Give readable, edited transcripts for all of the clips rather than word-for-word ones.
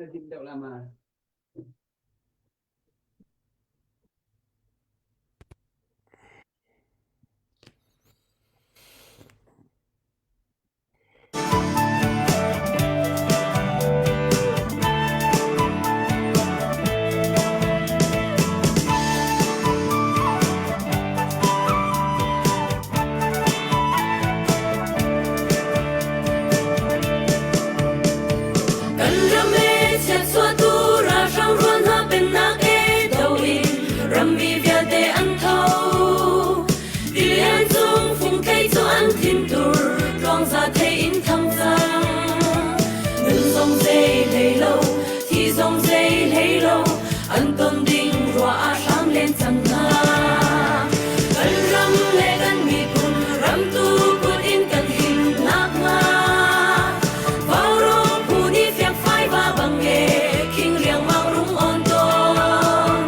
Na dim deuh la ma. Kan ram e chiatchuahtu ralhrang rual hna pennak e do in rammi vialte an tho. Tilian cung fungthei cu an thintur tluangza thei in thang cang. Nun zong zei hlei lo, thi zong zei hlei lo, an ton ding ruah ah hram len cang hna. Kan ram le kan miphun ramtu kut in kan him nakhnga Vaurawng phu nih fiangfai va bang e khing riangmang rung on tawn.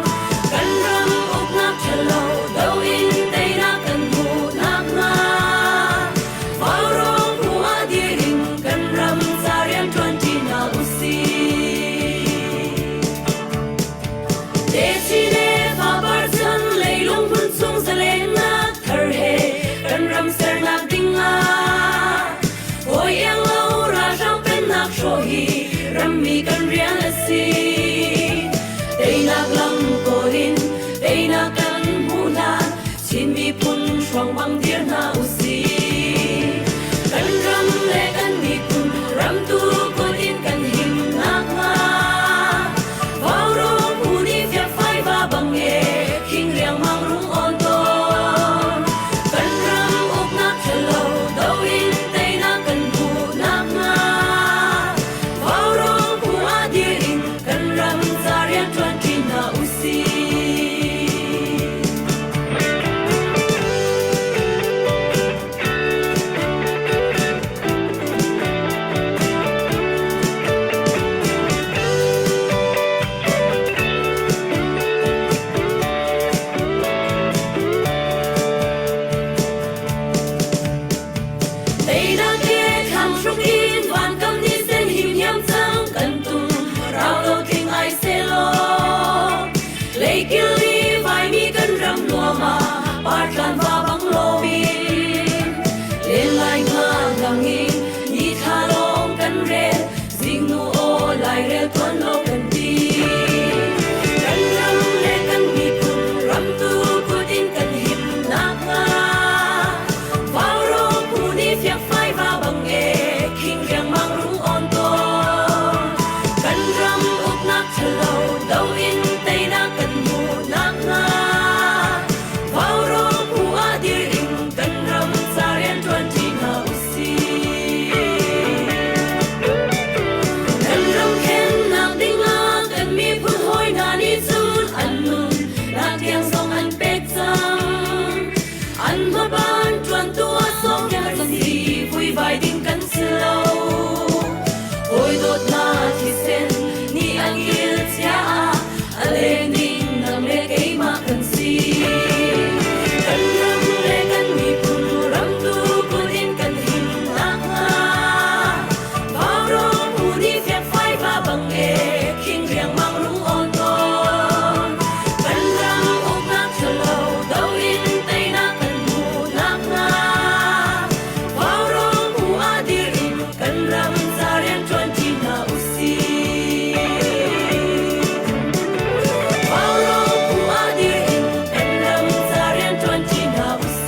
Kan ram uknak ṭhalo do in teinak kan hmuh nakhnga Vaurawng phu ah dir in kan ram ca rian ṭuan ṭi hna usih. Techin le fapar chan leilung hmun chung zalennak thar he kan ram sernak ding ah hawi iang lo ralhrang pennak hrawh hi rammi kan rian a si. Teinak lam kawl in teinak kan hmuh hlan Chin miphun hruang bang dir hna usih. Kan ram le kan miphun ramtu kut in kan him nakhnga Vaurawng phu nih fiakfai va bang e khing riangmang rung awn tawn. Kan ram uknak ṭhalo do in teinak kan hmuh nakhnga Vaurawng phu ah dir in kan ram ca rian ṭuan ṭi hna usih. Teinak he thlang hruk in vankam ni sen himhiam cang kan tum rau lo tling ai selaw Leikil i vaimi kan ram nuam ah partlan va bang loin len lai nga lang in ni thla lawng kan rel zingnu aw lairel tuan lo kan ti kan ram le kan miphun ramtu kut in kan him nakhnga Vaurawng phu nih fiakfai va bang e khing riangmang rung awn tawn kan ram uknak ṭhalo do in teinak kan hmuh nakhnga Vaurawng phu ah dir in kan ram ca rian ṭuan ṭi hna usih. Kan ram khennak dingah kan miphun hawi hna nih cun an nun nak tiang zong an pek cang. An hmaban ṭuantu a sawm kan si vuivai ding kan si lo. Hawi dawtnak thisen nih an kil cia ah a leng ding nang le keimah kan si. Kan ram le kan miphun ramtu kut in kan him nakhnga Vaurawng phu nih fiakfai va bang e khing riangmang rung awn tawn. Kan ram uknak ṭhalo do in teinak kan hmuh nakhnga Vaurawng phu ah dir in kan ram ca rian ṭuan ṭi hna usih. Vaurawng phu ah dir in kan ram ca rian ṭuan ṭi hna usih.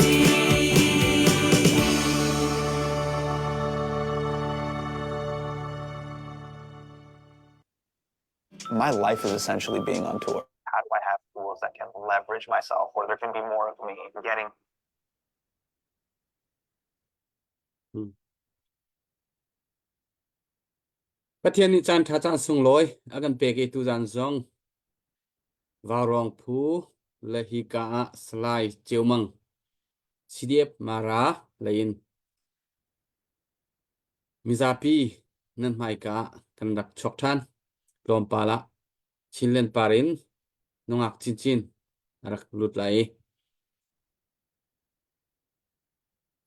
My life is essentially being on tour. How do I have tools that can leverage myself where there can be more of me getting Pathian nih caan ṭha caan sunglawi a kan pek i tuzan zong Vaurawng phu le hika ah Salai Ceumang CDF Mara lei in Mizapi nan hmaika ah kan rak chuak ṭhan. Tlawmpal ah Chinland par in nungak chinchin a rak lut lai i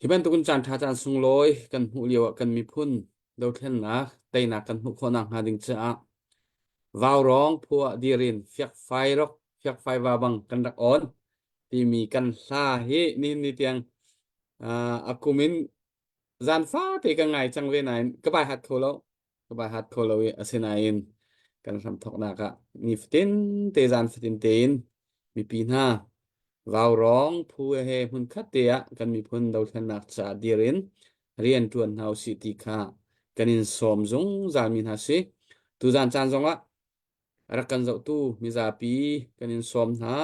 hi bantukin caan ṭha caan sunglawi kan hmuh lio ah kan miphun dothlennak teinak kan hmuh khawh nakhnga ding caah. Vaurawng phu ah dir in fiakfai rok fiakfai va bang kan rak on timi kan hla hi nihin ni tiang a kum in zan fate ka ngai cang ve nain ka bai hat kho lo ka bai hat kho lo i asinain kan hram thoknak ah nifatin te zan fatin tein mipi hna Vaurawng phu he hmunkhat te ah kan miphun dothlennak caah dir in rian ṭuan hna usih ti kha kan in sawm zungzal mi hna si. Tuzan caan zongah rak kan zohtu mizapi kan in sawm hna.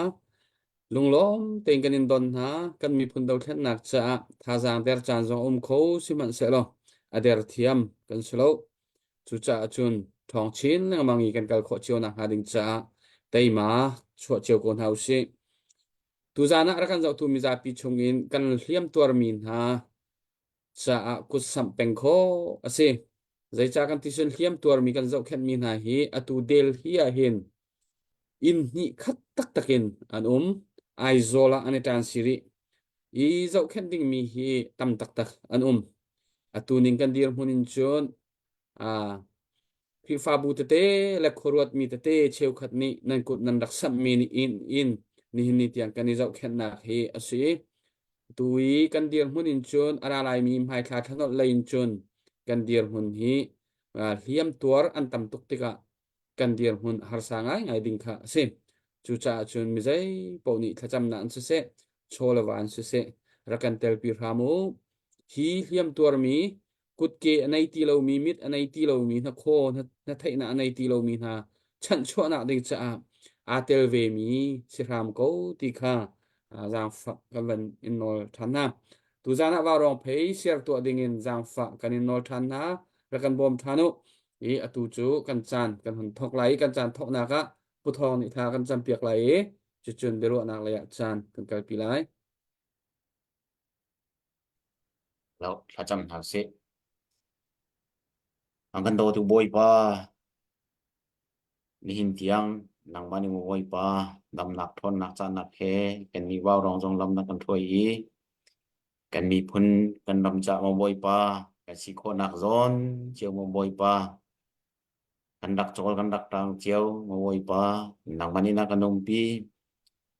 Lunglawm tein kan in don hna. Kan miphun dothlennak caah thazaang der caan zong um kho sihmanhsehlaw a der thiam kan si lo. Cucaah cun ṭhawng chin lengmang i kan kal khawh cio nakhnga ding caah teima chuah cio ko hna usih. Tuzaan ah rak kan zohtu mizapi chungin kan hliam tuarmi hna caah kutsamh peng khawh a si. Zeicah kan ti cun hliam tuarmi kan zohkhenhmi hna hi atu Delhi ah hin inn hnih khat taktak in an um. Aizawl ah an i ṭan si rih. I zohkhenh dingmi hi tam taktak an um. Atu ning kan dirhmun in cun aa Khrihfabu tete le khuaruatmi tete cheukhat nih nan kut nan rak samhmi nih in in nihin ni tiang kan i zohkhenhnak hi a si. Tu i kan dirhmun in cun a ra laimi hmaithla thlanolh lei in cun kan dirhmun hi hliam tuar an tam tuk tikah kan dirhmun harsa ngaingai ding kha a si. Cucaah cun mi zei paoh nih thlacamnak in siseh, chaw le va in siseh, rak kan telpi hram u. Hi hliam tuarmi kutke a nei ti lomi, mit a nei ti lomi, hnakhaw hnatheihnak a nei ti lomi hna chanhchuahnak ding caah aa tel vemi si hram ko ti kha zaangfah kan van in nawl ṭhan hna. Tuzaan ah vaurawng phei share tuah dingin zaangfah kan in nawl ṭhan hna. Rak kan bawm ṭhan u. I atu cu kan caan kan hun thawk lai i kan caan thawknak ah Pu Thawng nih thla kan campiak lai i cucun biaruahnak lei ah caan kan kalpi lai. Lo, thlacam hna usih. An kan dawtu Bawipa, nihin tiang nangmah nih maw Bawipa damnak ṭhawnnak cahnak he kannih vaurawng zong lam na kan hruai i kan miphun kan ram caah maw Bawipa kan si khawhnak zawn cio maw Bawipa kan rak cawl kan rak ṭang cio maw Bawipa nangmah nih na kan umpi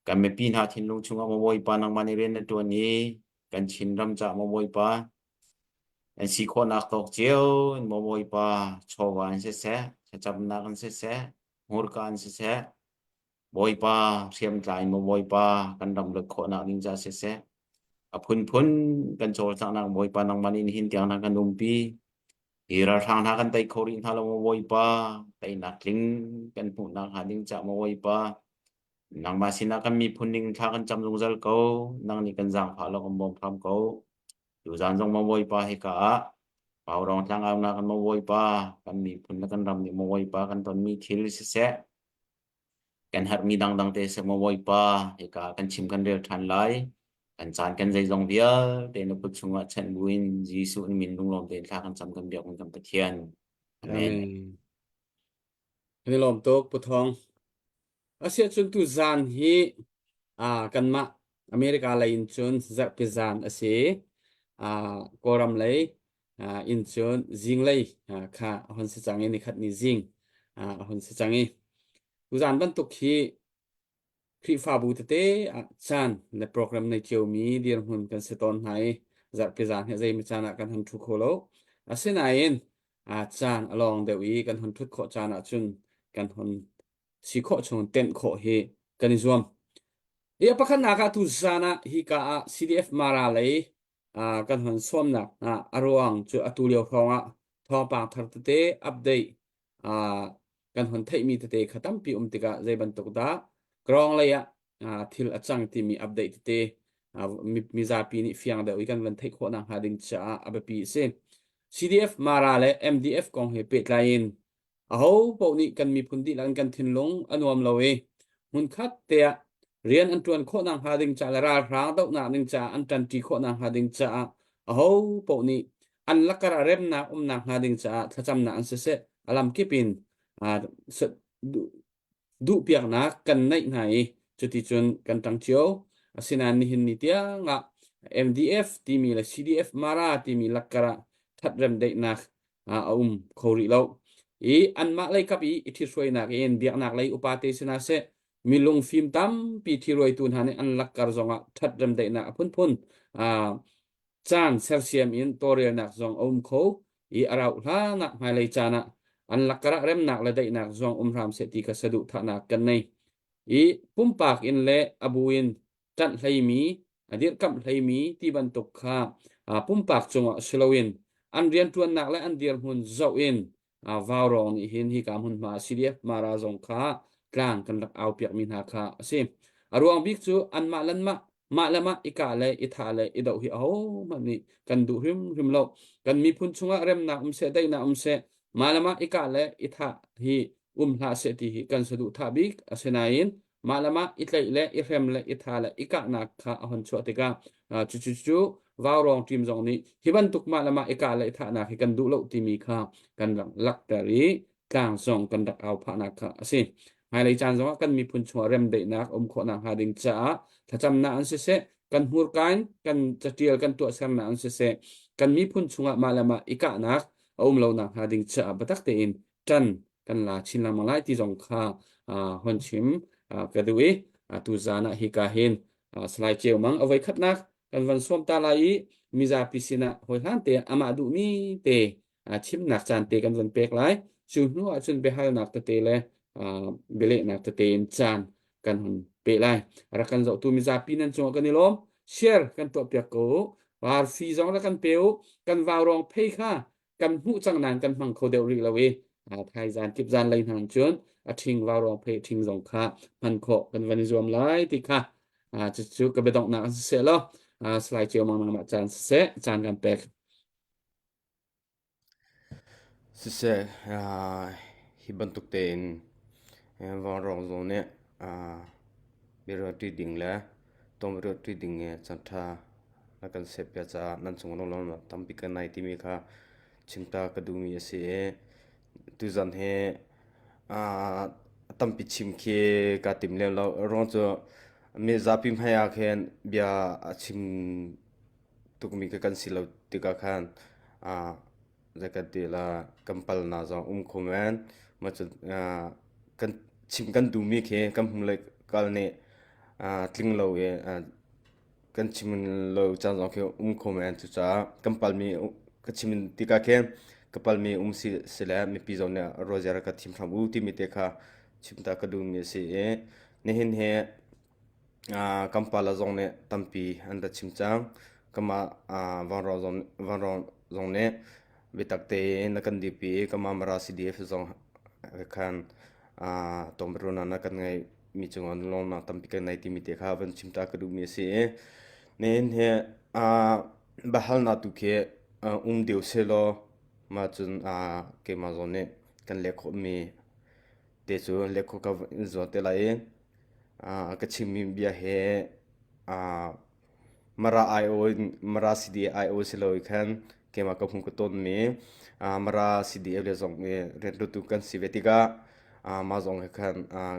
kan mipi hna thinlung chungah maw Bawipa nangmah nih rian na ṭuan i kan Chinram caah maw Bawipa an si khawhnak tawk cio in maw Bawipa chawva in siseh thlacamnak in siseh hmurka in siseh Bawipa hriamtlai in maw Bawipa kan ram luat khawhnak ding caah siseh a phunphun kan cawlcanghnak Bawipa nangmah nih nihin tiang na kan umpi hi ralhrang hna kan tei kho rih hna lo maw Bawipa teinak tling kan hmuhnak hnga ding caah maw Bawipa nangmah sinah kan miphun ning thla kan cam zungzal ko nang nih kan zaangfah lo kan bawm hram ko Tuzaan zong maw Bawipa hika ah Vaurawng tlangaunak kan maw Bawipa kan miphun le kan ram nih maw Bawipa kan tonmi thil siseh kan herhmi dangdang te seh maw Bawipa hika kan chim kan rel ṭhan lai kan caan kan zeizong vialte na kut chungah chanh buin Jesuh na min lunglawm tein thla kan cam kan biak kan Pathian. Amen. Amen. Kan i lawm tuk Pu Thawng. Asiahcun tu zan hi kanmah America lei in cun zarhpi zan a si. Kawlram lei in cun zinglei kha a hun si cang i nikhat ni zing a hun si cang i tuzan bantuk hi Khrihfabu tete ah caan le program nei ciomi dirhmun kan si tawn hna i zarhpi zan hi zeimi caan ah kan hun ṭhu kho lo. Asinain caan a lawng deuh i kan hun ṭhut khawh caan ahcun kan hun si khawh chung tenh khawh hi kan i zuam. Hi a pakhatnak ah tu zan ah hika ah CDF Mara lei kan hon sawmnak hna a ruang cu atu lio hrawng ah thawngpang thar tete update kan hon theihmi tete kha tampi um tikah zei bantuk dah Krawng lei ah thil a cang timi update tete mizapi nih fiang deuh i kan van theih khawh nakhnga ding caah a biapi a si. CDF Mara le MDF kong he pehtlai in Aho paoh nih kan miphun dihlak in kan thinlung a nuam lo i hmunkhat te ah rian an ṭuan khawh nakhnga ding caah le ralhrang dohnak ding caah an ṭanṭi khawh nakhnga ding caah aho paoh nih an lakar ah remnak um nakhnga ding caah thlacamnak an siseh a lamkip in duhpiaknak kan neih hna i cuticun kan ṭang cio. Asinain nihin ni tiangah MDF timi le CDF Mara timi lakkar ah ṭhatrem daihnak a um kho rih lo. I anmah lei kap i i ṭhithruainak in biaknak lei upa te sinah seh mi lungfim tampi ṭhiruaitu hna nih an lakkar zongah ṭhat remdaihnak a phunphun caan sersiam in tawlrelnak zong a um kho i a rauh hlanah hmailei caan ah an lakkar ah remnak le daihnak zong um hram seh ti kha saduhthahnak kan nei. I pumpak in le a bu in ṭanh hleimi, a dirhkamh hleimi ti bantuk kha pumpak cungah si loin an rianṭuannak le an dirhmun zoh in vaurawng nih hin hika hmunhma CDF Mara zong kha tlang kan rak aupiakmi hna kha a si. A ruang bik cu anmah lanmah mah le mah i kah le i thah le i doh hi ahohmanh nih kan duh hrimhrim lo. Kan miphun chungah remnak um seh, daihnak um seh, mah le mah i kah le i thah hi um hlah seh ti hi kan saduhthah bik a si nain mah le mah i tlaih le i hrem le i tha le i kahnak kha a hon chuah tikah cucu cu vaurawng ṭim zong nih hi bantuk mah le mah i kah le i thahnak hi kan duh lo timi kha kan rak lakter i tlang zong kan rak au phahnak kha a si. Hmailei caan zongah kan miphun chungah remdaihnak um khawhnak hnga ding caah thlacamnak an siseh, kan hmurka in kan catial kan tuahsernak an siseh, kan miphun chungah mah le mah i kahnak a um lo nak hnga ding caah biatak tein ṭan kan la chin lengmang lai ti zong kha hon chim ka duh i tuzaan ah hika hin Salai Ceu Mang a voikhatnak kan van sawm ta lai i mizapi sinah hawihlan te amah duhmi te chimnak caan te kan van pek lai. Cu hnu ah cun biahalnak tete le bialehnak tete in caan kan hun pe lai. Rak kan zohtu mizapi nan cungah kan i lawm. Share kan tuahpiak ko u. Arfi zong rak kan pe u. Kan vaurawng phei kha kan hmuh cang nain kan hmang kho deuh rih lo i thaizan kip zan lei hna cun a ṭhing vaurawng phei ṭhing zong kha hman khawh kan van i zuam lai ti kha cucu ka biadonghnak an siseh law Salai Ceu Mang nangmah caan siseh caan kan pek. Siseh hi bantuk tein vaurawng zong nih biaruahṭi ding le tawlruahṭi ding i caanṭha na kan serpiak caah nan cung lunglawmhnak tampi kan ngei timi kha chimta ka duhmi a si i tuzan hi a tampi chim khi kaa tim lem lo. Ruang cu mizapi hmai ah khin bia a chim tukmi khi kan si lo tikah khan zei kan ti la kan palnak zong um kho men. Mah cu kan chim kan duhmi khi kan hmu le kal nih tling lo i kan chim lo caan zong khi um kho men. Cucaah kan palmi ka chim tikah khin ka palmi um si si le mipi zong nih ruahziar ka thim hram u timi te kha chim ta ka duhmi a si i nihin hi Kan pale zong nih tampi an ra chim cang. Kanmah Vanrawng zong nih biatak tein a kan dirpi i kanmah Mara CDF zong khan tawngbiaruahnak na kan ngeihmi cungah lawmnak tampi kan ngei timi te kha van chim ta ka duhmi a si i nihin hi biahalnak tu khi um deuh sehlaw mah cun keimah zong nih kan leh khawhmi te cu leh khawh ka in zuam te lai i Ka chimmi bia hi Mara aiawh in Mara CDA aiawh si lo i khan keimah ka hmuh ka tawnmi Mara CDA le zong i rianṭuantu kan si ve tikah mah zong he khan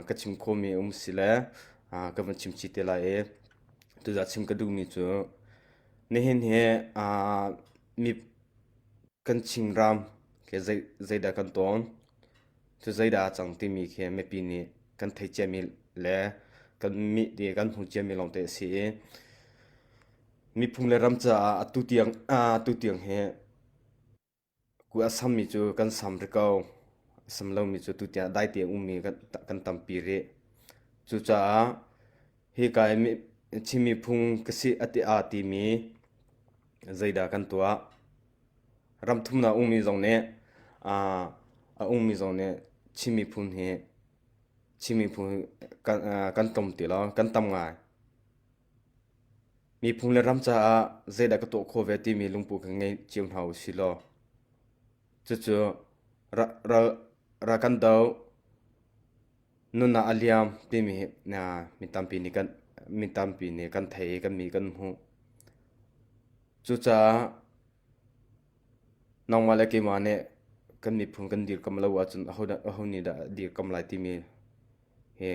ka chim khawhmi um si le ka van chim chih te lai i tuzah chim ka duhmi cu nihin hi mi kan Chinram ke zeidah kan tawn? Cu zeidah a cang timi khi mipi nih kan theih ciami le kan mit i kan hmuh ciami lawngte a si i miphun le ram caah atu tiang atu tiang hi ku a sammi cu kan sam rih ko. A sam lomi cu tu tiang dai te a ummi kan, kan tampi rih. Cucaah hika i Chin miphun ka si a ti aa timi zeidah kan tuah? Ram thumnak ummi zong nih a ummi zong nih Chin miphun hi Chin miphun kan, kan tlawm ti lo, kan tam ngai. Miphun le ram caah zeidah ka tuah khawh ve timi lungpu kan ngei cio hna u si law cucu ral, ral kan do nunnak a liam timi hi mi tampi nih kan mi tampi nih kan thei i kan mi kan hmuh. Cucaah nangmah le keimah nih kan miphun kan dirkamh lo ahcun aho nih dah a dirkamh lai timi hi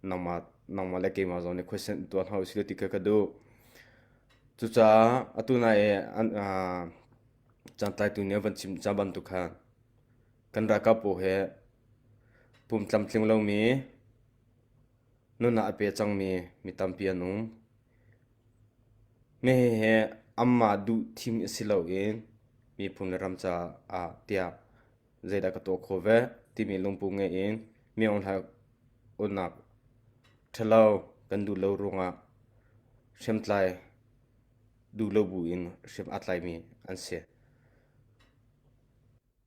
nangmah nangmah le keimah zong nih question tuah hna usih ti kha ka duh. Cucaah atu nai i caantlaitu nih a van chim ca bantuk khan. Kan ralkap pawl he pum tlamtling lomi nunnak a pe cangmi mi tampi an um. Hihi anmah duh thim a si loin miphun le ram caah tiah zeidah ka tuah khawh ve timi lungput ngei in mi aung ṭhalo kan duh lo ruangah hriamtlai duh lo buin hriam aa tlaimi an si.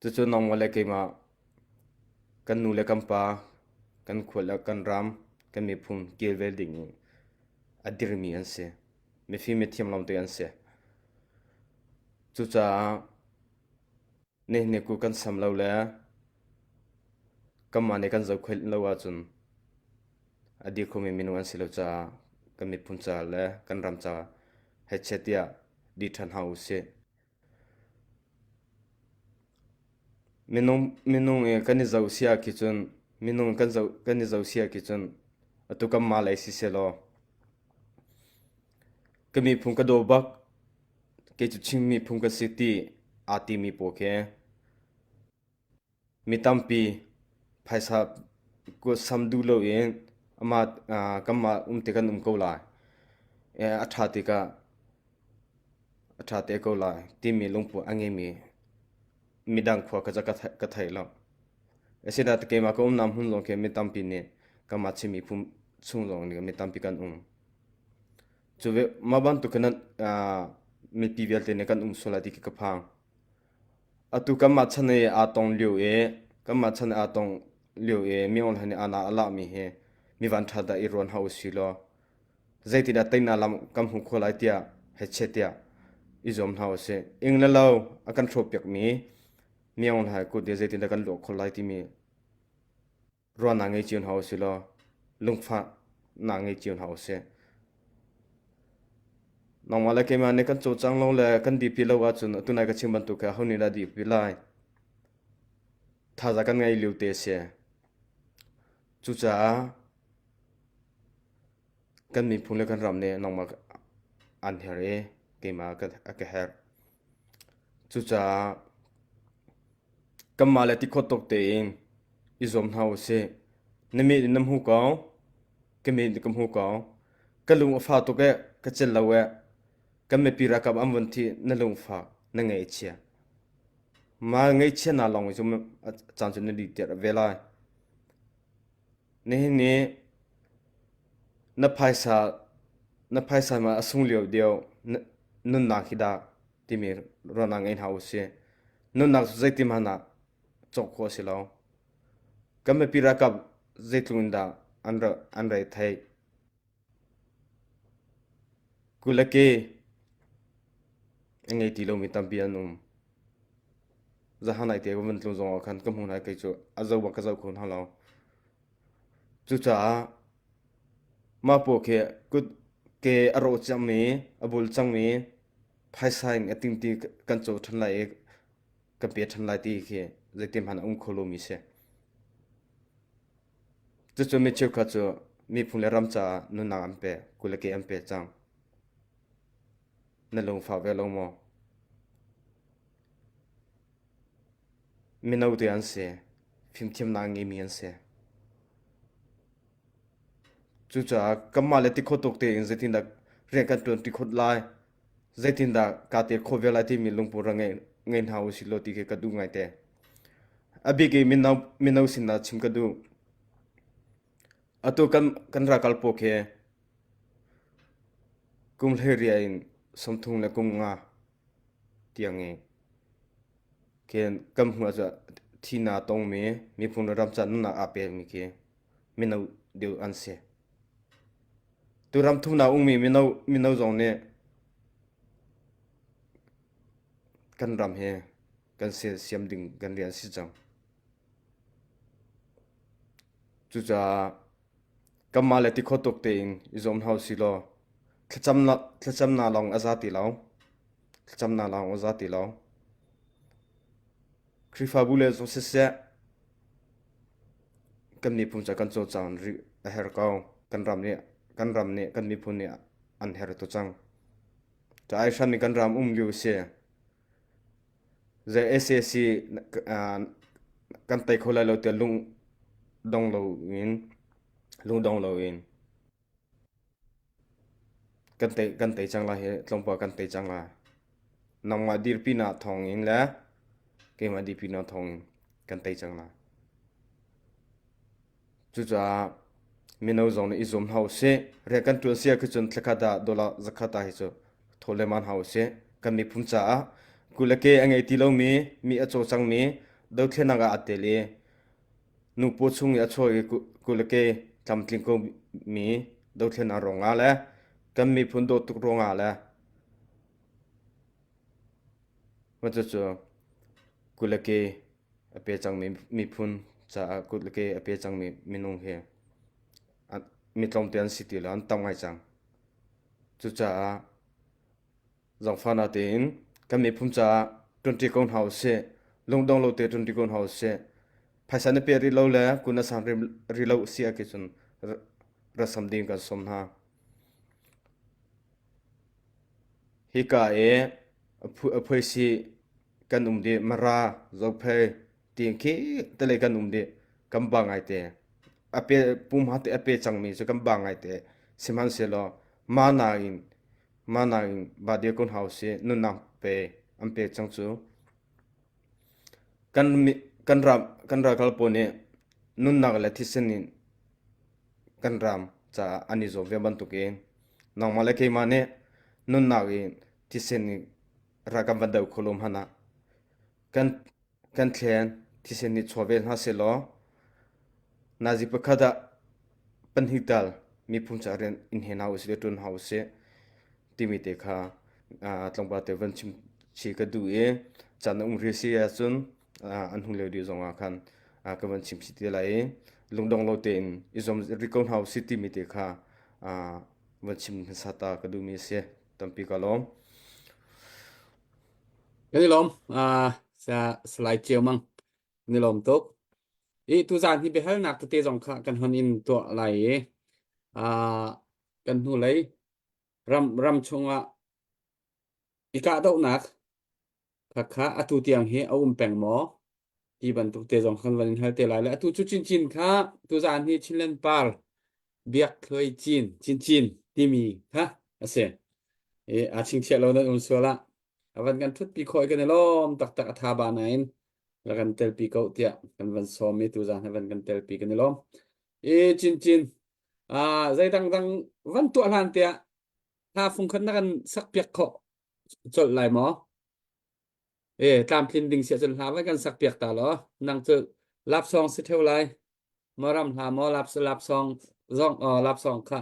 Cucu nangmah le keimah kan nu le kan pa, kan khua le kan ram, kan miphun kilven ding in a dirmi an si. Mifim mithiam lawngte an si. Cucaah nihin ku kan sam lo le kanmah nih kan zohkhenh lo ahcun a dir khomi minung an si lo caah kan miphun ca le kan ram ca hechet tiah dir ṭhan hna usih. Minung i kan i zoh si ah khi cun minung kan zoh kan i zoh si ah khi cun atu kanmah lei sisehlaw ka miphun ka daw bak kei cu Chin miphun ka si ti aa timi pawl khi Mi tampi phaisa kutsam duh loin amah kanmah um te kan um ko lai. A ṭha tikah a ṭha te ko lai timi lungput a ngeimi midang khua kha ka thei lo. Asinain keimah ka umnak hmun zong khi mi tampi nih kanmah Chin miphun chung zong nih mi tampi kan um. Cu ve mah bantuk khin mipi vialte nih kan um sual lai ti khi ka phang. Atu kanmah chan i aa tong lio i kanmah chan i aa tong lio i mi hlei nih aa a lahmi hi mi vanṭha dah i ruan hau usih law zeitindah teinak lam kan hmuh khawh lai tiah hechet tiah i zuam hna usih. Ing le lo a kan hrawhpiakmi mi hlei kut hi zeitindah kan luah khawh lai timi ruahnak ngei cio hna usih law lungfahnak ngei cio hna usih. Nangmah le keimah nih kan cawlcang lo le kan dirpi lo ahcun atu nai ka chim bantuk he aho nih dah dirpi lai? Thazaang kan ngei lio te a si. Cucaah kan miphun le kan ram nih nangmah an herh i keimah a ka herh. Cucaah kanmah le tikhawt tawk tein i zuam hna usih. Na mit in na hmu ko, ka mit in ka hmu ko. Ka lung a fa tuk eh, ka celh lo eh. Kan mipi ralkap an vun thih, na lungfak, na ngaihchia. Mah ngaihchiatnak lawng cu caan cu na dih ve lai. Nihin ni na phaisa na phaisa ma a sung lio deuh nunnak hi dah timi ruahnak ngei hna usih. Nunnak cu zeitin hmanh ah cawk khawh a si lo. Kan mipi ralkap zeitluk in dah an an re theih. Kulake a ngei ti lomi tampi an um. Zahan ai te ka van tlung zong ah khan ka hmu hna kei cu a zoh bak ka zoh kho hna lo. Cucaah mah paw khi kut ke a rawh cangmi, a bul cangmi phaisa in a tingti kan caw ṭhan lai i kan pe ṭhan lai ti khi zeitin hmanh a um kho lomi si. Cucu mi cheukhat cu miphun le ram caah nunnak an pek, kul le ke an pek cang. Na lungfah ve lo maw? Mino te an si. Fimthiamnak a ngeimi an si. Cucaah kanmah le tikhawt tuk tein zeitindah rian kan ṭuan ṭi khawt lai, zeitindah kaa tel khawh ve lai timi lungput rak ngei, ngei hna usih law ti khi ka duh ngaite. A bik in mino, mino sinah chim ka duh. Atu kan, kan ralkal pawl khi kum hleiriah in 30 le kum nga tiang i khin kan hmuh ahcun thihnak a tongmi miphun le ram ca nunnak aa pekmi khi mino deuh an si. Tu ram thumnak ummi mino mino zong nih kan ram hi kan siam ding kan rian si cang. Cucaah kanmah le tikhawt tuk tein i zuam hna usih law thlacamnak thlacamnak lawng a za ti lo. Thlacamnak lawng a za ti lo. Khrihfabu le zong siseh kan miphun ca kan cawlcang rih a herh ko. Kan ram nih kan ram nih kan miphun nih an herh tu cang. Ca ai hran nih kan ram um lio si. Zei SAC. Kan tei kho lai lo tiah lung dong loin lungdong loin kan tei kan tei cang lai hi tlawmpal kan tei cang lai. Nangmah dirpinak thawngin le keimah dirpinak thawngin kan tei cang lai. Cucaah mino zong nih i zuam hna usih. Rian kan ṭuan si ahcun thlakhat ah dollar zakhat ah hi cu thaw le man hau usih. Kan miphun caah kul le ke a ngei ti lomi, mi a caw cangmi, dothlennak ah aa tel i nu paw chung i a chuak i kul le ke tlamtling komi dothlennak ruangah le kan miphun dawt tuk ruangah le cucu kul le ke a pe cangmi miphun caah kut le ke a pe cangmi minung hi mi tlawmte an si ti lo, an tam ngai cang. Cucaah zaangfahnak tein kan miphun caah ṭuanṭi ko hna usih. Lungdong lo te ṭuanṭi ko hna usih. Phaisa na pe rih lo le kun na sang rih lo si ah cun ra sam ding kan sawm hna. Hika i a phuaisi kan um dih Mara, Zophei tiin khi tele kan um dih kan ba ngaite a pe pumha te a pe cangmi cu kan ba ngaite sihmanhsehlaw mana in mana in ba dir kun hau si nunnak pe an pe cang cu kan kan ram kan ralkal pawl nih nunnak le thisen in kan ram caah an i zuam ve bantukin nangmah le keimah nih nunnak in thisen in ral kan van do kho lo hmanh ah kan kan thlen thisen nih chuah ve hna sehlaw nazi pakhat ah pahnih tal miphun ca rian in he hna usih le ṭuan hna usih timi te kha tlangval te van chim chi ka duh i caan a um rih si ahcun an hung lio dih zong ah khan ka van chim chih te lai i lungdong lo tein i zuam rih ko hna usih timi te kha van chim hmasa ta ka duhmi a si. Tampi ka lawm. Kan i lawm. Uh, Salai Ceu Mang. Kan i lawm tuk. I tuzaan hi biahalnak tete zong kha kan hon in tuah lai i uh, kan hnulei ram ram chungah i kahdohnak Khakha atu tiang hi a um peng maw? Ti bantuk te zong kan van in hal te lai le atu cu chinchin kha tuzaan hi Chinland Par Biak Thluai Cin Chinchin timi kha a si. I aa chingchiah lo nan um sual ah a van kan thutpi khawh i kan i lawm taktak a tha ba nain ra kan telpi ko tiah kan van sawm i tuzaan hi van kan telpi kan i lawm. I chinchin ah zei dangdang van tuah hlan tiah hla fungkhat na kan sak piak khawh colh lai maw? E tlamtlin ding sia cun hla vai kan sak piak ta law nang cu lapsong si theu lai maram hla maw laps lapsong zong o lapsong kha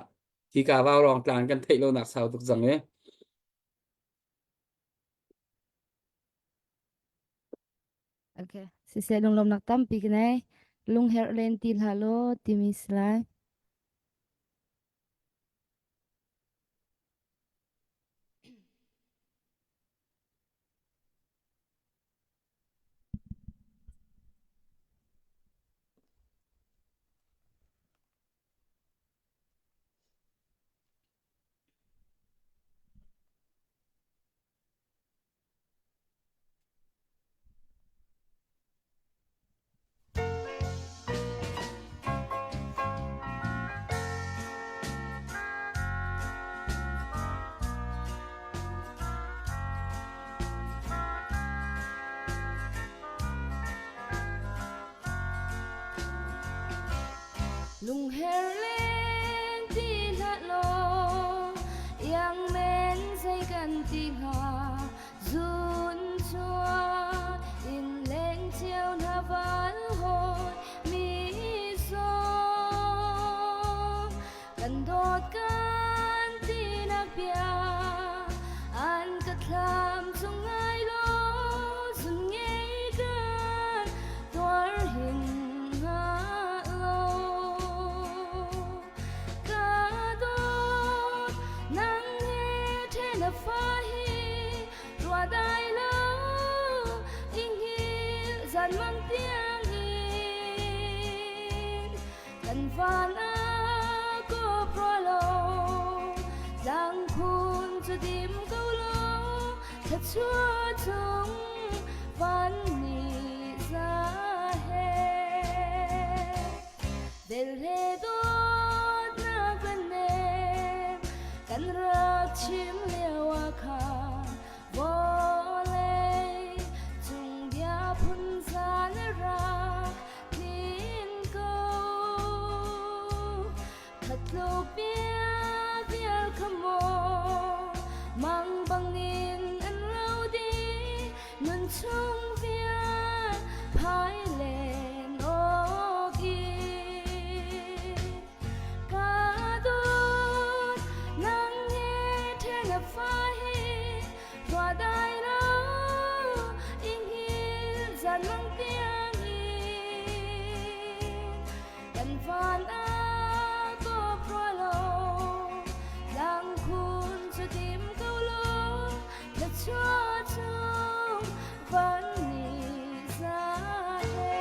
hi ka vau rong tlang kan theih lo nak sau tuk zang e Okay. Siseh lunglawmnak tampi ka nei. Lungherh len ti hlah law timi si lai. Lungher len ti hlah law iang men zei kan ti hnga Zun chuah in leng cio hna val hawi mi sawm kan dawt kan tinak bia an ka thlam chung ngai law zun ngei kan tuar hin hnga lo Ka dawt nang he ṭhen a fa hi ruah dai lo i zan mang tiang in kan van a ko pro lo tlang phun cu dim ko lo thla chung van ni za he. Velhle dawtnak le nem kan rak chim lio ah khan vawlei cung bia phunza na rak tlin ko. Khatluk bia vial kha maw mang bangin an ro dih nun chung vial phai len awk in ka dawt nang he then a fa hi rua dai lo ing hil zan mang tiang in Kan van a kawp rua lo, tlangkhun cu dim ko law, thluachuah chung van ni za he.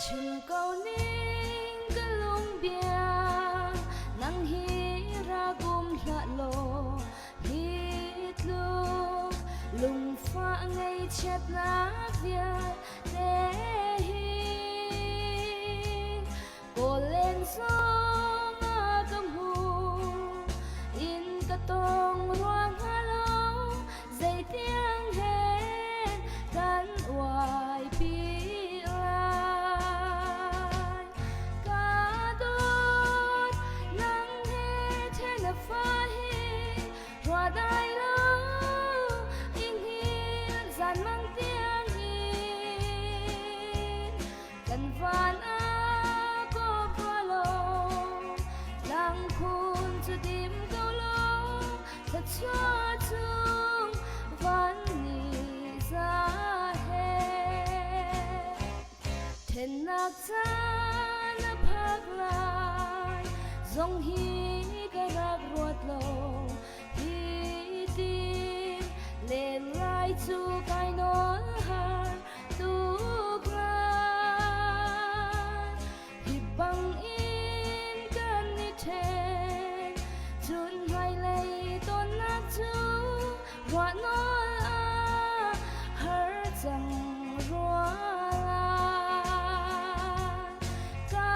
Chim ko ning ka lungbia nang hi rak um hlah law hi tluk lungfah ngaihchiatnak vialte hi Kawl len zong ah ka hmu in ka tong rua hnga lo zeitiang he kan uaipi lai ka dawt nang he then a fa hi rua dai lo ing hil zan mang tiang in Kan van a kawp rua lo, tlangkhun cu dim ko law, thluachuah chung van ni za he. Thennak caan a phak lai, zong hi ka rak ruat lo, hi tin len lai cu kai nawl har tuk lai hi bangin kan i ṭhen cun hmailei tonnak cu ruah nawl a har cang rua lai ka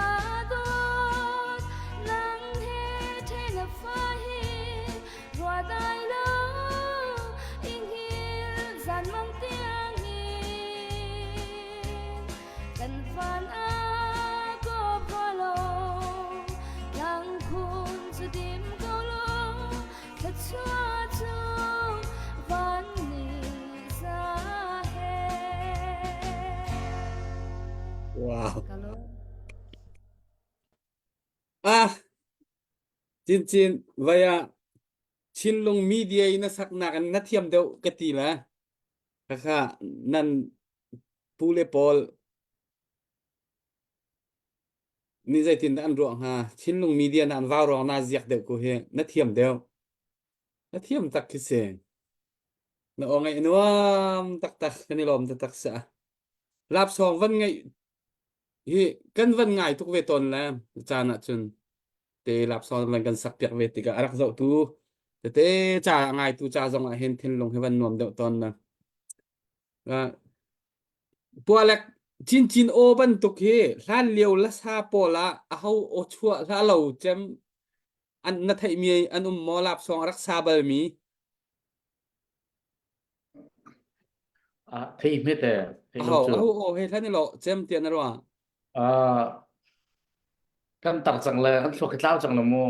dawt nang he ṭhen a fa hi Rua dai lo inghil zan mang tiang in kan van a kawp rua lo tlangkhun cu dim ko lo thluachuah cu van ni za he Wow. Ah, Cincin vai ah Chinlung media i na saknak in na thiam deuh ka ti le khakha nan pu le pawl nih zeitin dah an ruah hnga Chinlung media na an vau ruang na ziak deuh ko hi na thiam deuh na thiam tak khi si na aw ngaih nuam taktak kan i lawm taktak sa lapsawng van ngaih hi kan van ngai tuk ve tawn le caan ah cun te lapsawng van kan sak piak ve tikah a rak zohtu tete ca a ngaitu ca zong ah hin thinlung hi van nuam deuh tawn na pualek cincin aw bantuk hi hlan lio lasa pawl ah a ho aw chuah hlah lo cem an na theih mi an um maw lapsawng a rak sa bal mi Ah, thei hmet e, thei lo aho cu. aho aw he hlan i lo cem tian na ruah Ah, kan tar cang le kan thluak hi tlau cang lo mu.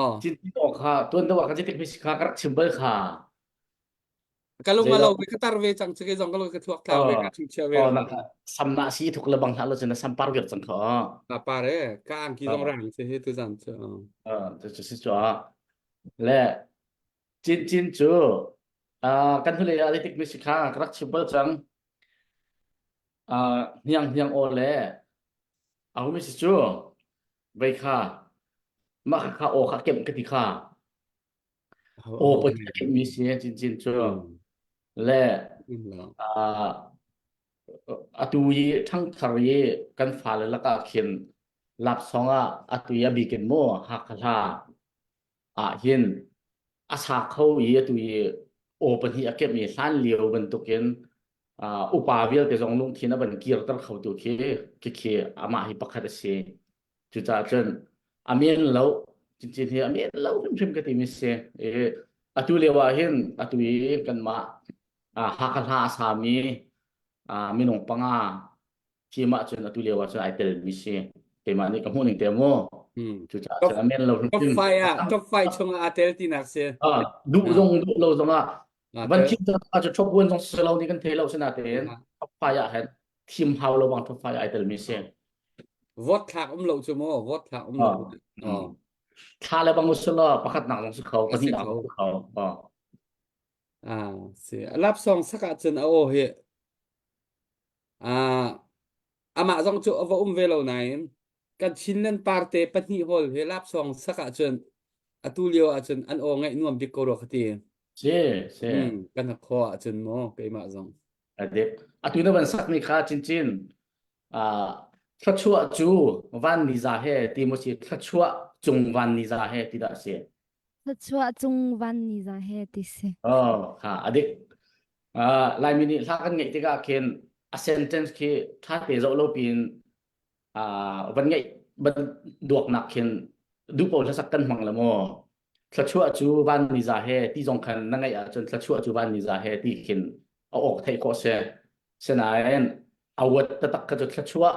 Oh. Cin ti awk kha tuan deuh ah kan citik mi si kha ka rak chim bal kha. Ka lung Zei alo lo. ve ka tar ve cang chi zong ka lo ka thuak thlau ve ka chim chia ve. Oh, na sam na si thuk le bang hlah lo cun na sam par vir cang kho. Ta pare ka angki zong rang che he tu zan chu. Ah, cu cu si chu le Cin cin cu ah kan hnulei ah zeitik mi si kha ka rak chim bal cang. Ah hniang hniang aw le aho mi si cu vei kha mah kha kha aw kha kemh ka ti kha aw poi kha kemh mi si cin cin cu le ah. Atu i ṭhangthar i kan fale lakah khin lapsawng ah atu i a bik in maw Hakha hla ah hin a sa kho i atu i aw pahnih a kemh i hlan lio bantukin uh, upa vialte zong lungthin a van kirter khotu khi khi amah hi pakhat a si. Cucaah cun a men lo cincin hi a men lo hrimhrim ka timi si. I atu lio ah hin atu i kanmah uh, Hakha hla a sami uh, minung panga thim ahcun atu lio ahcun ai telmi si. Keimah nih ka hmuh ning te mu. Hmm. Cucaah cun a men lo Top hrimhrim. 5 ah top 5 chungah aa tel tinak si. Ah, duh Ah. zong duh lo zong ah Aa van tel. thim cu top 1 zong si lo ni kan thei lo sinatein Ah. top 5 ah hin thim hau lo bang top 5 ai telmi si. Vote thlak um lo cu mu, vote thlak um lo. Ah. Oh. Thla le bang usulaw pakhat nak zong si kho, A si pahnihnak kho. zong si kho. Oh. Ah, si. Lapsong sak ahcun a aw hi ah amah zong cu a va um ve lo nain kan Chinland parte pahnih hol hi lapsong sak ahcun atu lio ahcun an aw ngaih nuam bik ko rua ka ti. Si, si. Hmm, kan kho ahcun maw keimah zong. Adik. Atu na van sak ni kha cincin ah thluachuah cu van ni za he ti mo si thluachuah cung van ni za he ti dah si. Thluachuah cung van ni za he ti si. Oh, kha adik. Uh, Laimi nih hla kan ngeih tikah khin a sentence khi ṭha te zoh lo piin uh, van ngeih van duaknak khin duh paoh hlasak kan hmang le maw thluachuah cu van ni za he ti zong khan na ngeih ahcun thluachuah cu van ni za he ti khin a awk theih khawh si. Sinain a word taktak kha cu thluachuah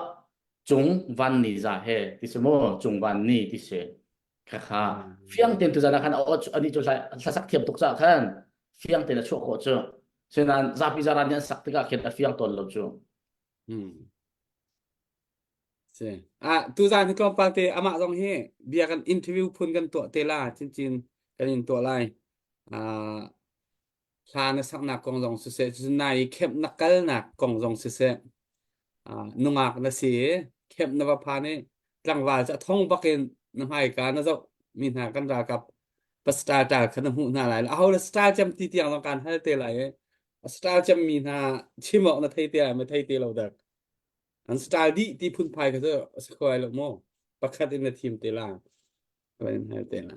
cung van ni za he ti si mu cung van ni ti si. Khakha fiang tein tuzan ah khan a ani cu hlasak thiam tuk caah khan fiang tein a chuah khawh cu. Sinain zapi zaran nih an sak tikah khin a fiang tawn lo cu. Hmm. Si. Ah, tuzan hi tlawmpal te amah zong hi bia kan interview phun kan tuah te la chinchin kan in tuah lai. Ah, hla na saknak kong zong siseh, cun nai i khemh na kalnak kong zong siseh, ah, nungak na si i khemh na va phan i tlangval cu a thong bakin na hmaika na zoh mi hna kan ralkap pa star tar kha na hmuh hna lai. Aho le star cem ti tiang zong kaan hal te lai i a star cem mi hna chim awk na thei te lai ma thei te lo dak. An star dih ti phunphai kha cu a si kho lai lo maw? Pakhat in na thim te la. Kan in hal te la.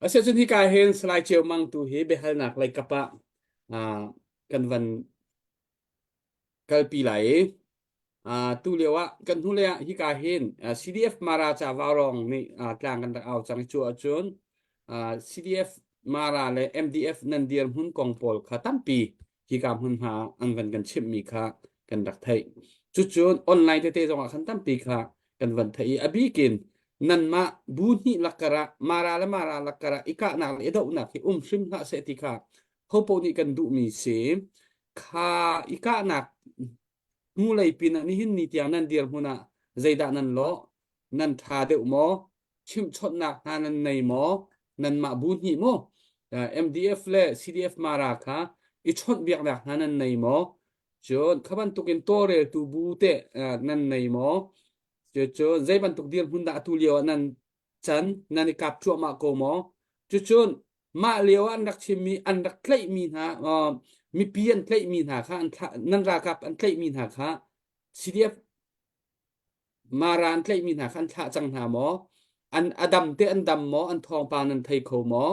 Asiahcun hika hin Salai Ceu Mang tu hi biahalnak lei kap ah ah, kan van kalpi lai i ah, tu lio ah kan hnulei ah hika hin ah, CDF Mara ca Vaurawng nih ah, tlang kan rak au cang i cu ahcun ah, CDF Mara le MDF nan dirhmun kong pawl kha tampi hika hmunhma an van kan chimhmi kha kan rak theih. Cucun online tete zongah khan tampi kha kan van theih i a bikin nanmah bu hnih lakkar ah Mara le Mara lakkar ah i kahnak le i dohnak hi um hrim hlah seh ti kha hopo nih kan duhmi si kha i kahnak hnulei pin ah nihin ni tiang nan dirhmun ah zeidah nan lawh nan ṭha deuh maw chimhchawnhnak hna nan nei maw nanmah bu hnih maw MDF le CDF Mara kha i chawnhbiaknak hna nan nei maw cun kha bantukin tawlreltu bu te nan nei maw cucun zei bantuk dirhmun dah atu lio ah nan can nan i kap cuahmah ko maw cucun mah lio ah an rak chimmi an rak tlaihmi hna mipi an tlaihmi hna kha an nan ralkap an tlaihmi hna kha CDF Mara an tlaihmi hna kha an thlah cang hna maw? An a dam te an dam maw? An thawngpang nan thei kho maw?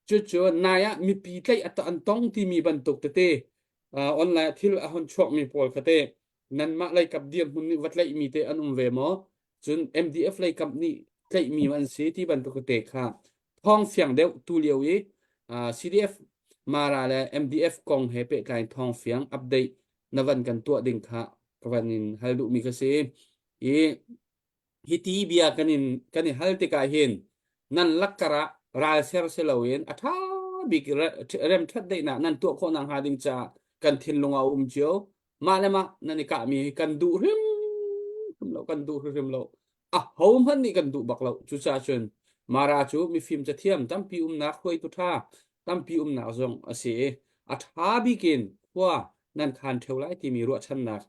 Cucu nai ah mipi tlaih an tong timi bantuk tete uh, online thil a hon chuakmi pawl kha te nanmah leikap dirhmun nih va tlaihmi te an um ve maw? Cun MDF leikap nih tlaihmi an si ti bantuk te kha thawng fiang deuh tu lio i uh, CDF Mara le MDF kong he pehtlai thawng fiang update na van kan tuah ding kha ka van in hal duhmi ka si i hi ti bia kan in kan i hal tikah hin nan lakkar ah ral ser si loin a ṭha bik rem ṭhat daihnak nan tuah khawh nakhnga ding caah kan thinlung ah a um cio mah le mah nan i kahmi hi kan duh hrimhrim lo kan duh hrimhrim lo a ho hmanh nih kan duh bak lo cucaah cun Mara cu mifim cathiam tampi umnak hruaitu ṭha tampi umnak zong a si i a ṭha bik in khua nan khan ṭheo lai timi ruahchannak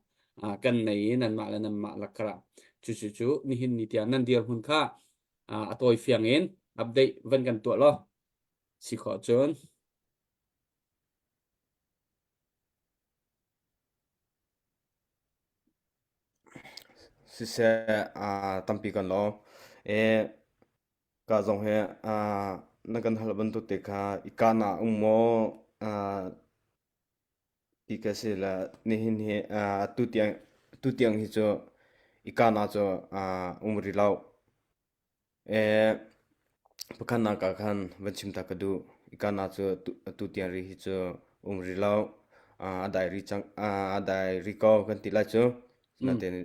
kan nei i nanmah le nanmah lakar ah cucu cu nihin ni tiang nan dirhmun kha a tawi fiang in update van kan tuah law si khawh cun. Siseh tampi kan lawm. Ka zong hi na kan hal bantuk te kha i kaan ah um maw ti ka si le nihin hi atu tiang atu tiang hi cu i kaan ah cu um rih lo. Pakhatnak ah khan van chim ta ka duh. I kaan ah cu atu tiang rih hi cu um rih lo. A dai rih cang a dai rih ko kan ti lai cu. Natein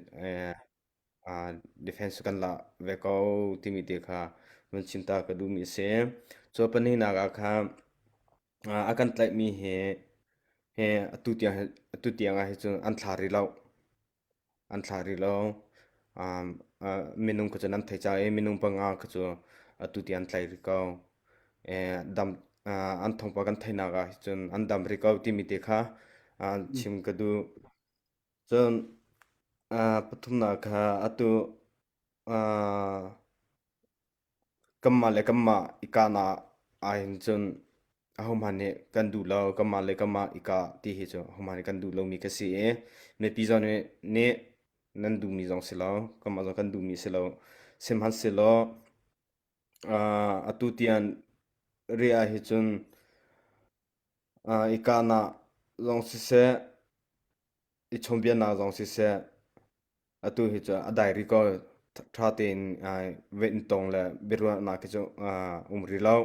defense kan la ve ko timi te kha van chim ta ka duhmi a si. Cu pahnihnak ah khan a kan tlaihmi hi hi atu tiang atu tiang ah hi cun an thla rih lo. An thla rih lo. Minung kha cu nan thei cang i minung panga kha cu atu tiang an tlai rih ko. Dam an thawngpang kan theihnak ah cun an dam rih ko timi te kha chim ka duh. Cun pathumnak kha atu kanmah le kanmah i kahnak ahhin cun ahohmanh nih kan duh lo. Kanmah le kanmah i kah ti hi cu ahohmanh nih kan duh lomi ka si i mipi zong nih nan duhmi zong si lo, kanmah zong kan duhmi si lo. Sihmanhsehlaw atu tiang rih ah hi cun i kahnak zong siseh, i chawnhbiaknak zong siseh atu hi cu a dai rih ko. Ṭha tein ventong le biaruahnak khi cu um rih lo.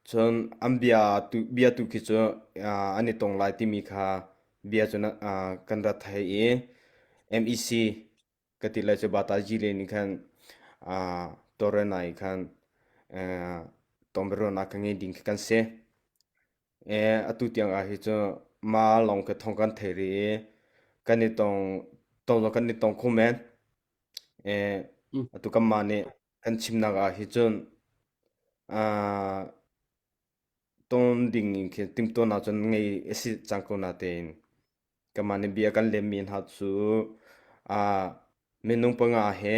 Cun an bia tu bia tu khi cu an i tong lai timi kha bia cu kan rak thei i MEC ka ti lai cu Bataji le nih khan Torena i khan ton biaruahnak ka ngei ding khi kan si. Atu tiang ah hi cu ma lawng ka thong kan thei rih i kan i tong tong zong kan i tong kho men. Atu kanmah nih kan chimnak ah hi cun ton ding in khin timhtuahnak cun ngei a si cang ko natein kanmah nih bia kan lemmi hna cu minung panga he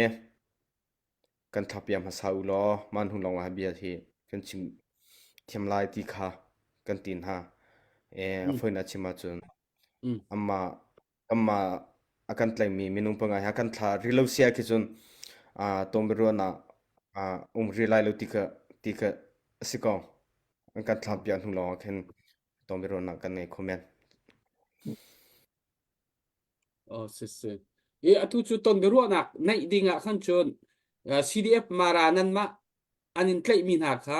kan thlahpiak hmasa u law mah hnu lawng ah bia hi kan chim thiam lai ti kha kan ti hna. A fawinak chim ahcun amah amah a kan tlaihmi minung panga hi a kan thlah rih lo sia khi cun tawn biaruahnak um rih lai lo ti kha ti kha a si ko. An kan thlahpiak hnu lawng ah khin tawn biaruahnak kan ngei kho men. Oh, si si. I atu cu ton biaruahnak neih ding ah khan cun CDF Mara nanmah an in tlaihmi hna kha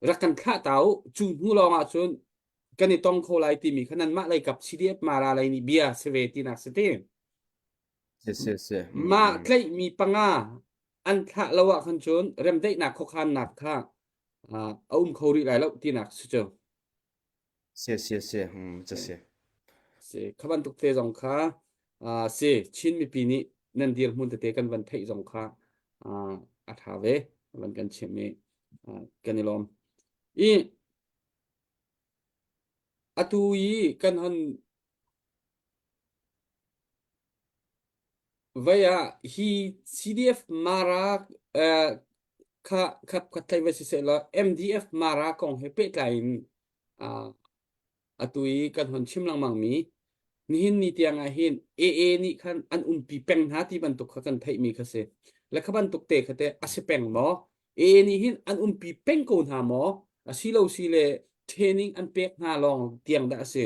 rak kan thlah ta u. Cu hnu lawng ah cun kan i tong kho lai timi kha nanmah lei kap CDF Mara lei nih bia si ve tinak si ti. Si si si. Mah tlaihmi panga an thlah lo ah khan cun remdaihnak khuakhannak kha a um kho rih lai lo tinak si cu. Si si si. Ca si. Si kha bantuk te zong kha si Chin mipi nih nan dirhmun tete kan van theih zong kha a ṭha ve van kan chimh i kan i lawm. I atu i kan hon Vei ah hi CDF Mara kha khat khat tlai va siseh law MDF Mara kong he pehtlai in atu i kan hon chim lengmang mi nihin ni tiang ah hin AA nih khan an umpi peng hna ti bantuk kha kan theihmi kha si. Le kha bantuk te kha te a si peng maw? AA nih hin an umpi peng ko hna maw? Asilo si le training an pek hna lawng tiang dah a si.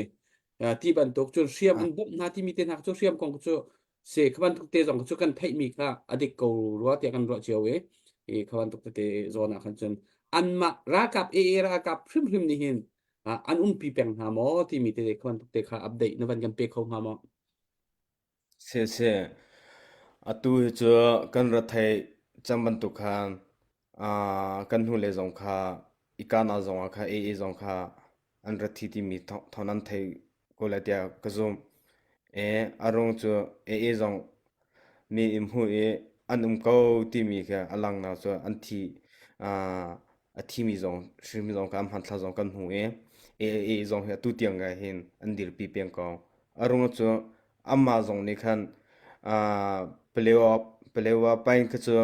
Ti bantuk cun hriam an bawmh hna timi te hna cu hriam kong cu si kha bantuk te zong cu kan theihmi kha a dik ko rua tiah kan ruah cio i i kha bantuk tete zawn ah khan cun anmah ralkap AA ralkap hrimhrim nih hin an umpi peng hna maw timi te kha bantuk te kha update na van kan pe kho hnga maw? Si si. Atu hi cu kan ra theih cang bantuk khan kan hnulei zong kha i kaan zong ah kha AA zong kha an ra thi timi thawng nan thei ko lai tiah ka zumh. A ruang cu AA zong mi i hmuh i an um ko timi kha a langhnak cu an thi a thimi zong hrim zong kha an hmanthlak zong kan hmu i AA zong hi atu tiang ngai hin an dirpi peng ko. A ruang cu amah zong nih khan Palewa Palewa pain kha cu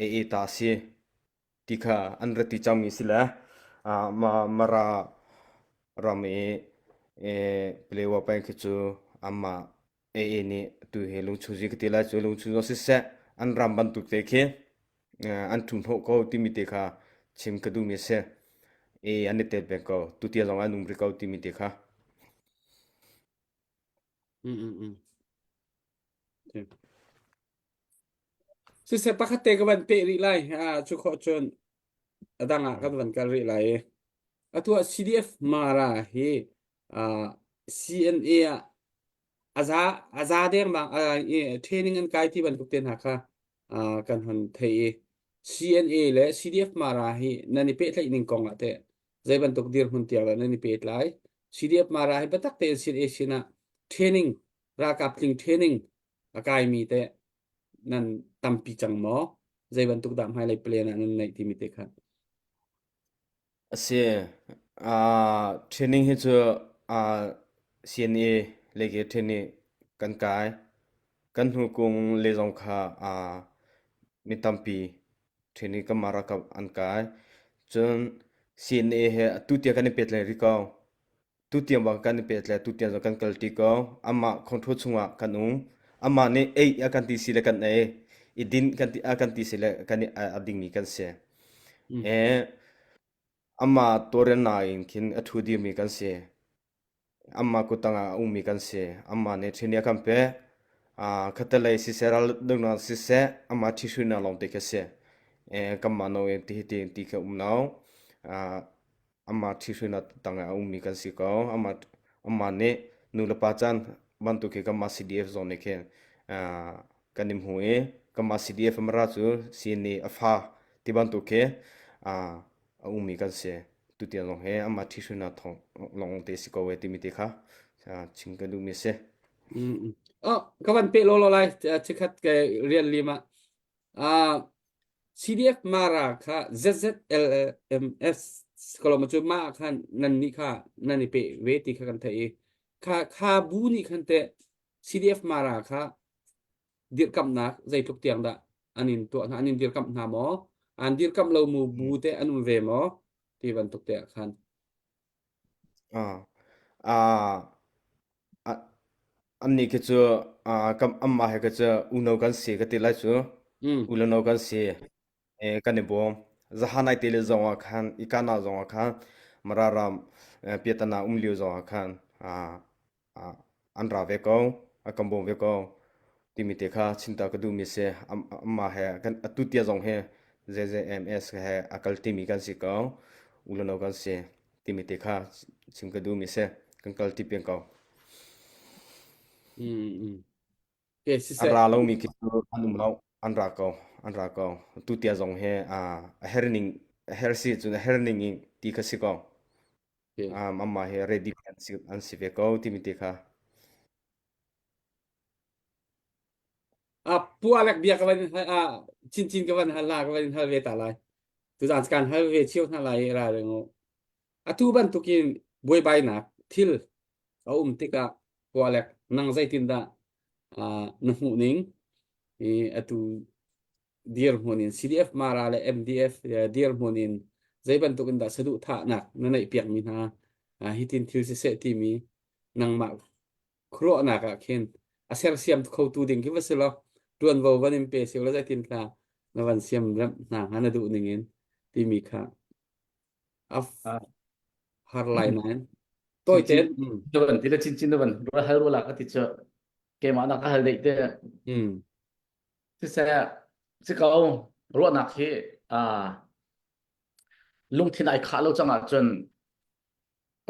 AA ta a si ti kha an ra ti cangmi si le Mara ram i Palewa pain kha cu amah AA nih tu hi lungchung ka ti lai cu lungchung zong siseh an ram bantuk te khi an ṭhu hnawh ko timi te kha chim ka duhmi a si. AA an i tel peng ko. Tutia zong an um rih ko timi te kha. Mm, mm, mm. Siseh pakhat te ka van peh rih lai. Ah, cu khawh cun a dang ah kan van kal rih lai i. Atu ah CDF Mara hi ah, CNA ah a za a za dengmang ah, i training an kai ti bantuk te hna kha ah, kan hon thei i CNA le CDF Mara hi nan i pehtlaih ning kong ah teh zei bantuk dirhmun tiang dah nan i pehtlai? CDF Mara hi biatak tein CNA sinah training ralkap tling training a kaimi teh nan tampi cang maw? Zei bantuk dah hmailei plan ah nan neih timi te kha. A si. Uh, training hi cu uh, CNA le ke training kan kai. Kan hnu kung le zong kha uh, mi tampi training kan mah ralkap an kai. Cun CNA he atu tiang kan i pehtlai rih ko. Tutiang bang kan i pehtlaih, tutiang zong kan kalṭi ko. Amah control chungah kan um. Amah nih ei a kan ti si le kan ei, i din kan ti a kan ti si le kan i a dingmi kan si. Mm. E, amah tawlrelnak in khin a ṭhu dirmi kan si. Amah kuttang ah a ummi kan si. Amah nih ṭhini a kan pek. Ah, khattelei siseh, ral dongnak siseh, amah ṭhihruinak lawngte khi a si. E, kanmah no in ti hi ti ti khi a um lo. Ah, amah ṭhihruinak tangah a ummi kan si ko. Amah, amah nih nu le pa caan bantuk hi kanmah CDF zong nih khin uh, kan i hmu i kanmah CDF Mara cu CNA a fa ti bantuk khi uh, a ummi kan si. Tutiang zong hi amah ṭhihruinak thawng lawng te si ko e timi te kha uh, chim ka duhmi a si. Mm. Oh, ka van pe lo lo lai chikhat ke rian lim ah Ah, CDF Mara kha ZZLMS kolom cu mah khan nan nih kha nan i pe ve ti kha kan theih i kha kha bu nih khan teh CDF Mara kha dirhkamhnak zeitluk tiang dah an in tuah hna an in dirhkamh hna maw an dirhkamh lo mu bu te an um ve maw ti bantuk te ah khan Ah, ah, ah, annih khi cu ah, kam anmah he khi cu unau kan si ka ti lai cu. mm U le nau kan si. Eh, kan i bawm. Zahan ai te le zong ah khan, ikana zong ah khan, Mara ram eh, piatana um lio zong ah khan ah, ah, an ra ve ko, a kan bawm ve ko. Timi te kha chinta ka duhmi si. Am- Amah he kan atu tia zong he ZZMS he a kal timi kan si ko. U le nau kan si. Timi te kha chim ka duhmi si. Kan kal ti peng ko. mm mm okay A siseh ra lomi khi cu an um lo. An ra ko. An ra ko. Tutia zong he a her ning a her si cun a her ning in ti kha si ko. okay Um, amah he ready an si, an si ve ko timi te kha. a pualek bia ka van a chin chin ka van hal la ka van hal ve ta lai tuzan kan hal ve cheu hna lai ra rengo atu bantukin buaibainak thil a um tikah pualek nang zeitindah na hmuh ning i atu dirhmun in CDF Mara le MDF dirhmun in zei bantuk in dah saduhthahnak na neih piakmi hna hitin thil siseh timi nangmah khuaruahnak ah khin a sersiam khotu ding khi va si lo ṭuanvo van in pe sio la zeitin tla na van siam remh hna hnga na duh ning in timi kha a har lai nain tawi Chin ten na van ti le chin chin na van rual hal ruala ka ti chu keimah na ka hal deih te mm siseh si ko ruahnak hi a lungthin ai khah lo cang ahcun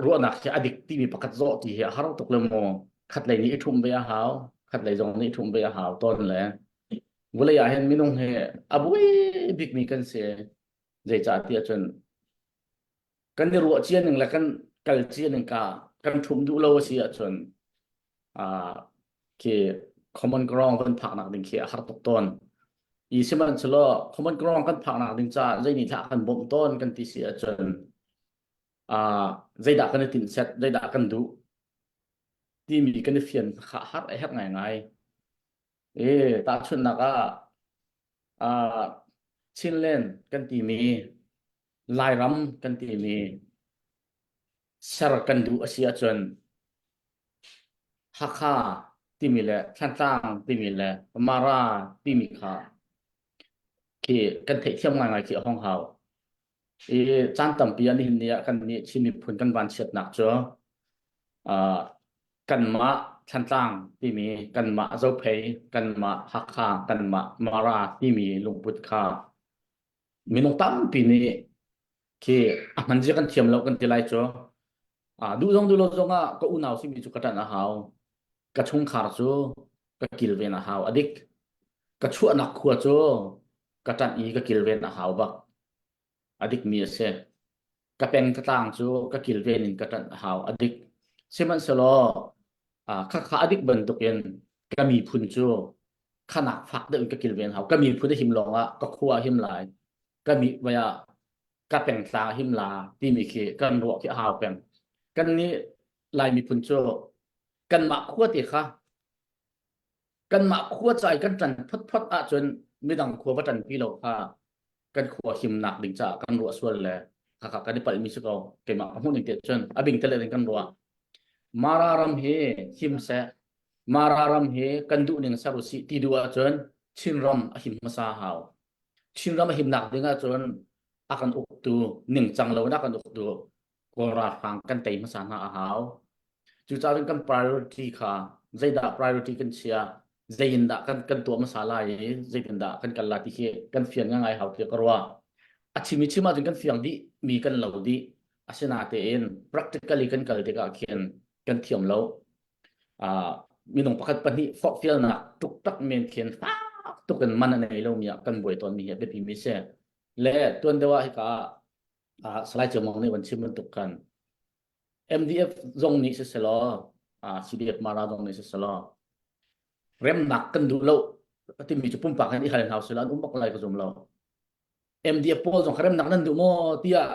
ruahnak hi a dik timi pakhat zawh ti hi a har tuk le maw khat lei nih i ṭhumh ve a hau khat lei zong nih i ṭhumh ve a hau tawn le vulei ah hin minung hi a buai bikmi kan si zeicah ti ahcun kan i ruah cia ning le kan kal cia ning ka kan ṭhumh duh lo a si ahcun ah khi common ground kan phaknak ding khi a har tuk tawn i sihmanhsehlaw common ground kan phaknak ding caah zei nih thlah kan bawmh tawn kan ti si ahcun ah zeidah kan i tinh set zeidah kan duh timi kan i fian kha har a herh ngaingai e tahchunhnak ah ah Chinland kan timi Lairam kan timi ser kan duh a si ahcun Hakha. timi le Thlantlang timi le Mara timi kha khi kan theihthiam ngaingai khi a hong hau. I caan tampi ah nihin ni ah kan nih Chin miphun kan vanchiatnak cu uh, kanmah Thlantlang timi kanmah Zophei kanmah Hakha kanmah Mara timi lungput kha minung tampi nih khi a hman zia kan thiam lo kan ti lai cu ah duh zong duh lo zong ah ka unau simi cu ka ṭanh a hau ka chungkhar cu ka kilven a hau a dik ka chuahnak khua cu ka ṭanh i ka kilven a hau bak a dikmi a si ka peng ka tlang cu ka kilven in ka ṭanh a hau a dik sihmanhsehlaw khakha a dik bantukin ka miphun cu khanak fak deuh in ka kilven hau ka miphun a him lawngah ka khua a him lai ka mi vai ah ka pengtlang a him la timi khi kan ruah khi a hau peng kan nih lai miphun cu kanmah khua te kha kanmah khua cai kan ṭan photphot ahcun midang khua va ṭanpi lo kha kan khua himnak ding caah kan ruah sual le khakha kan i palhmi si ko keimah ka hmuh ning te cun a bing tele in kan ruah Mara ram hi him seh Mara ram hi kan duh ning ser usih ti duh ahcun Chinram a him hmasa hau Chinram a himnak ding ahcun a kan uktu ningcang lo in a kan uktu Kawl ralhrang kan tei hmasa hna a hau. Cucaah cun kan priority kha zeidah priority kan chia, zei in dah kan kan tuah hmasa lai i zeitindah kan kal lai ti khi kan fian ngai hau tiah ka ruah. A chim i chim ahcun kan fiang dih mi kan lo dih. Asinatein practically kan kal tikah khin kan thiam lo. Uh, minung pakhat pahnih forhfialnak tuk tak men khin fak tuk in man a nei lomi ah kan buai tawn mi hi a biapi mi si. Le tuan deuh ah hika ah Salai Ceu Mang nih van chim bantuk khan MDF zong nih siselaw CDF Mara zong nih siselaw remnak kan duh lo timi cu pumpak in i hal hna usih an um bak lai ka zum lo. MDF pawl zong remnak nan duh maw tiah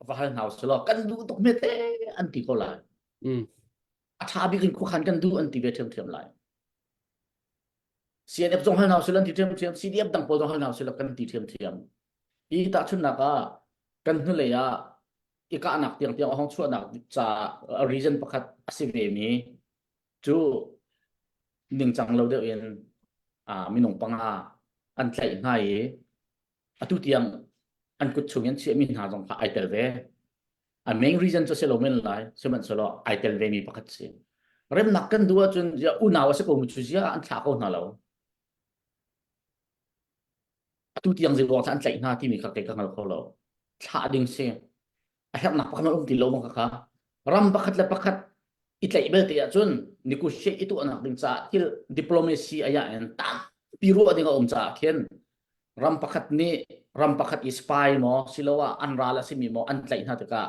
va hal hna usih law kan duh tuk hme te an ti ko lai. Mm. A ṭha bik in khuakhan kan duh an ti ve ṭhiamṭhiam lai. CNF zong hal hna usih an ti ṭhiamṭhiam, CDF dang pawl zong hal hna usih kan ti ṭhiamṭhiam. Hi tahchunhnak ah kan hnulei ah i kahnak tiangtiang a hong chuahnak ca reason pakhat a si ve mi cu ningcang lo deuh in minung panga an tlaih hna i atu tiang an kut chung in chiahmi hna zong kha ai tel ve. A main reason cu si lo men lai, sihmanhsehlaw ai tel ve mi pakhat si. Remnak kan duh ahcun unau a si ko mi cu zia an thlah ko hna lo. Atu tiang zeiruang an tlaih hna timi kha kei ka hngal kho lo. Thlah ding si. A herhnak pakhat um ti lo ma kha ram pakhat le pakhat i tlaih belte ahcun negotiate i tuahnak ding caah thil diplomacy aya in tampi ruah ding a um caah khin ram pakhat nih ram pakhat i spy maw siloah an ral a simi maw an tlaih hna tikah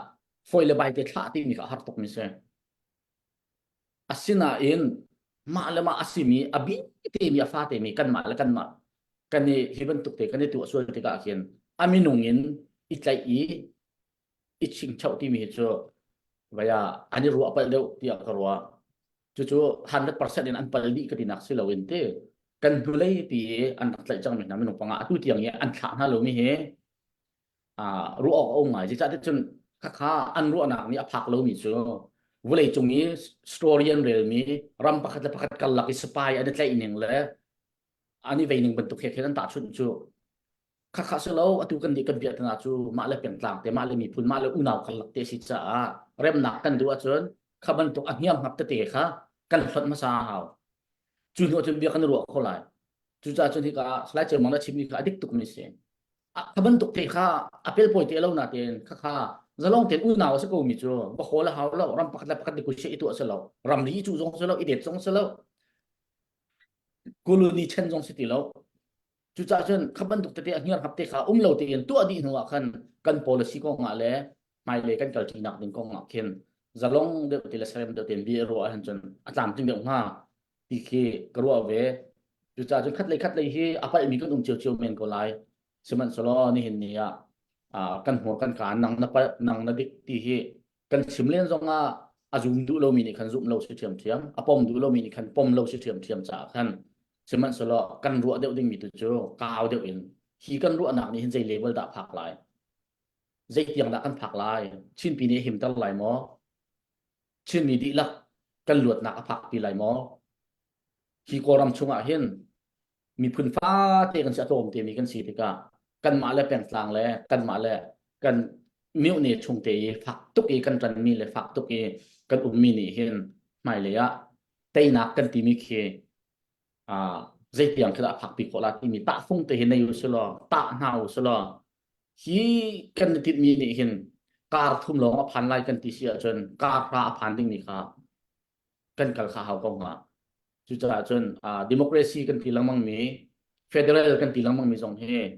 foi le bai te thlah timi kha a har tuk mi si. Asinain mah le mah a simi a bi temi a fa temi kanmah le kanmah kan i hi bantuk te kan i tuah sual tikah khin a minung in i tlaih i i chingchoh timi hi cu vaya an i ruah palh deuh tiah ka ruah. Cucu 100% in an pal dih ka tinak si loin ti kan hnulei pi i an rak tlaih cangmi hna minung panga atu tiang i an thlah hna lomi hi ruah awk a um ngai. Zeicahtiah cun khakha an ruahnak nih a phak lomi cu vawleicung i story an relmi ram pakhat le pakhat karlak i spy an i tlaih ning le an i vei ning bantuk he khin an tahchunh cu khakha si lo atu kan nih kan biatana cu mah le pengtlang te mah le miphun mah le unau karlak te si caah remnak kan duh ahcun kha bantuk a hniam hngap tete kha kan hlonh hmasa a hau cu hnu cun bia kan ruah kho lai cucaah cun hika Salai Ceu Mang na chimmi kha a dik tukmi si kha bantuk te kha a pelpawi te lo natein kha kha zalong tein unau a si ko mi cu va hawl a hau lo ram pakhat le pakhat ni i tuah si lo ramri i cu zong si lo i det zong si lo colony chen zong si ti lo cucaah cun kha bantuk tete a hniar hap te kha um lo tein tuah dih hnu ah khan kan policy kong ah le hmailei kan kal ṭinak ding kong ah khin zalong deuh ti le serem deuh tein bia ruah ahhin cun a tlamtling deuh hnga ti khi ka ruah ve. Cucaah cun khatlei khatlei hi a palhmi kan um ciocio men ko lai. Sihmanhsehlaw nihin ni ah kan hmur kan kaa nang na palh nang na dik ti hi kan chim len zongah a zum duh lomi nih khan zumh lo si ṭhiamṭhiam, a pom duh lomi nih khan pom lo si ṭhiamṭhiam caah khan sihmanhsehlaw kan ruah deuh dingmi tu cu kau deuh in hi kan ruahnak nih hin zei level dah phak lai zei tiang dah kan phak lai Chinpi nih a himter lai maw Chinmi dihlak kan luatnak a phak ti lai maw? Hi Kawlram chungah hin miphun fate kan si a tlawm temi kan si tikah kanmah le pengtlang le kanmah le kan myohne chung te i fak tuk i kan ṭanmi le fak tuk i kan ummi nih hin hmailei ah teinak kan timi khi uh, zeitiang khi dah a phakpi khawh la timi tahfung te hi nei u silaw tah hna u silaw hi kan i tinhmi nih hin kar thum lawng a phan lai kan ti si ahcun kar hra a phan dingmi kha kan kal kha hau ko hnga. Cucaah cun uh, democracy kan ti lengmang mi federal kan ti lengmang mi zong hi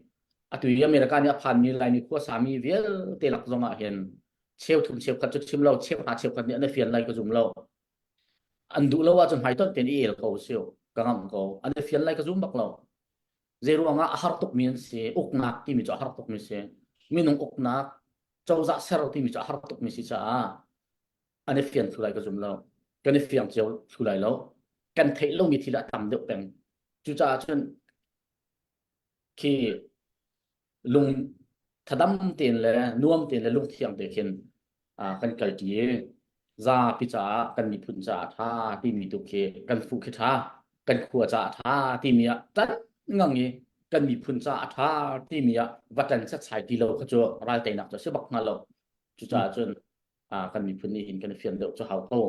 atu i America nih a phanmi Laimi khuasami vialte lak zong ah hin cheu thum cheu khat cu chim lo cheu hra cheu khat nih an i fian lai ka zum lo an duh lo ahcun hmaitonh tein i el ko siu ka ngamh ko an i fian lai ka zum bak lo zei ruangah a har tukmi an si uknak timi cu a har tukmi si minung uknak cozah ser timi cu a har tukmi si caah an i fian thlu lai ka zum lo kan i fiang cio thlu lai lo kan theih lomi thil a tam deuh peng cucaah cun khi lung thadam tein le nuam tein le lungthiang te khin kan kalṭi i zapi caah kan miphun caah ṭha timi tu khi kan fuh khi ṭha kan khua caah ṭha timi ah ṭan ngang i kan miphun caah ṭha timi ah va ṭan setsai ti lo kha cu ral teinak cu a si bak hnga lo cucaah cun kan miphun nih hin kan i fian deuh cu hau ko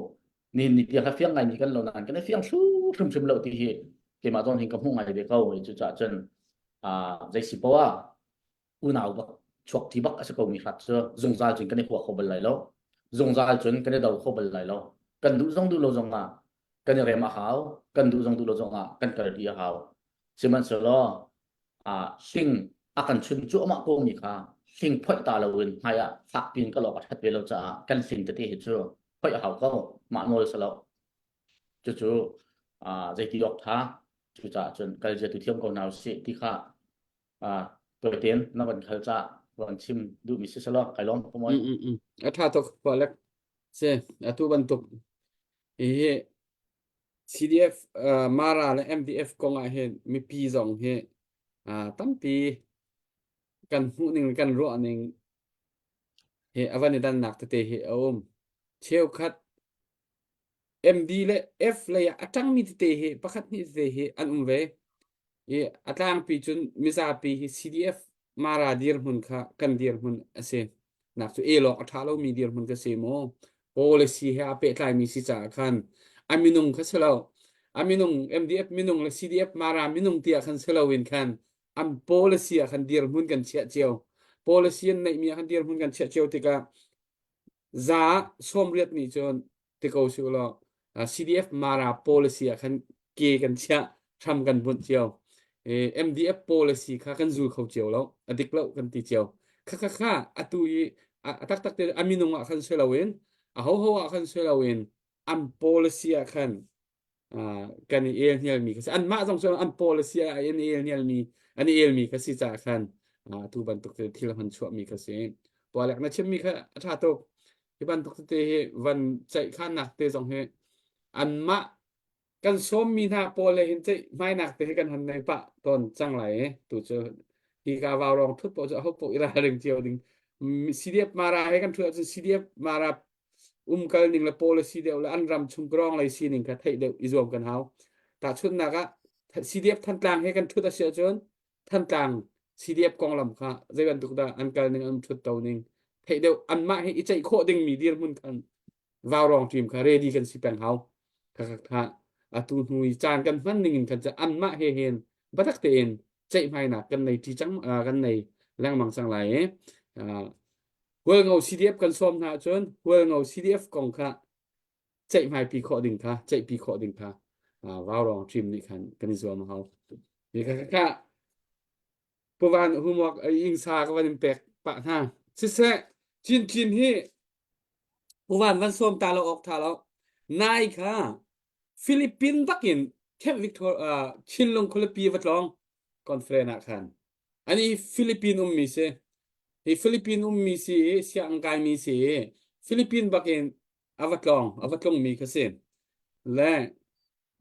nihin ni tiang kha fiang ngaimi kan lo nain kan i fiang thlu hrimhrim lo ti hi keimah zong hin ka hmuh ngai ve ko cucaah cun zei si poah unau bak chuak ti bak a si ko mi hrat cu zungzal cun kan i hua kho bal lai lo zungzal cun kan i do kho bal lai lo kan duh zong duh lo zong ah kan i rem a hau kan duh zong duh lo zong ah kan kal ti a hau sihmanhsehlaw hling a kan chun cuahmah ko mi kha hling phoih ta loin hmai ah fak piin ka lawk a ṭhat ve lo caah kan hling tete hi cu phoih a hau ko mah nawl si lo cucu zeiti awk ṭha cucaah cun kal zia tu thiam ko hna usih ti kha tuaiten na van khal ca van chim duhmi si selaw kai lawm ka moi a ṭha tuk Alec si atu bantuk hi CDF uh, Mara le MDF kong ah hin mipi zong hi uh, tampi kan hmuh ning kan ruah ning hi a van i dannak tete hi a um. Cheukhat MD le F lei ah a ṭangmi tete hi pakhat hnih tete hi an um ve. I a tlangpi cun mizapi hi CDF Mara dirhmun kha kan dirhmun a si. Nak cu elawk a ṭha lomi dirhmun ka si mu. Policy he aa pehtlaimi si caah khan a minung kha si lo. A minung MDF minung le CDF Mara minung tiah khan si loin khan an policy ah khan dirhmun kan chiah cio. Policy an neihmi ah khan dirhmun kan chiah cio tikah za 80 nih cun ti ko si law CDF Mara policy ah khan ke kan chiah hram kan bunh cio MDF policy kha kan zul kho cio lo a dik lo kan ti cio kha kha kha atu i a taktak te a minung ah khan si loin a ho ho ah khan si loin an policy ah khan kan i el hnialmi kha si anmah zong cu an policy ah an i el hnialmi an i elmi kha si caah khan atu bantuk thil hman chuahmi kha si Pualek na chimmi kha a ṭha tuk hi bantuk tete hi van ceihkhannak te zong hi anmah kan sawmmi hna pawl le hin ceih hmainak te hi kan han nei pah tawn cang lai i tu cu hi ka vaurawng thut paoh cu aho paoh i ralring cio ding CDF Mara he kan thut ahcun CDF Mara umkal ning le policy deuh le an ram chung krawng lei sining kha theih deuh i zuam kan hau tahchunhnak ah CDF Thantlang he kan thut a si ahcun Thantlang CDF konglam kha zei bantuk dah an kal ning an thut to ning theih deuh anmah he i ceih khawh dingmi dirhmun khan vaurawng team kha ready kan si peng hau kha kha kha atu hnu i caan kan hman ning in khan anmah he hin batak tein ceihmainak kan nei ṭi cang kan nei lengmang cang lai i Hualngo CDF kan sawm hna ahcun Hualngo CDF kong kha ceihmaipi khawh ding kha ceihpi khawh ding kha vaurawng team nih khan kan i zuam a hau. Hi kha kha puvan homework ingsa ka van in pek pah hna. Siseh Chin hi puvan van sawm ta lo awk tha lo. Nai kha Philippine bakin Camp Victor uh, Chinlung khualipi va tlawng conference ah khan ani Philippine ummi si hi Philippine ummi si i sianginn kaimi si i Philippine bakin a va tlawng a va tlungmi kha si le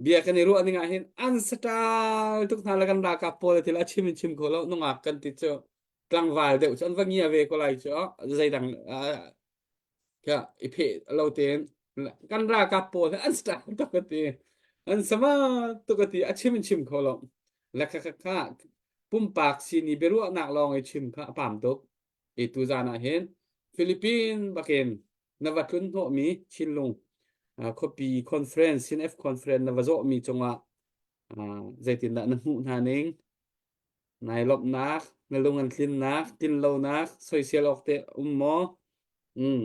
bia kan i ruah ning ah hin an saṭal tuk hna le kan ralkap pawl thil a chim in chim kho lo nungak kan ti cu tlangval deuh cu an va ngia ve ko lai cu zeidang kha i pheh lo tein kan ralkap pawl an saṭal tuk ka ti. An sama tuk a ti a chim in chim kho lo. Le kha kha kha pumpak sini biaruahnak lawng i chim kha a pam tuk. I tu zan ah hin Philippine bakin na va tlun hnawhmi Chinlung khuapi conference CNF conference na va zawhmi cungah zeitindah na hmuh hna ning nai lawmhnak na lung an tlinnak tlinlonak soisel awk te um maw mm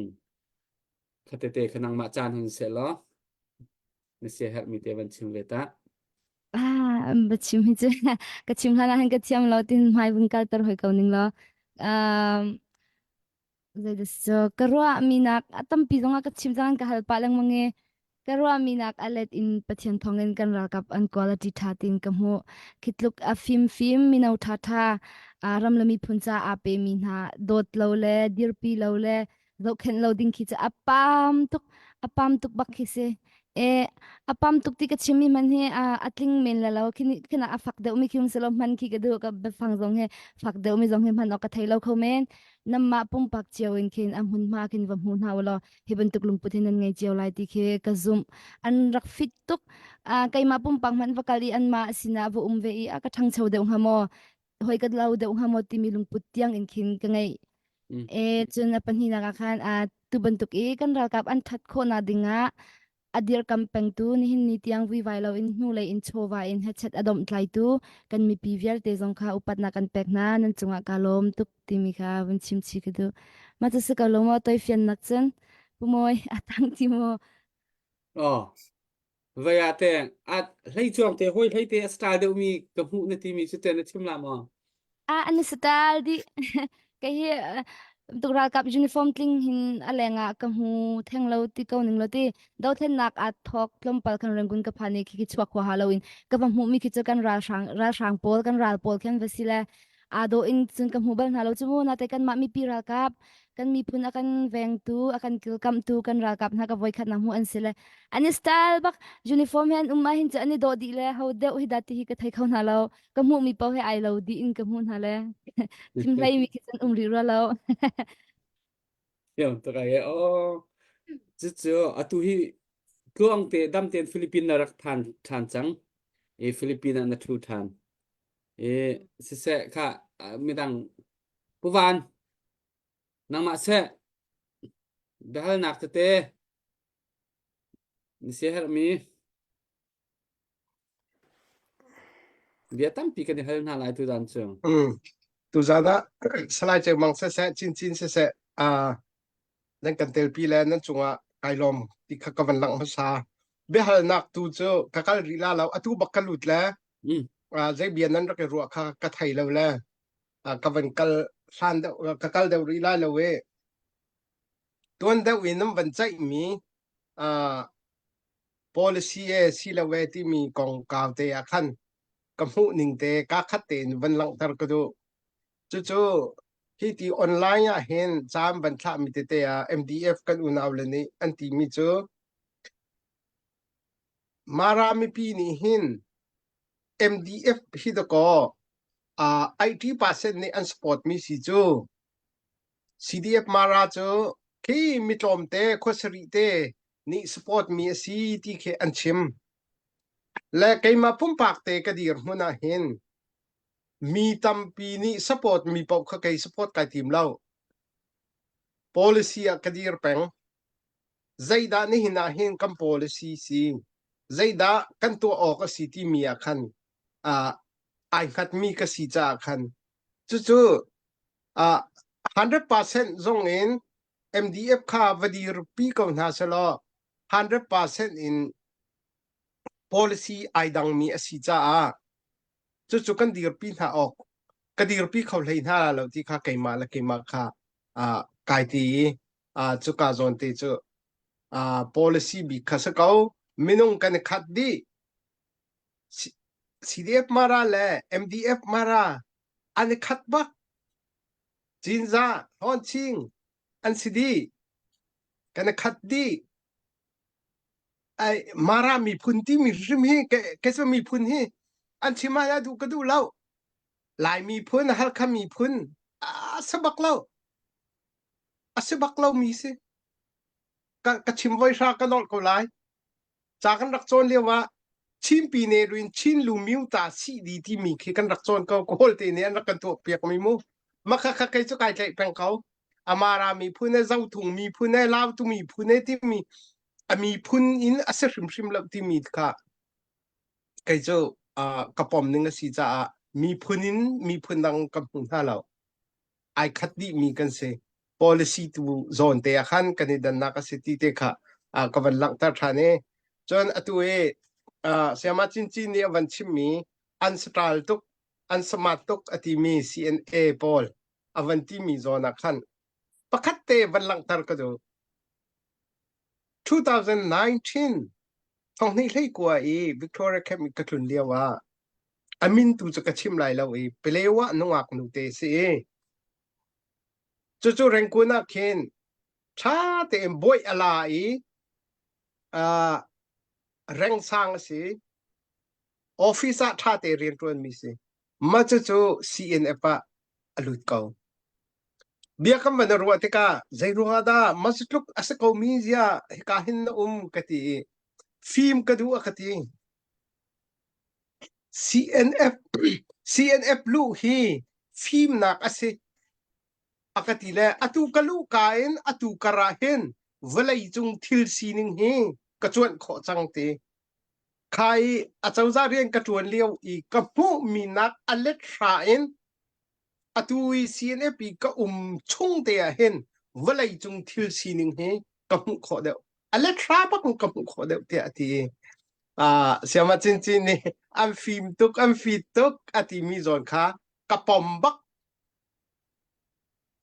khatete kha nangmah caan hun seh law na sia herhmi te van chim ve ta Ah, ba chim hi cu ka chim hlan ah hin ka thiam lo tin hmai vun kalter hoi ko ning law. Um, zeidah cu ka ruahmi nak a tampi zongah ka chim cang ka hal pah lengmang i ka ruahmi nak a let in Pathian thawngin kan ralkap an quality ṭha tin ka hmuh. Khi tluk a fimfim mino ṭhaṭha ram le miphun ca aa pemi hna dawt lo le dirpi lo le zohkhenh lo ding khi cu a pam tuk a pam tuk bak khi si e a pam tuk ti ka chim mi hman hi a tling men la lo khi khina a fak deuh mi khi um selo hman khi ka duh ka biafang zong hi fak deuh mi zong hi hman ok ka thei lo kho men namma pumpak cio in khin a hmun hma khin va hmu hna ulaw hi bantuk lungput hin nan ngei cio lai ti khi ka zumh an rak fit tuk keimah pumpak hmanh va kal i anmah sinah va um ve i a ka ṭhangcho deuh hnga maw hoi ka lo deuh hnga maw timi lungput tiang in khin ka ngei e cun a pahnihnak ah khan a tu bantuk i kan ralkap an ṭhat khawhnak dingah a dirkam pengtu nihin ni tiang vuivai loin hnulei in chawva in hechet a domh tlaitu kan mipi vialte zong kha upatnak kan pek hna nan cungah ka lawm tuk timi kha vun chim chi ka duh mah cu si ko lo maw toifiannak cun pu mawi a tang ti maw Oh vei ah te a hlei chuang te hoi hlei te a style deuh mi ka hmuh na ti mi cu te na chim la maw Ah, an i satal dih. Kei hi tuk ralkap uniform tling hin a lengah ka hmu theng lo ti ko ning lo ti dothlennak aa thawk tlawmpal kan Rangoon ka phan i khi khi chuak huaha loin ka va hmuh mi khi cu kan ralhrang ralhrang pawl kan ral pawl khan va si le aa dawh in cun ka hmu bal hna lo cu mu nate kanmah mipi ralkap kan miphun a kan vengtu a kan kilkamtu kan ralkap hna ka voikhat nak hmuh an si le an i style bak uniform he an um ah hin cu an i dawh dih le ho deuh hi dah ti hi ka thei kho hna lo ka hmuh mi paoh he ai lo dih in ka hmuh hna le thim hlei mi khi cun um rih rua lo. Thiam tuk ai oh. Cucu atu hi tluang te dam tein Philippine na rak than than cang. E Philippine ah na thu than. E siseh kha midang Puvan nangmah seh biahalnak tete na siaherhmi Bia tampi kan i hal hna lai tuzaan cu. Mm. Tuzaan ah Salai Ceu Mang siseh, Cincin siseh, uh, nan kan telpi le nan cungah kai lawm ti kha ka van langh hmasa. Biahalnak tu cu ka kal rih la lo, atu bak ka lut le Mm. uh, zei bia nan rak i ruah kha ka thei lo le uh, ka van kal hlan deuh, ka kal deuh rih lai lo i tuan deuh in nan van ceihmi uh, policy e silo e timi kongkau te ah khan ka hmuh ning te ka khat tein van langhter ka duh. Cucu hi ti online ah hin caan van thlahmi tete ah MDF kan unau le nih an timi cu Mara mipi nih hin MDF hi dakaw uh, 80% nih an support mi si cu CDF Mara cu khi mi tlawmte khuasarih te nih support mi a si ti khi an chim. Le keimah pumpak te ka dir hmun ah hin mi tampi nih support mi paoh kha kei support kai tim lo. Policy ah ka dir peng. Zeidah nihin ah hin kan policy si? Zeidah kan tuah awk a si timi ah khan uh, ai hngatmi ka si caah khan cucu uh, 100% zong in MDF kha va dirpi ko hna selaw 100% in policy ai dangmi a si caah cucu kan dirpi hna awk ka dirpi kho hlei hna lo ti kha keimah le keimah kha uh, kai ti i uh, cuka zawn te cu uh, policy bik kha si ko minung kan i khat dih CDF Mara le MDF Mara an i khat bak Cinzah, Hlawnching an si dih. Kan i khat dih. Ai, Mara miphun timi hrim hi ke cu miphun hi an chim ah duh ka duh lo. Lai miphun, Halkha miphun a si bak lo. A si bak lo mi si. Ka, ka chim voi hra ka nolh ko lai. Ca kan rak cawn lio ah. Chin pine ruin Chin lu myu ta si di timi khi kan rak cawn ko kawl te nih an rak kan tuah piak mi mu makha kha kei cu kai tlaih peng ko Amara miphun he Zothung miphun he Lautu miphun he timi a miphun in a si hrimhrim lo timi kha kei cu uh, ka pom ning a si caah miphun in miphun dang ka hmu hna lo ai khat dih mi kan si policy tu zawn te ah khan kan i dannak a si ti te kha uh, ka van langhter ṭhan i cun atu i uh, Sayama Cincin nih a van chimmi an style tuk an smart tuk a timi CNA pawl a van timi zawn ah khan pakhat te van langhter ka duh 2019 thonghnih hlei kua i Victoria Camp i ka tlun lio ah a min tu cu ka chim lai lo i Palewa nungak nu te si i cucu Rangoon ah khin ṭha tein bawi a la i uh, reng sang a si office ah ṭha te rian ṭuanmi si mah cucu CNF ah a lut ko Biakam van na ruah tikah zeiruangah dah mah tluk a si komi zia hika hin na um ka ti i fim ka duh a ka ti. CNF CNF luh hi fimnak a si a ka ti le atu ka luh ka in atu kar ah hin vawlei cung thil sining hi ka cuanh khawh cang ti. Kha i acozah rian ka ṭuan lio i ka hmuhmi nak a let hra in atu i CNF i ka um chung te ah hin vawlei cung thil sining hi ka hmuh khawh deuh a let hra bak in ka hmuh khawh deuh tiah a ti i uh, Siama Cincin nih an fim tuk an fit tuk a timi zawn kha ka pom bak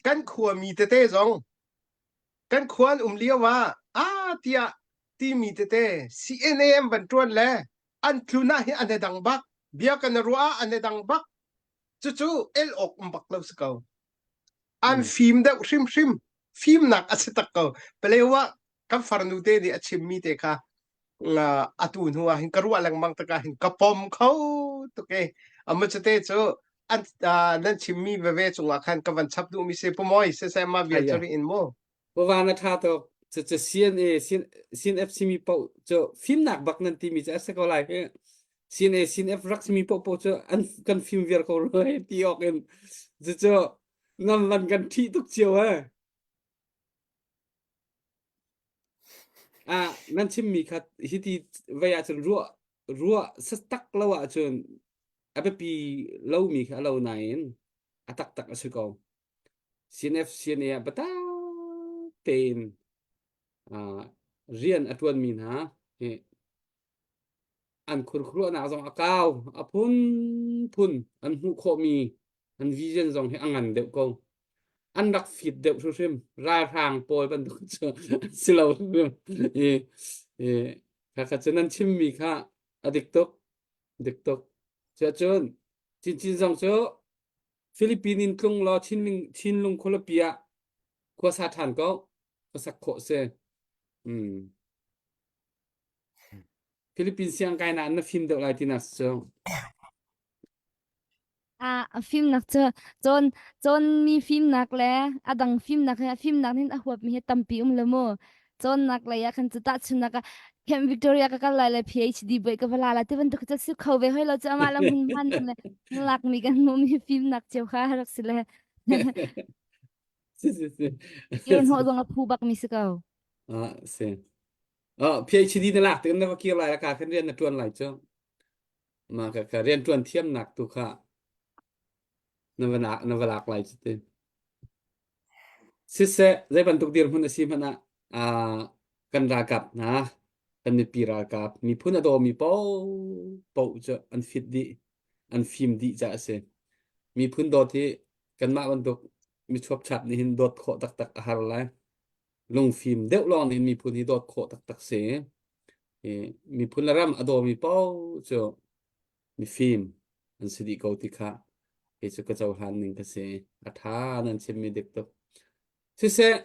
kan khuami tete zong kan khua an um lio ah ah tiah timi tete CNA an van ṭuan le an tlun ah hi an i dang bak bia kan i ruah ah an i dang bak cucu el awk um bak lo si ko an fim deuh hrimhrim fimnak a si tak ko palewa kan farnu te nih a chimmi te kha atu hnu ah hin ka ruah lengmang takah hin ka pom kho tuk e amma cu te cu an nan chimmi veve cungah khan ka van chap duhmi si pumoi siseh ma vial cu in mu Pawa na ṭha tuk. Cucu CNA, CNF simi paoh cu fimnak bak nan timi cu a si ko lai hi. CNA, CNF rak simi paohpaoh cu an kan fim viar ko rua hei ti awk in. Cucu nan van kan ṭhih tuk cio he. Ah, nan chimmi kha hiti vei ahcun ruah ruah tak lo ahcun a biapi lomi kha a lo nain a taktak a si ko. CNF CNA ah biatak tein uh, rian a ṭuanmi hna hi an khurkhuruahnak zong a kau a phunphun an hmuh khawhmi an vision zong hi a ngan deuh ko an rak fit deuh hrimhrim ralhrang pawl bantuk cu si lo hrimhrim i i kha cu nan chimmi kha a dik tuk dik tuk cuahcun cincin zong cu Philippine in tlung law Chinlung khualipi ah khua sa ṭhan ko. Khua sak khawh si. Hmm. Philippine siangkai na na fim deuh lai ti na cu. Ah, fimnak cu cawn cawnmi fimnak le a dang fimnak he fimnak nih a huapmi hi tampi um lo mu. Cawnnak lei ah khan cu tahchunnak ah Camp Victoria ka kal lai le PhD buai ka va la lai ti bantuk cu si kho ve hoi lo cu amah le hmun hman le lakmi kan hmuhmi fimnak cio kha rak si le Si si si. Kir hnawh zong a phu bakmi si ko. Ah, si. Oh, PhD na lak tik na va kir lai ka khan rian na tuan lai cu. Ma ka ka rian tuan thiamnak tu kha na va na va lak lai cu ti. Siseh, zei bantuk dirhmun a si hmanh ah aa kan ralkap hna, kan mipi ralkap, miphun a dawmi paohpaoh cu an fit dih, an fim dih caah a si. Miphun dawt hi kanmah bantuk michuapchap nih hin dawt khawh taktak a har lai. Lungfim deuh lawng nih miphun hi dawt khawh taktak si. I miphun le ram a dawmi paoh cu mifim an si dih ko ti kha kei cu ka cohlan ning ka si. A ṭha nan chimmi dik tuk. Siseh,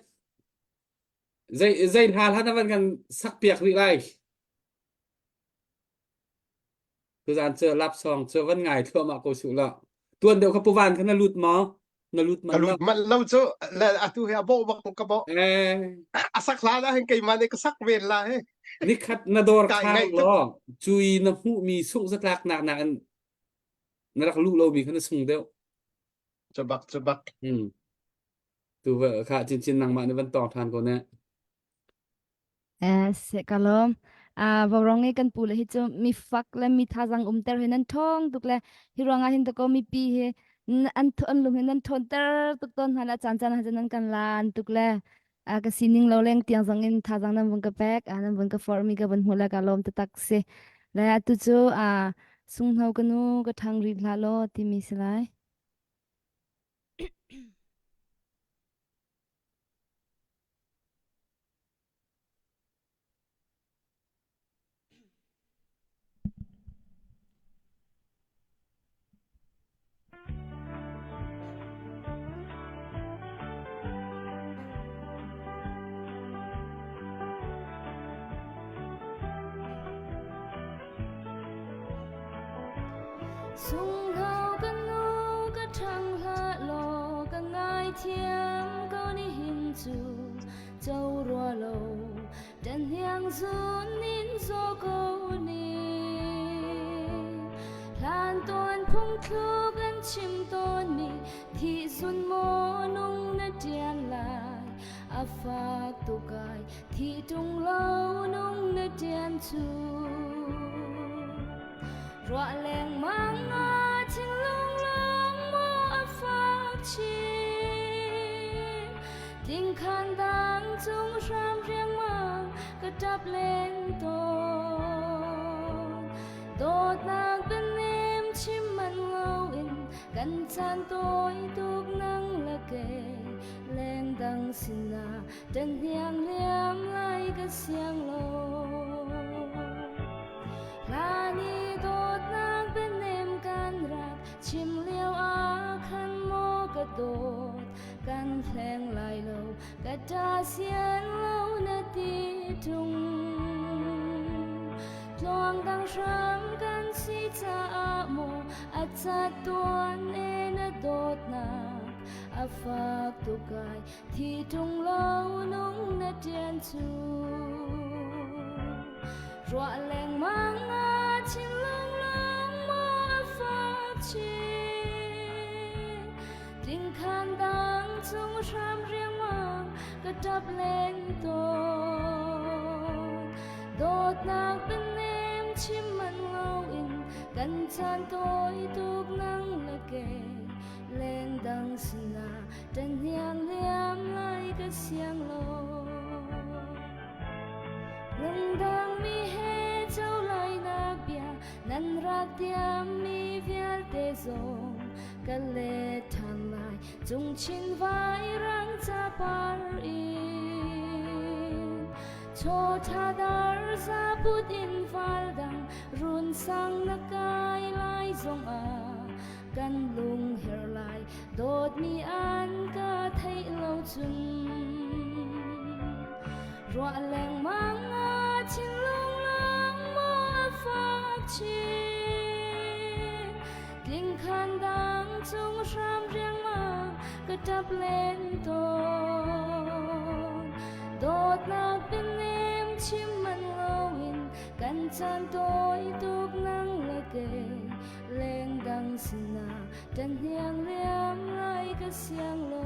zei zei hla hla na van kan sak piak rih lai. Tuzaan cu lap song cu van ngai thluahmah ko suh law. Tuan deuh kha puvan kha na lut maw? Na lut Ka manh lo. lut manh lo cu le atu hi a bawh bak ka bawh. Eh, A sak hlan ah hin keimah nih ka sak ven la he. nikhat na dawr Kai khar ngaih tuk. law cui na hmuhmi sungh zatlak nak nakin na rak luh lomi kha na sung deuh. Cubak cubak. Hmm. Tu va kha chinchin nangmah nih van tawng ṭhan ko ne. Eh, se ka lawm. Ah, vaurawng i kan pu le hi cu mi fak le mi thazang umter hi nan ṭhawng tuk le hi ruangah hin dakaw mipi hi n- an an lung hi nan ṭhawnter tuk tawn hna le a caan caan ah cun nan kan lan tuk le ah, ka sining lo leng tiang zong in thazang nan vun ka pek ah, nan vun ka forh mi ka vun hmuh le ka lawm taktak si. Le atu cu ah, sunghno ka nu ka ṭhang rih hlah law timi si lai. Sungho ka nu ka ṭhang hlah law ka ngaithiam ko nihin cu co rua lo ṭan hniang zun in zaw ko ning hlan tawn phungthluk an chim tawnmi thih zun maw nung na ṭian lai a fak tuk ai thi ṭung lo nung na ṭian cu Ruah lengmang ah thinlung lawng maw a fak chin Tingkhan dang cung hram riangmang ka ṭap len tawn Dawtnak bianem chim manh loin kan caan tawi tuk nang le kei lengdang sinah ṭan hniang liam lai ka siang lo Hlan i dawtnak bianem kan rak chim lio ah khan maw ka dawt kan hleng lai lo ka ṭa sian lo na ti ṭung tluang dang hram kan si caah maw a cat tuan e na dawtnak a fak tuk ai Thi ṭung lo nung na ṭian cu ruah lengmang ah thinlung lawng maw a fak chin tingkhan dang cung hram riangmang ka ṭap len tawn dawtnak bianem chim manh loin kan caan tawi tuk nang le kei lengdang sinah ṭan hniang liam lai ka siang lo lungdang mi he co lai nak bia nan rak tiam mi vialte zong ka let ṭhan lai cung chin vai rang ca par in chaw tha dar za put in val dang run sang na kai lai zong ah kan lung her lai dawtmi an ka theih lo cun ruah lengmang ah thinlung lang maw a fak chin tlingkhan dang cung hram riangmang ka ṭap len tawn dawtnak bianem chim manh loin kan caan tawi tuk nang le kei lengdang sinah ṭan hniang liam lai ka siang lo.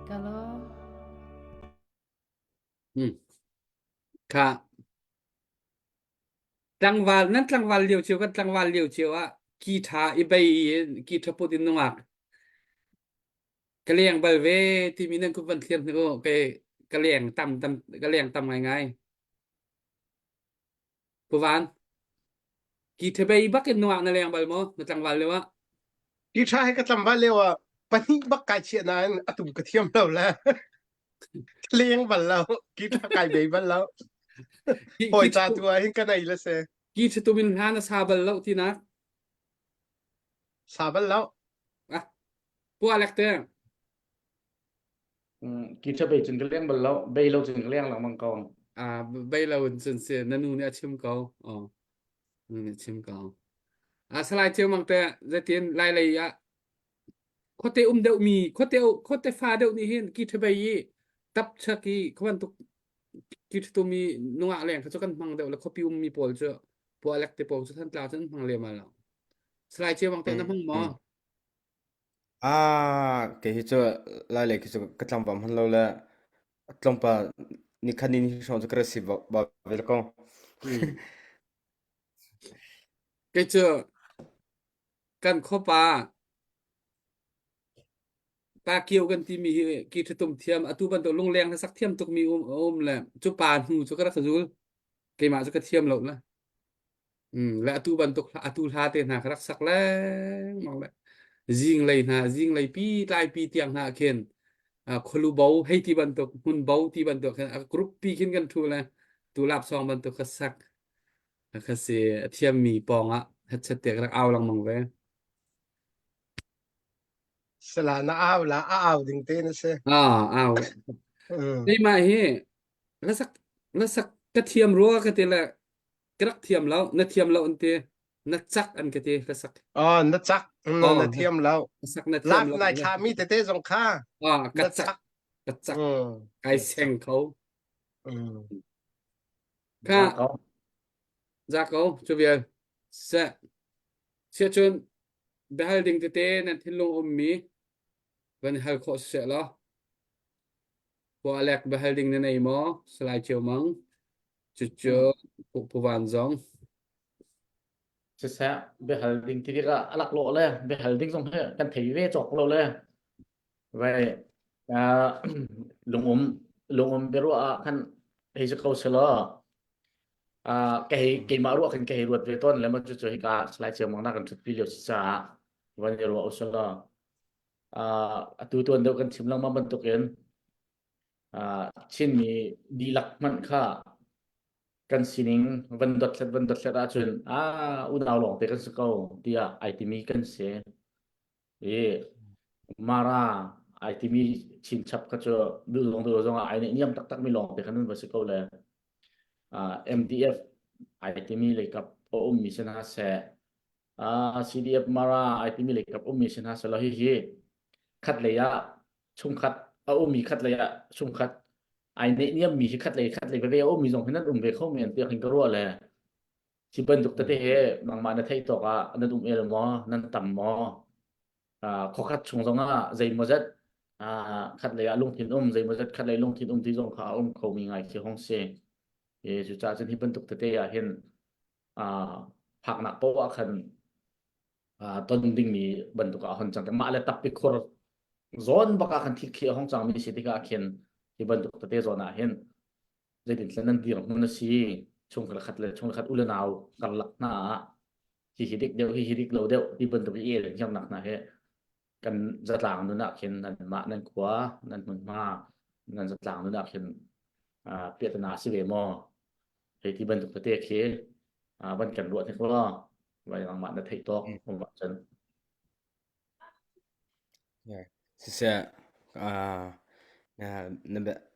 Ka lawm. Hmm. Kha tlangval nan tlangval lio cio kan tlangval lio cio ah ki tha i bei in ki tha put in nungak ka leng bal ve timi nan kut van thlir hnik u ke ka leng tam tam ka leng tam ngai ngai Pu Van ki tha bei bak in nungak na leng bal maw na tlangval lio ah Ki tha he ka tlangval lio ah. Pahnih bak kai chiah nain a tum ka thiam lo le. Leng bal lo, guitar kai bei bal lo. Hawi ca tu ah hin ka nei le se. Ki tum in hla na sa bal lo tinak. Sa bal lo. Ah, pua lek te. Guitar bei cun ka leng bal lo, bei lo cun ka leng lengmang ko. Ah, bei lo in cun si na nu nih a chim ko. Oh. Nu nih a chim ko. Ah, salai Ceu Mang te zeitin lai lei ah khuate um deuh mi khuate khuate fa deuh nih hin ki ṭha bei i tap chak i kha bantuk ki ṭha tumi nungak leng kha cu kan hmang deuh le khuapi um mi pawl cu pualek te pawl cu thantlang cu an hmang lem lo. Salai Ceu Mang te na hmang maw? Ah, kei hi cu lai lei khi cu ka tlangval hman lo le tlawmpal nikhat ni hi hrawng cu ka ra si ba ve ko. Mm. Kei cu kan khuapa pa kio kan timi hi ki ṭhitum thiam atu bantuk lungleng hlasak thiam tukmi um um le cu pa hnu cu ka rak zul keimah cu ka thiam lo le mm, le atu bantuk atu hla te hna ka rak sak lengmang le zinglei hna zinglei pi tlai pi tiang hna khin khulu bo hei ti bantuk hmun bo ti bantuk khin a group pi khin kan thu le tu lap song bantuk ka sak Kha si a thiammi pawngah hetchet te ka rak au lengmang ve. Sala na au la a au ding te na si. Ah, au. Mm. Keimah hi hlasak hlasak ka thiam rua ka ti le ka rak thiam lo, na thiam lo an ti, na cak an ka ti hlasak. Oh, na cak, na, Oh, na thiam lo. hlasak na thiam Lak lo. nai thlami tete zong kha. Ah, ka Na cak, cak. ka cak. Mm. Kai Na cak. seng kho. Mm. Kha Za ko. Za ko cu vial seh. Siahcun biahal ding tete nan thinlung ummi van hal khawh siseh law. Pu Alek biahal ding na nei maw? Salai Ceu Mang. Cucu Pu Pu Van zong. Siseh biahal ding ti tikah a laklawh le biahal ding zong hi kan thei ve cawk lo le vai uh, lungum lungum biaruah ah khan hei si ko selaw uh, ka hei keimah ruah khin ka hei ruat ve tawn le ma cu cu hika Salai Ceu Mang na kan ṭhutpi lio si caah van i ruah usulaw uh, atu tuan deuh kan chim lengmang bantukin uh, Chinmi dihlak hmanh kha kan sining van dothlat van dothlat ahcun ah unau lawng te kan si ko tiah ai timi kan si i Mara ai timi chinchap kha cu duh zong duh zong ah ai neih niam taktak mi lawng te khan an va si ko le uh, MDF ai timi leikap a ummi si hna seh uh, CDF Mara ai timi leikap ummi si hna seh lo hihi khat lei ah chungkhat a ummi khat lei ah chungkhat ai neih niam mi hi khat lei khat lei veve a ummi zong hin an um ve kho men tiah hin ka ruah le Hi bantuk tete he nangmah na theih tawk ah nan um el maw, nan tam maw? Uh, khuakhat chung zongah zeimawzat uh, khat lei ah lungthin um, zeimawzat khat lei lungthin um ti zong kha a um khomi ngai khi hong si. E, cucaah cun hi bantuk tete ah hin uh, phaknak poah ah khan uh, ton dingmi bantuk ah hon cang. Mah le tappi khur zawn bak ah khan thil khi a hong cangmi si tikah khin hi bantuk tete zawn ah hin zeitintiah nan dirhmun a si chungkhar khat le chungkhar khat u le nau karlak hna ah hi hi dik deuh hi hi dik lo deuh ti bantuk i el hiangnak hna he kan zatlang nun ah khin nan mah nan khua nan hmunhma nan zatlang nun ah khin piahtana si ve maw hei ti bantuk tete khi van kan ruah hnik law vai nangmah na theih tawk um ahcun Siseh,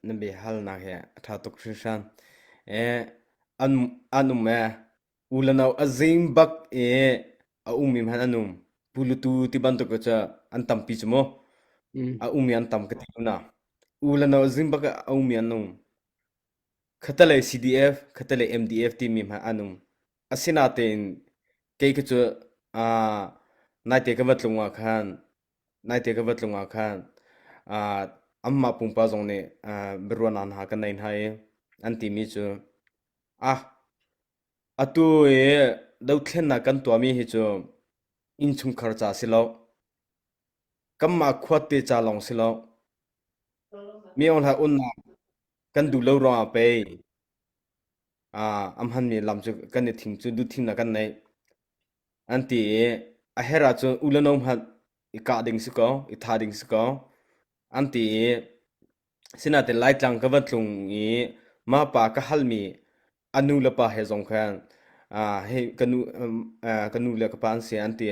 na biahalnak hi a ṭha tuk hringhran. An um ee, u le nau a zing bak i a ummi hmanh an um. Pu le tu ti bantuk cu an tampi cu mu. A ummi an tam ka ti ko na. U le nau a zing bak i a ummi an um. Khatalei CDF, khatalei MDF timi hmanh an um. Asinain kei khi cu aa naite ka va tlung ah khan naite ka va tlung ah khan aa anmah pumpak zong nih aa biaruahnak hna kan nei hna i an timi cu ah atu i dothlennak kan tuahmi hi cu innchungkhar ca si lo kanmah khuate ca lawng si lo mi aung hla unnak kan duh lo ruangah pei a hmanmi lam cu kan i thim cu duhthimnak kan neih an ti i a herh ahcun u le no hmanh. i kah ding si ko, i tha ding si ko an ti i sinain Laitlang ka va tlung i mah pa ka halmi a nu le pa he zong khan ah hei ka nu ka nu le ka pa an si an ti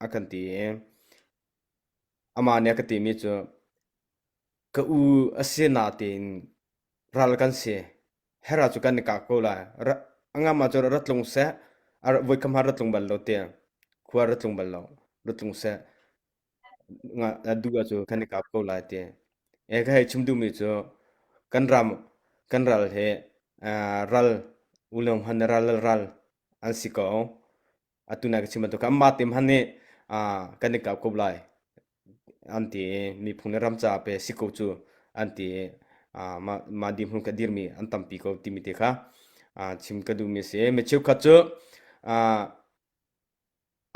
a kan ti i amah nih a ka timi cu ka u a si natein ral kan si hera cu kan i kah ko lai a ngam ahcun ra tlung seh voikham ha ra tlung bal lo te khua ra tlung bal lo ra tlung seh duh ahcun kan i kap ko lai ti. E ka hei chim duhmi cu kan ram kan ral hi ral ulung han ral ral an si ko. Atu nai ka chim bantuk anmah te hmanh nih kan i kap ko lai an ti i miphun le ram caah pe si ko cu an ti i mah mah dirhmun ka dirmi an tampi ko timi te kha chim ka duhmi a si. Mi cheukhat cu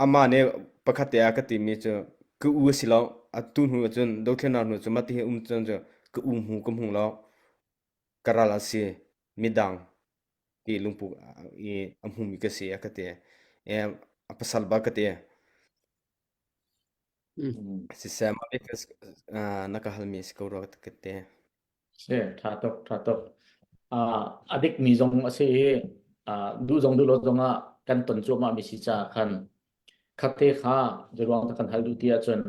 Amah nih pakhat te ah ka timi cu ka u a si lo. Atu hnu ahcun dothlennak hnu cu mah ti hi um cun cu ka u hmu ka hmu lo. Ka ral a si. Midang ti lungput i a hmumi ka si a ka ti. A pasal bak ka ti. Siseh mah bik na ka halmi a si ko rua ka ti. Si, ṭha tuk, ṭha tuk. Uh, a dikmi zong a si i uh, duh zong duh lo zong ah kan ton cuahmah mi si caah khan khatte kha zeiruang dah kan hal duh ti ahcun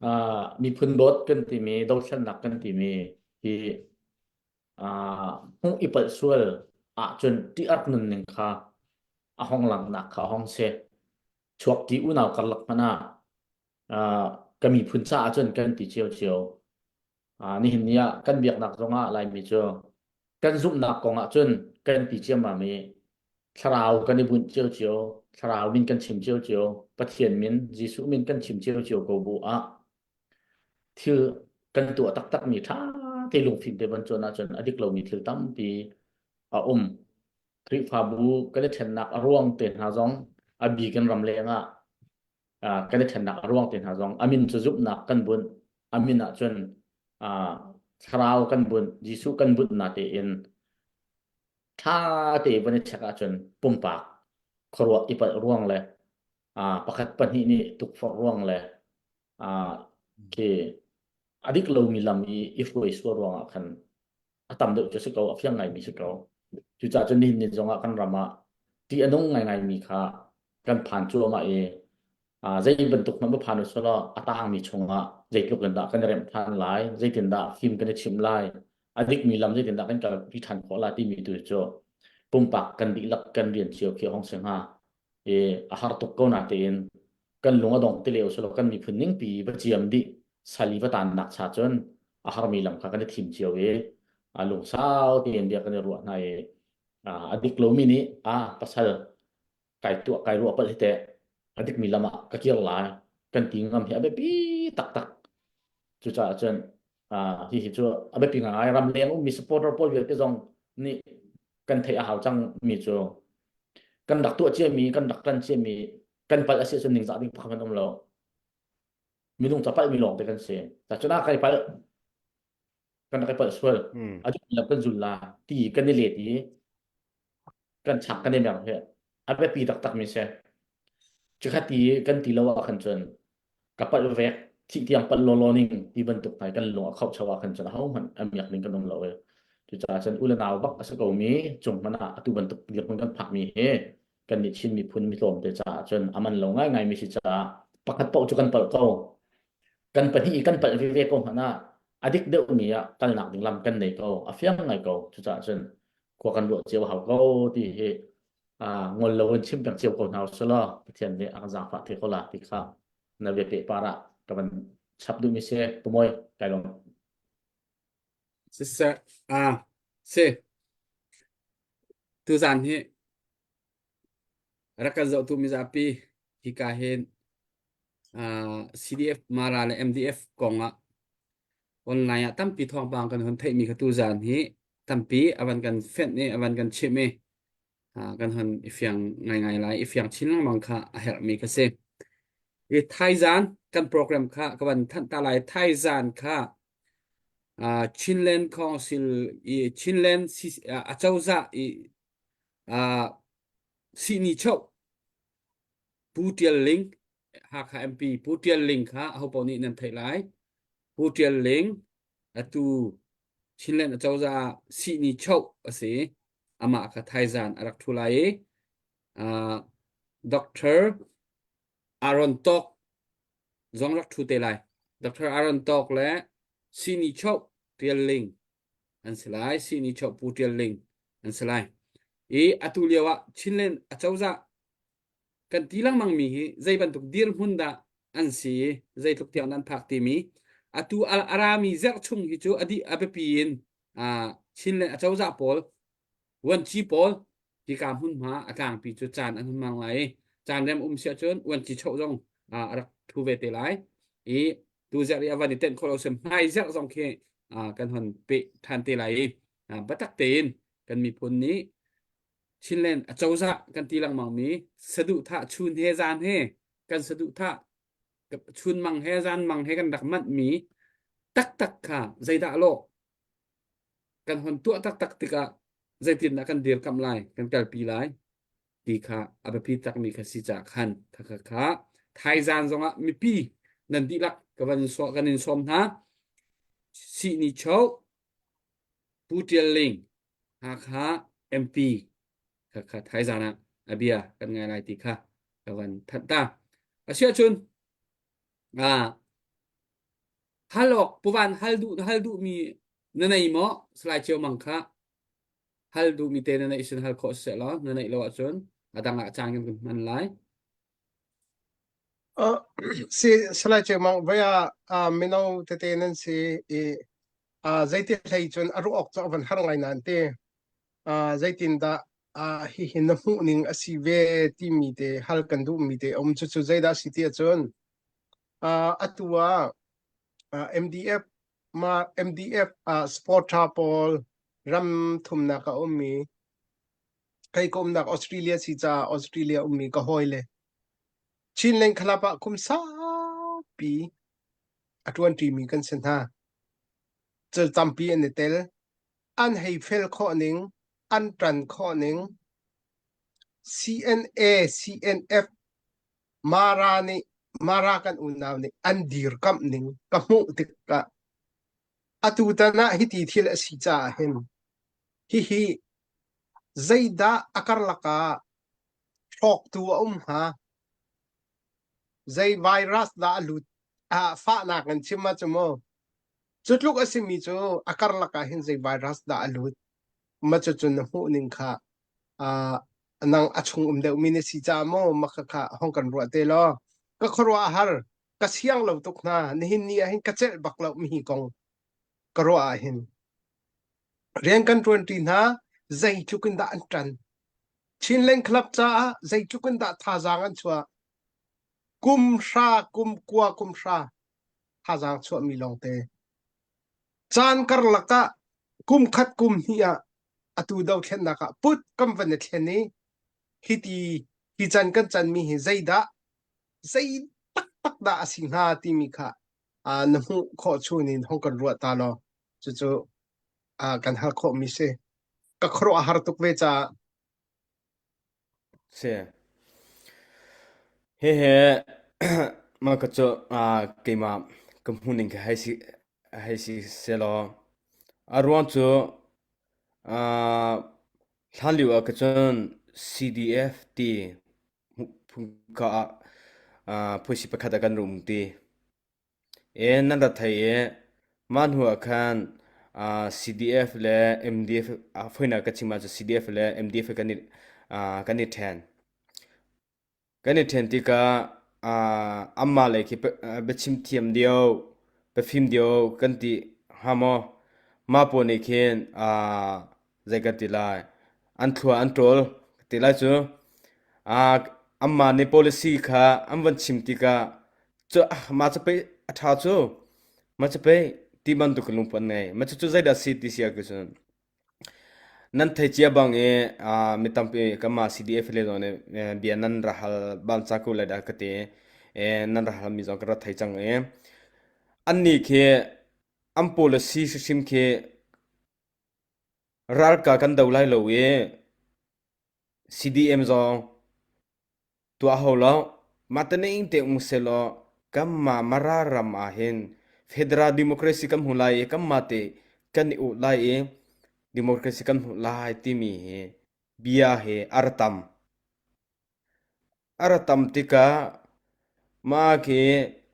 uh, miphun dawt kan timi dothlennak kan timi hi uh, hmuh i palh sual ahcun ṭih-ark nunning kha a hong langhnak kha a hong si. Chuak ti unau karlak hmanh ah uh, ka miphun caah cun kan ti cio cio. Ah, nihin ni ah kan biaknak zongah Laimi cu kan zumhnak kong ah cun kan ti ciammam i thlarau kan i bunh ciocio, thlarau min kan chim ciocio, Pathian min, Jesuh min kan chim ciocio ko bu ah thil kan tuah taktakmi ṭha te lungfim te van cuan ahcun a dik lomi thil tampi a um. Khrihfabu kan i ṭhennak a ruang te hna zong a bi kan ram leng ah kan i ṭhennak a ruang te hna zong a min cu zumhnak kan bunh a min ah cun thlarau kan bunh Jesuh kan bunh na tein ṭha te van i check ahcun pumpak khuaruah i palh ruang le pakhat pahnih nih tukforh ruang le khi a dik lomi lam i i hruai sual ruangah khan a tam deuh cu si ko a fiang ngaimi si ko cucaah cun nihin ni zongah kan ram ah ṭih a nung ngaingaimi kha kan phan cuahmah i zei bantuk hmanh va phan usih law a tangmi chungah zeitluk in dah kan i remh ṭhan lai zeitindah fim kan i chimh lai a dikmi lam zeitindah kan kalpi ṭhan khawh lai timi tu cu pumpak kan dihlak kan rian cio khi hong si hnga i a har tuk ko na tein kan lung a dong ti leo silo kan miphun ningpi va ciam dih sali va tan nak cha cun a harmi lam kha kan i thim cio i a lungsau tein bia kan i ruah hna i a dik lomi nih a pasal kai tuah kai ruah palh hi teh a dikmi lam ah ka kir lai kan ti ngam hi a biapi taktak cucaah cun hihi cu a biapi ngai ram leng ummi supporter pawl vialte zong nih kan theih a hau cang mi cu kan rak tuah ciami kan rak tan ciami kan palh a si ahcun ningzah ding pakhat um lo minung ca palh mi lawng te kan si ta cun ah kai palh kan rak i palh sual a lam kan zul la ti kan i let i kan chak kan i mer hi a biapi taktak mi si cikhat ti kan ti lo ah khan cun ka palh vek thih tiang palh lawlaw ning ti bantuk hna kan lung a khauh chau ah khan cun ahohmanh a miak ding kan um lo i cucaah cun u le nau bak a si ko mi cung hmanh ah atu bantuk dirhmun kan phak mi hi kan nih Chin miphun mi tlawmte caah cun a man lo ngaingai mi si caah pakhat paoh cu kan palh ko kan pahnih i kan palh veve ko hmanh ah a dik deuh mi ah kalnak ding lam kan nei ko a fiang ngai ko cucaah cun khua kan ruah cio hau ko ti hi ngol lo in chim peng cio ko hna usulaw Pathian nih a kan zaangfah te ko la ti kha na bia pe par ah ka van chap duh mi si tumawi kai lawm Siseh ah si tuzan hi rak kan zohtu mizapi hika hin CDF Mara le MDF kong ah online ah tampi thawngpang kan hun theihmi kha tuzan hi tampi a van kan fenh i a van kan chimh i kan hun i fiang ngaingai lai i fiang chin lengmang kha a herhmi kha si. I thaizan kan program kha ka van thanh ta lai thaizan kha Chinland Council i Chinland acozah i sihni choh Pu Tial Ling. Hakha MP Pu Tial Ling kha ahopaoh nih nan theih lai. Pu Tial Ling atu Chinland acozah ah sihni choh a si. Amah kha thaizan a rak ṭhu lai i uh, Dr. Aaron Tawk zong rak ṭhu te lai. Dr. Aaron Tawk le sihni choh Tial Ling an si lai. Sihni choh Pu Tial Ling an si lai. I atu lio ah Chinland acozah kan ti lengmang mi hi zei bantuk dirhmun dah an si i zeitluk tiang dah an phak timi atu a rami zerh chung hi cu a dih a biapi in Chinland acozah pawl vuanci pawl hika hmunhma a tlangpi cu caan an hun hmang lai i caan rem um si ahcun vuanci choh zong a rak thu ve te lai i tu zerh i a van i tenh khawh lo sem hmai zerh zong khi kan hon peh than te lai i biatak tein kan miphun nih Chinland acozah kan ti lengmang mi saduhthah chun he zan he kan saduhthah chun mang he zan mang he kan rak manh mi taktak kha zeidah lawh kan hon tuah taktak tikah zeitindah kan dirkamh lai kan kalpi lai ti kha a biapi takmi kha si ca khan kha kha kha thaizan zongah mipi nan dihlak ka van kan in sawm hna sihni cho Pu Tial Ling Hakha MP kha kha thaizan ah a bia kan ngai lai ti kha ka van thanh ta. Asiahcun ah hal awk puvan hal duh hal duh mi na nei maw Salai Ceu Mang kha hal duh mi te na neih sin hal khawh seh law na neih lo ahcun a dang ah caan kan kan hman lai. Uh, si Salai Ceu Mang voi ah mino tete nan si i zeiti hlei cun a ruah awk cu a van har ngai nain te zeitindah hihi na hmuh ning a si ve timi te hal kan duhmi te um cucu zeidah si ti ahcun atu ah MDF ma MDF supporter pawl ram thumnak a ummi kei ka umnak Australia si caah Australia ummi ka hawile Chinland Club ah kum saupi a ṭuanṭimi kan si hna. Cil tampi an i tel. An hei fel khawh ning, an ṭan khawh ning, CNA, CNF, Mara nih Mara kan unau nih an dirkamh ning ka hmuh tikah atutan ah hiti thil a si caah hin hihi zeidah a karlak ah hrawktu a um hnga? Zei virus dah a lut? Ah, fahnak in chim ahcun mu. Cu tluk a simi cu a karlak ah hin zei virus dah a lut? Ma cucun na hmuh ning kha ah nang a chung um deuhmi na si caah maw ma kha kha hong kan ruah te law ka khuaruah a har ka siang lo tuk hna nihin ni ah hin ka celh bak lo mi hi kong ka ruah ah hin rian kan ṭuanṭi hna zeitluk in dah an ṭan Chinland Club caah zeitluk in dah thazaang an chuah? Kum hra, kum kua, kum hra thazaang chuahmi lawngte. Caan karlak ah kum khat kum hnih ah atu dothlennak ah put kan van i thlen i hiti hi can kan canmi hi zeidah zei taktak dah a si hnga timi kha uh, na hmuh khawh chung in hong kan ruah ta law cucu uh, kan hal khawhmi si. Ka khuaruah a har tuk ve caah. Si. Hihi mah ka cu keimah ka hmuhning khi hei si hei si sehlaw a ruang cu hlanlio ah kacun CDF ti phungka ah phuisi pakhat ah kan rak um ti. E nan rat thei i mah hnu ah khan CDF le MDF a foinak ka chim ahcun CDF le MDF kan i kan i ṭhen. Kan i ṭhen tikah anmah lei khi biachim thiam deuh, biafim deuh kan ti hnga maw? Mah pawl nih khin zei kan ti lai an thlua an ṭawl ka ti lai cu. Anmah nih policy kha an van chim tikah cu mah cu pei a ṭha cu mah cu pei ti bantuk in lungput an ngei. Mah cucu zeidah a si ti si ahcun nan thei cia bang i mi tampi kanmah CDF le zong nih bia nan ra hal bal ca ko lai dah ka ti i nan ra halmi zong ka rak thei cang i annih khi an policy hrimhrim khi Ralka kan do lai lo i CDM zong tuah hau lo. Mah tening te um sehlaw kanmah Mara ram ah hin federal democracy kan hmu lai i kanmah te kan i uk lai i democracy kan hmuh lai timi hi bia hi a ra tam. A ra tam tikah mah khi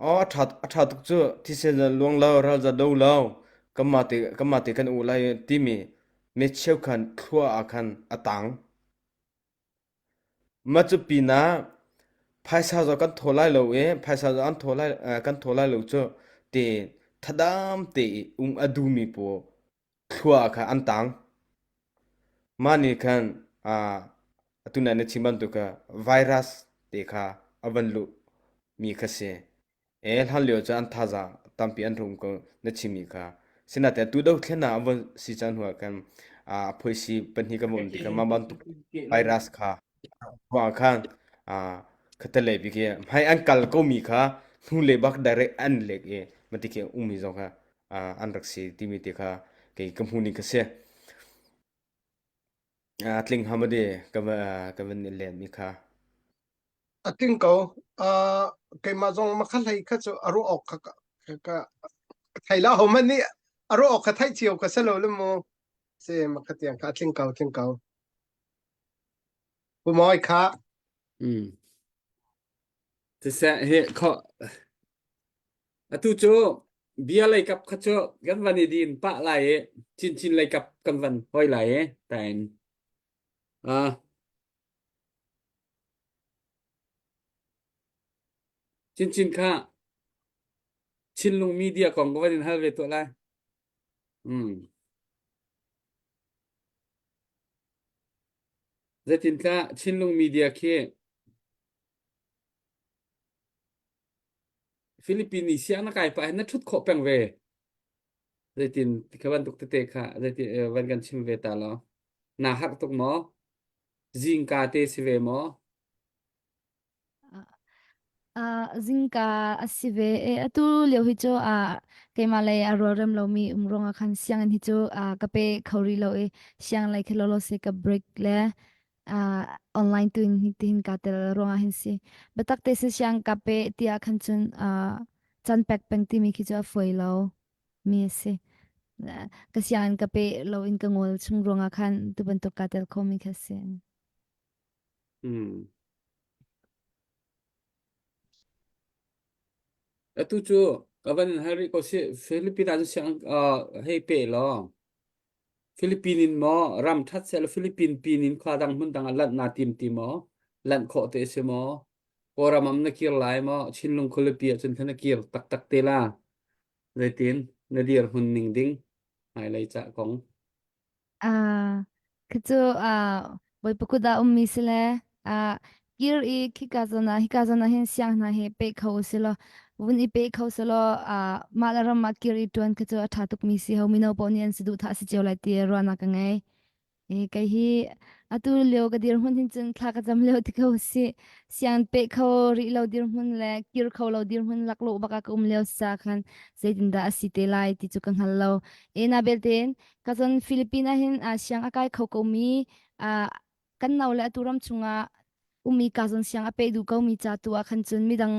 aw a ṭha a ṭha tuk cu thisen luang lo ral za do lo kanmah te kanmah te kan uk lai timi mi cheukhat thlua ah khan a tang. Mah cu pinah phaisa zong kan thaw lai lo i phaisa zong an thaw lai kan thaw lai lo cu tiin thadam te i um a duhmi pawl thlua kha an tang. Mah nih khan atu nai na chim bantuk kha virus te kha a van luh mi kha si. E hlan lio cu an thazaang tampi an rum ko na chimmi kha. Sinain tu dothlen ah a von si cang hnu ah khan phoisi pahnih kan um tikah mah bantuk virus kha ruang ah khan khatalei bik hi hmai an kal komi kha hnulei bak direct an lek i mati khi ummi zong kha an rak si timi te kha kei ka hmu ning ka si. Tling hamadi ka ka van len mi kha. A tling ko. Uh, keimah zong makha hlei kha cu a ruah awk kha ka, ka, ka thei la ho man nih a ruah awk kha theih cio ka si lo le mu. Se makha tiang kha a tling ko tling ko. Pu Mawi kha. Mm. Siseh hi kho atu cu bia lei kap kha cu kan van i din pah lai i chinchin lei kap kan van hoi lai i tain. Uh, Chinchin kha Chinlung media kong ka van in hal ve tuah lai. Mm. Zeitintiah Chinlung media khi Philippine i siang na kai pah hin na ṭhut khawh peng ve. Zeitin kha bantuk tete kha zeitin eh, van kan chim ve ta law. Naa harh tuk maw? Zingka te si ve maw? Uh, zingka a si ve. E, atu lio hi cu uh, keimah lei a rualrem lomi um ruangah khan sianginn hi cu uh, ka pe kho rih lo i siang lei khi lawlaw se ka break le uh, online tu in tihin ka tel ruangah hin si. Biatak te si siang ka pe tiah khan cun uh, chan pek peng timi khi cu a fawi lo mi a si. Ka sianginn ka pe lo in ka ngol chung ruangah khan tu bantuk ka tel kho mi kha si. Hmm. Atu cu ka van in hal rih ko si Philippine ah cun siang uh, hei pe law Philippine in maw ram that seh law Philippine pin in khua dang hmun dang ah lanh naa tim ti maw lanh khawh te si maw Kawlram am na kir lai maw Chinlung khualipi ah cun khan na kir taktak te la zeitin na dir hmun ning ding hmailei ca kong Ah, khi cu ah Bawipa kut ah ummi si le ah kir i khika zawn ah hika zawn ah hin siang hna hi pe kho u si law vun i pe kho si law ah mah le ram ah kir i ṭuan khi cu a ṭha tukmi si ho mino paoh nih an si duh thah si cio lai ti ruahnak ka ngei. E, kei hi atu lio ka dirhmun hin cun thla ka cam lio ti ko si. Siang pe kho rih lo dirhmun le kir kho lo dirhmun laklawh bak ah ka um lio sa khan zeitindah a si te lai ti cu ka hngal lo. E na belte Ka cun Philippine ah hin uh, siang a kai kho komi uh, kan no le atu ram chungah ummi ka zawn siang a pe duh komi ca tu ah khan cun midang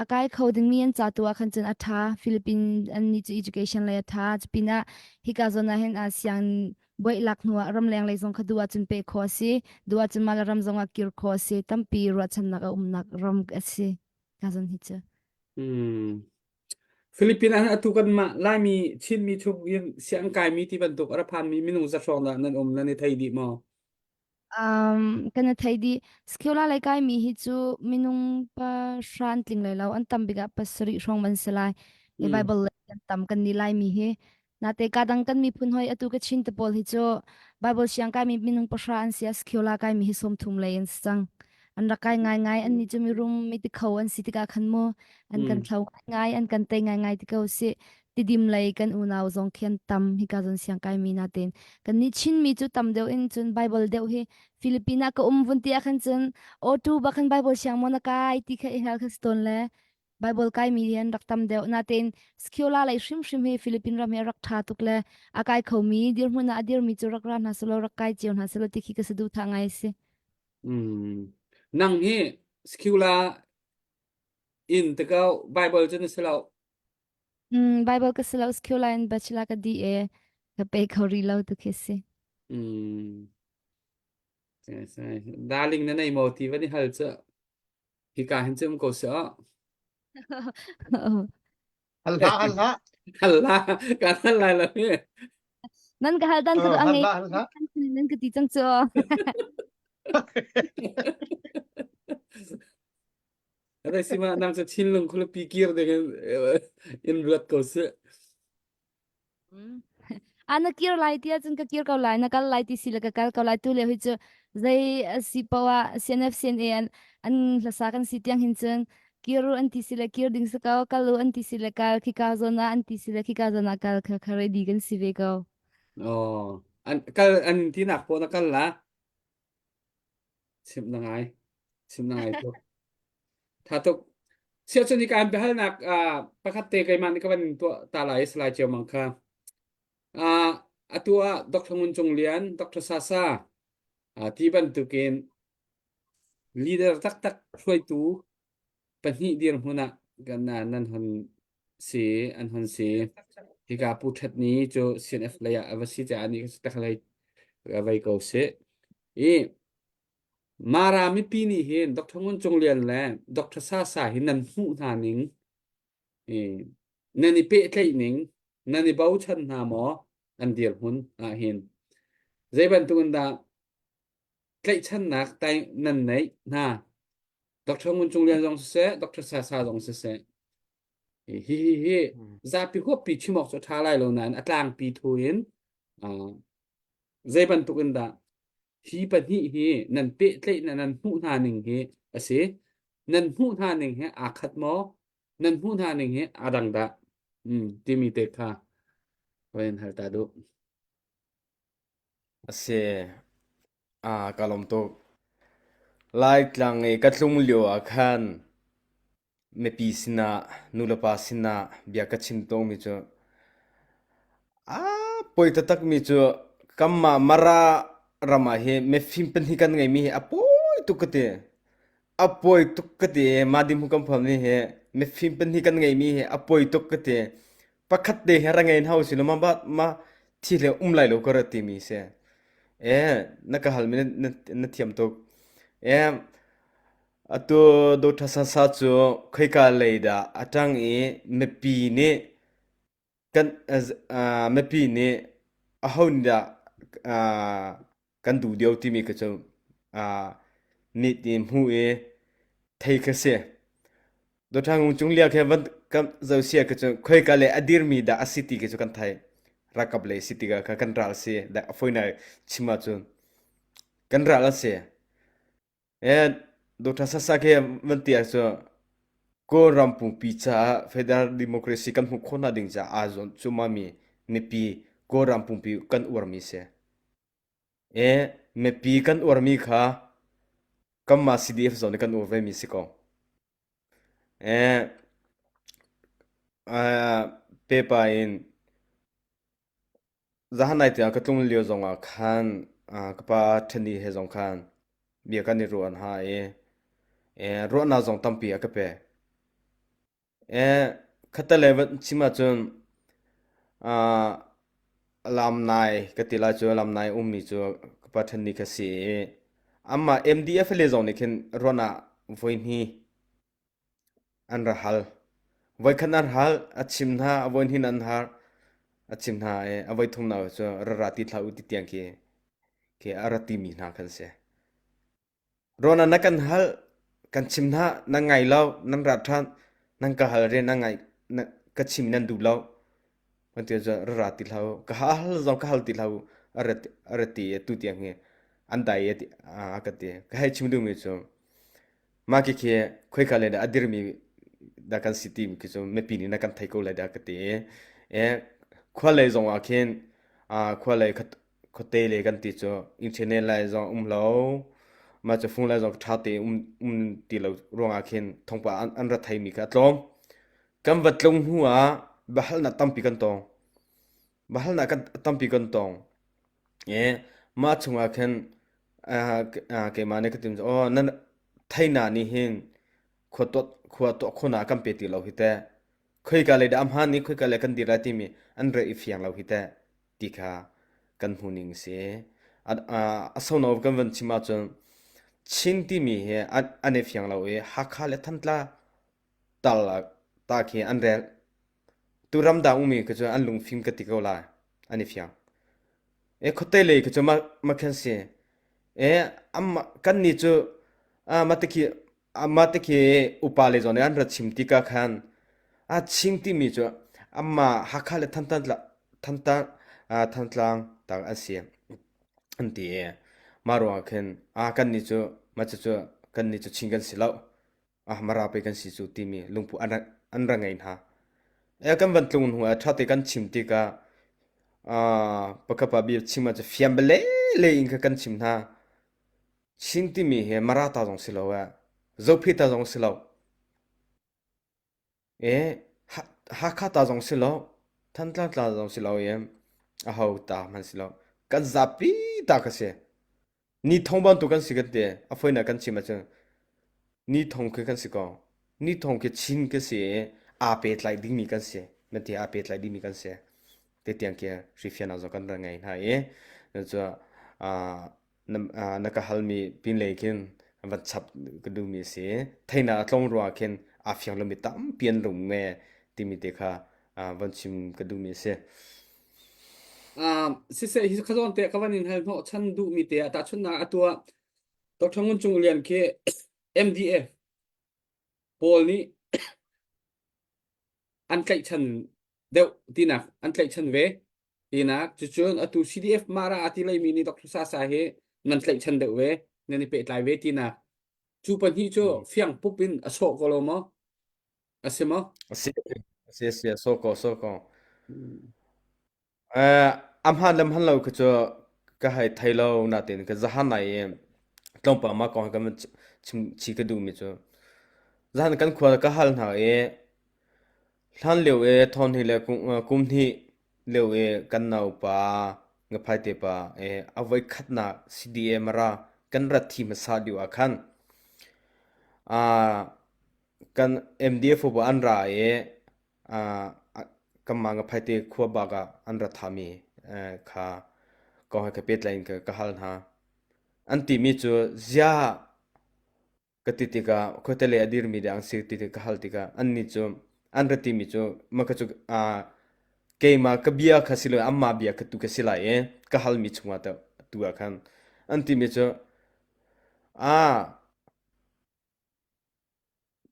a kai kho dingmi an ca tu ah khan cun a tha Philippine an ni cu education lei a tha cupinah hika zawn ah hin uh, siang buai lak hnu ah ramleng lei zong kha duh ahcun pe kho a si duh ahcun mah le ram zong ah kir kho a si tampi ruahchannak a umnak ram a si ka zawn hi cu Hmm. Philippine ah atu kanmah Laimi Chinmi chung in siang kaimi ti bantuk a ra phanmi minung za hrawng dah nan um nan i thei dih maw? Um, kan i thei dih. Skiola lei kaimi hi cu minung pahra an tling lai lo. An tam bik ah pasarih hrawng man si lai. I Mm. Bible lei kan tam kan ni Laimi hi. Nate ka dang kan miphun hoi atu ka Chin te pawl hi cu Bible siang kaimi minung pahra an si a Skiola kaimi hi 30 lei an si cang. An rak kai ngai ngai an ni cu mirum mi tikho an si tikah khan mu an kan Mm. thlo ngai an kan tei ngai ngai ti ko si tidim lei kan unau zong khi an tam hika zon siang kai mi natin kan ni Chin mi cu tam deuh in cun Bible deuh hi Philippine ah ka um vun ti ah khan cun auto ba khan Bible siang mo na kai ti kha i hal kha si tawn le Bible kai mi hi an rak tam deuh natin Skiola lei hrimhrim hi Philippine ram hi a rak tha tuk le a kai kho mi dirhmun ah a dir mi cu rak ra hna selaw rak kai cio hna selaw ti khi ka saduhthah ngai si Mm. Nang hi Skula. In te ko Bible cu na si lo. Mm, Bible ka si lo skill line bachelor ka di e ka pe kho ri lo tu khi si. Mm. Darling na nei maw ti va ni hal cu. Hika hin cu um ko si oh. Hal hlah, hal hlah. Hal hlah, kan hal lai lo hi. Nan ka hal dan ka Oh, a hal ngei hlah, hal hlah. nan ka ti cang cu. Adai sima nang cu thinlung khualipi kir ding in in ruat ko si. Mm. A na kir lai ti ahcun ka kir ko lai, na kal lai ti si le ka kal ko lai tu le hui cu zei a si poah CNF CNA an an hlasa kan si tiang hin cun kir u an ti si le kir ding si ko, kal u an ti si le kal, khika zawn ah an ti si le khika zawn ah kal kha kha ready kan si ve ko. Oh, an kal an tinak po na kal la. Chim na ngai. Chim na ngai tuk. Tha tuk. Sia cun i kaan biahalnak uh, pakhat te keimah nih ka van tuah ta lai Salai Ceu Mang kha. Uh, atu ah Dr. Ngun Cung Lian, Dr. Sasa uh, ti bantukin leader taktak hruaitu pahnih dirhmun ah kan nan hon si an hon si. Hika Pu Ṭhat Ni cu CNF lei ah a va si caah nih ka tak lei vei ko si. I Mara mipi nih hin Dr. Ngun Cung Lian le Dr. Sasa hi nan hmuh hna ning i nan i pehtlaih ning nan i bochan hna maw an dirhmun ah hin zei bantuk in dah tlaihchannak tai nan neih hna Dr. Ngun Cung Lian zong siseh Dr. Sasa zong siseh hi hi hi zapi huappi chim awk cu a ṭha lai lo nain a tlangpi thu in zei bantuk in dah hi pahnih hi nan pehtlaih na nan hmuh hna ning hi a si nan hmuh hna ning hi aa khat maw nan hmuh hna ning hi aa dang dah mm, timi te kha van hal ta duh A si. Ah, ka lawm tuk. Laitlang i ka tlung lio ah khan mipi sinah nulepa sinah bia ka chim tawnmi cu aa poi taktakmi cu kanmah Mara ram ah hi mifim pahnih kan ngeimi hi a pawi tuk ka ti. A pawi tuk ka ti. Mah dirhmun kan phan mi hi mifim pahnih kan ngeimi hi a pawi tuk ka ti. Pakhat te hi ra ngei hna usih law mah mah thi le um lai lo ka ra timi si. Eh, na ka halmi na, na, na thiam tuk. Eh, Atu Dawtha Sasa cu khoika lei dah a ṭang i mipi nih kan mipi nih aho nih dah kan duh deuh timi kha cu mit in hmuh i thei kha si. Dawtha Ngung Cung Lia khi van kan zoh sia khi cu khoika lei a dirmi dah a si ti khi cu kan thei. Ralkap lei si tikah kha kan ral si. A fawinak chim ahcun kan ral a si. Dawtha Sasa khi van ti ahcun Kawlram pumpi caah federal democracy kan hmuh khawhnak ding caah aa zuam cuahmahmi mipi Kawlram pumpi kan uarmi si. Mipi kan uarmi kha kanmah CDF zong nih kan uar vemi si ko. Pepa in Zahan nai tiang ka tlung lio zongah khan ka pa ṭheni he zong khan bia kan i ruah hna i ruahnak zong tampi a ka pek. Khattelei van chim ahcun lamnai ka ti lai cu lamnai ummi cu ka pa ṭheni kha si i amah MDF le zong nih khin ruahnak voihnih An ra hal. Voikhat an hal, a chim hna, a voihnih an har, a chim hna i a voithumnak cu ra ra ti hlah u ti tiang khi khi a ra timi hna khan si. Rawn ah na kan hal, kan chim hna, nan ngai lo, nan ra ṭhan, nan ka hal rian nan ngai, na, ka chim nan duh lo. Kan ti cun ra ra ti hlah u, ka hal zong ka hal ti hlah u, a ra a ra ti i tu tiang hi an dai i a ka ti. Ka hei chim duhmi cu Mah khikhi khoika lei dah a dirmi dah kan si timi khi cu mipi nih na kan thei ko lai dah ka ti i khua lei zong ah khin khua lei khuate lei kan ti cu internet lai zong um lo mah cu phone lai zong ṭha te um um ti lo ruangah khin thawngpang an, an ra theimi kha a tlawm. Kan va tlung hnu ah biahalnak tampi kan tong. Biahalnak kan tampi kan tong. Mah chungah khin keimah nih ka tim cu aw nan theihnak nih hin Khua tuah khua tuah khawhnak kan pe ti lo hi teh. Khoika lei dah a hmaan i khoika lei kan dir lai timi an reh i fiang lo hi teh ti kha kan hmuh ning a si. A, a, a sono kan van chim ahcun Chin timi hi an, an i fiang lo i Hakha le Thantlang tal ta khi an rel. Tu ramdang ummi khi cu an lungfim ka ti ko lai. An i fiang. E khuate lei khi cu ma ma khan si. E amma kan ni cu a ma te khi amma te khi upa le zon an ra chim ti ka khan a ching timi cu amma Hakha le Thantlang Thantlang Thantlang tang an si an ti e ma ruang khin a kan ni cu ma cu cu kan ni cu Chin kan si lo ah Mara pe kan si cu timi lungpu an ra, an ra ngei hna. E kan van tlung hnu ah ṭhate kan chim tikah ah pakhat pa bia chim ah cu fiam bele le in kha kan chim hna. Chin timi hi Mara ta zong si lo eh Zophi ta zong si lo. E Hakha ta zong si lo Thantlang ta zong si lo i aho ta hmanh si lo. Kan zapi ta ka si. Ni thong bantuk kan si kan ti. A fawinak kan chim ahcun ni thong khi kan si ko. Ni thong khi Chin kan si i aa pehtlai dingmi kan si. Nan ti aa pehtlai dingmi kan si. Te tiang khi hrifian zong kan rak ngei hna i cu na, na ka halmi pinlei khin van chap ka duhmi a si. Theihnak a tlawm ruangah khin aa fiang lomi tampi an rum me timi te kha van chim ka duhmi a si. Um, siseh hi khazawn te ka van in hal hnawh chan duh mi te ah tahchunhnak atu ah Dr. Ngun Cung Lian khi MDF pawl nih an tlaihchan deuh tinak an tlaihchan ve tinak cucun atu CDF Mara ati leimi nih Dr. Sasa hi nan tlaihchan deuh ve nan i pehtlai ve tinak cu pahnih cu fiang pup in a sawh ko lo maw A si maw? A si, a si, a si, so ko, so ko. Eh, a hmaan le hmaan lo khi cu ka hei thei lo natin ka zahan nai i tlawmpal mah kong hi kan van chim chi ka duhmi cu zahan kan khua ka hal hna i hlan lio i thawn hi le kum hnih lio i kan naupa ngaphai te pa i a voi khatnak CDA Mara kan rat thi hmasa lio ah khan ah Kan MDF upa an ra i kanmah Ngaphaite khua bak ah an ra thami kha kong he ka pehtlai in ka hal hna. An timi cu ziah ka ti tikah khuate lei a dirmi deh an si ti ka hal tikah annih cu an ra timi cu mah cu keimah ka bia kha si lo anmah bia kha tu ka si lai i ka halmi chungah tu ah khan an timi cu ah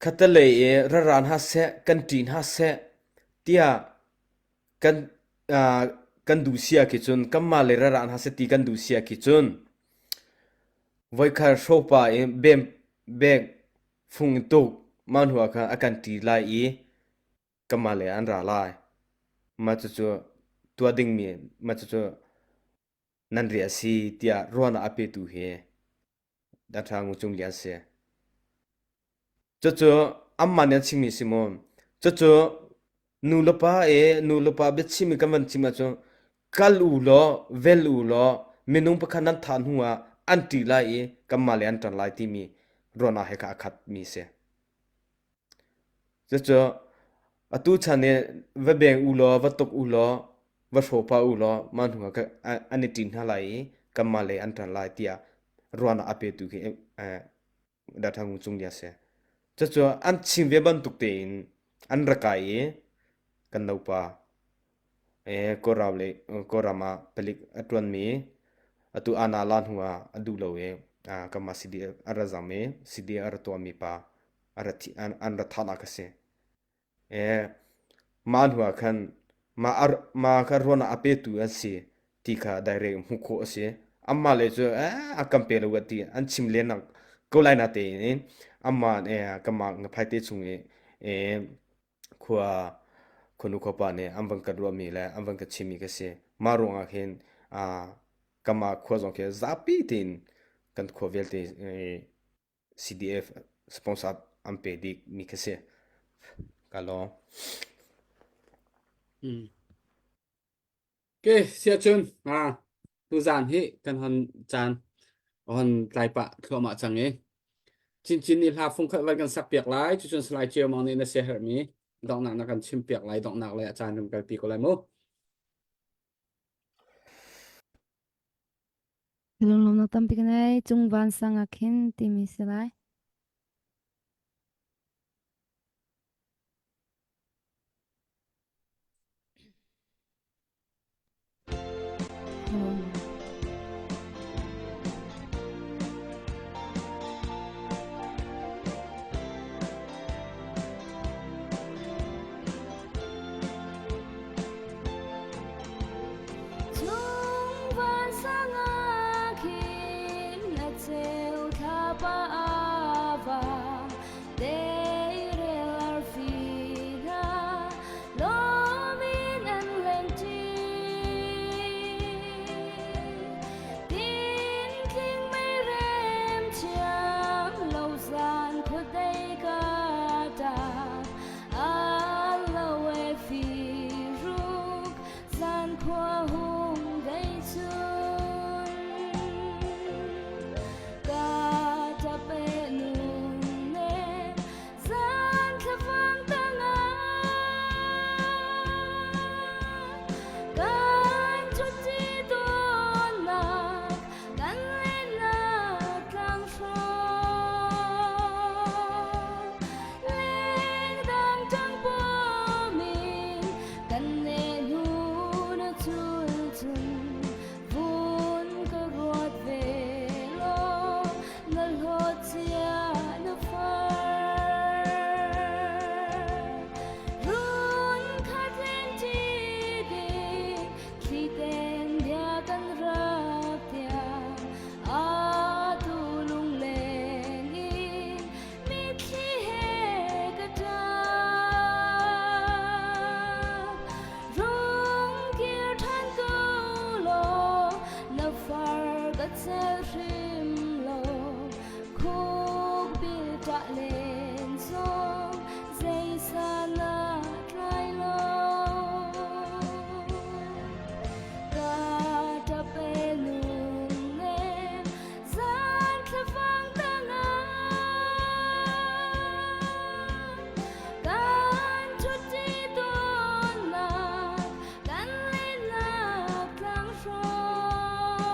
Khattelei i ra ra hna seh, kan ṭi hna seh tiah kan uh, kan duh si ah cun kanmah le ra ra hna seh ti kan duh si ah cun voikhat hropa i bem bek fung in tuk mah hnu ah khan a kan ṭi lai i kanmah le an ra lai. Mah cucu tuah dingmi mah cucu nan riah a si tiah ruahnak a petu hi Data Ngu Cung Lian si. Cucu amah nih an chimmi si mu. Cucu nu le pa i nu le pa biachim i kan van chim ahcun kal u law vel u law minung pakhat nan thah hnu ah an ṭih lai i kanmah le an ṭan lai timi ruahnak he kha a khatmi si. Cucu atu chan i va beng u law va tuk u law va hrawpa u law mah hnu ah an i ṭin hna lai i kanmah lei an ṭan lai tiah ruahnak a petu khi Data Ngu Cung Lia si. Cucu an chim ve bantuk tein an ra kai i kan naupa Kawlram le Kawlram ah palik a ṭuanmi atu ana la hnu ah a duh lo i kanmah CDF a ra zam i CDF a ra tuahmi pa a ra thi an ra thahnak a si. Mah hnu ah khan mah mah kha ruahnak a petu an si ti kha direct hmuh khawh a si. Amah le cu a kan pe lo ti an chim len ko lai na tein amah kanmah ngaphaite chung i khua khuanu khuapa nih an van kan ruahmi le an van ka chimmi ka si. Mah ruangah khin kanmah khua zong khi zapi tein kan khua vialte CDF sponsor an pe dih mi khi si. Ka lawm. Hmm. Ke siacun ha tuzan hi kan hon caan hon tlai pah thluahmah cang i. Chinchin nih hla fung khat van kan sak piak lai. Cucun Salai Ceu Mang nih na siaherhmi donghnak na kan chim piak lai donghnak le a caan kan kalpi ko lai mu. Lunglawmnak tampi ka nei cung vansang ah khin timi si lai. Chung vansang ah khin a ceu thlapa a vang Deirel arfi hna lawm in an lengṭi. Tintling meirem thiam lo zan khuadei ka ṭap a lo e firuk zan khua hung dei cun ka ṭap e nun ne zan thlafang tangah kan ṭhutṭi tawnnak kan lennak tlang hrawng lengdang ṭang pawm in kan ne hnu na chul cun vun ka ruat ve law na hlawt cia na far run khat len ṭi ding thli ten bia kan rak tiang atu lungleng in mitthli he ka ṭap rung kir ṭhan ko law na far ka cel hrim lo khuk bil ṭah len zong zeisa na tlai lo ka ṭap e lungnem zan thlafang tangah kan ṭhutṭi tawnnak kan lennak tlang hrawng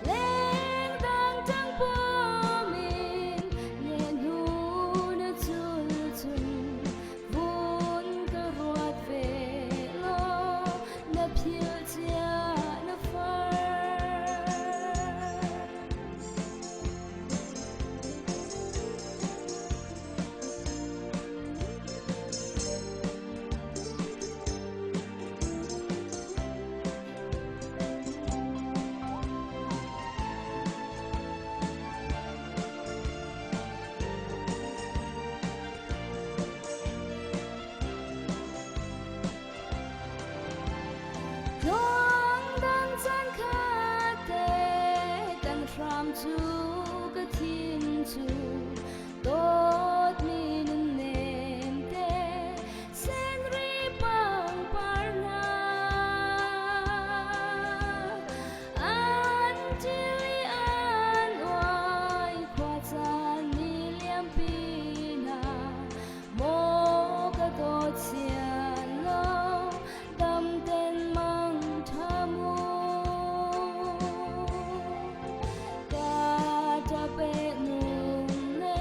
lengdang ṭang pawm in ngen hnu na chul chun vun ka ruat ve law na philh cia na far. Tluangdang caan khat te kan hram cu ka thin cu dawtmi nunnem te senri pangpar hna an ṭil i an uai khua caan ni liampi hna Maw ka dawt sian lo damten mang ṭha mu ka ṭap e nung ne.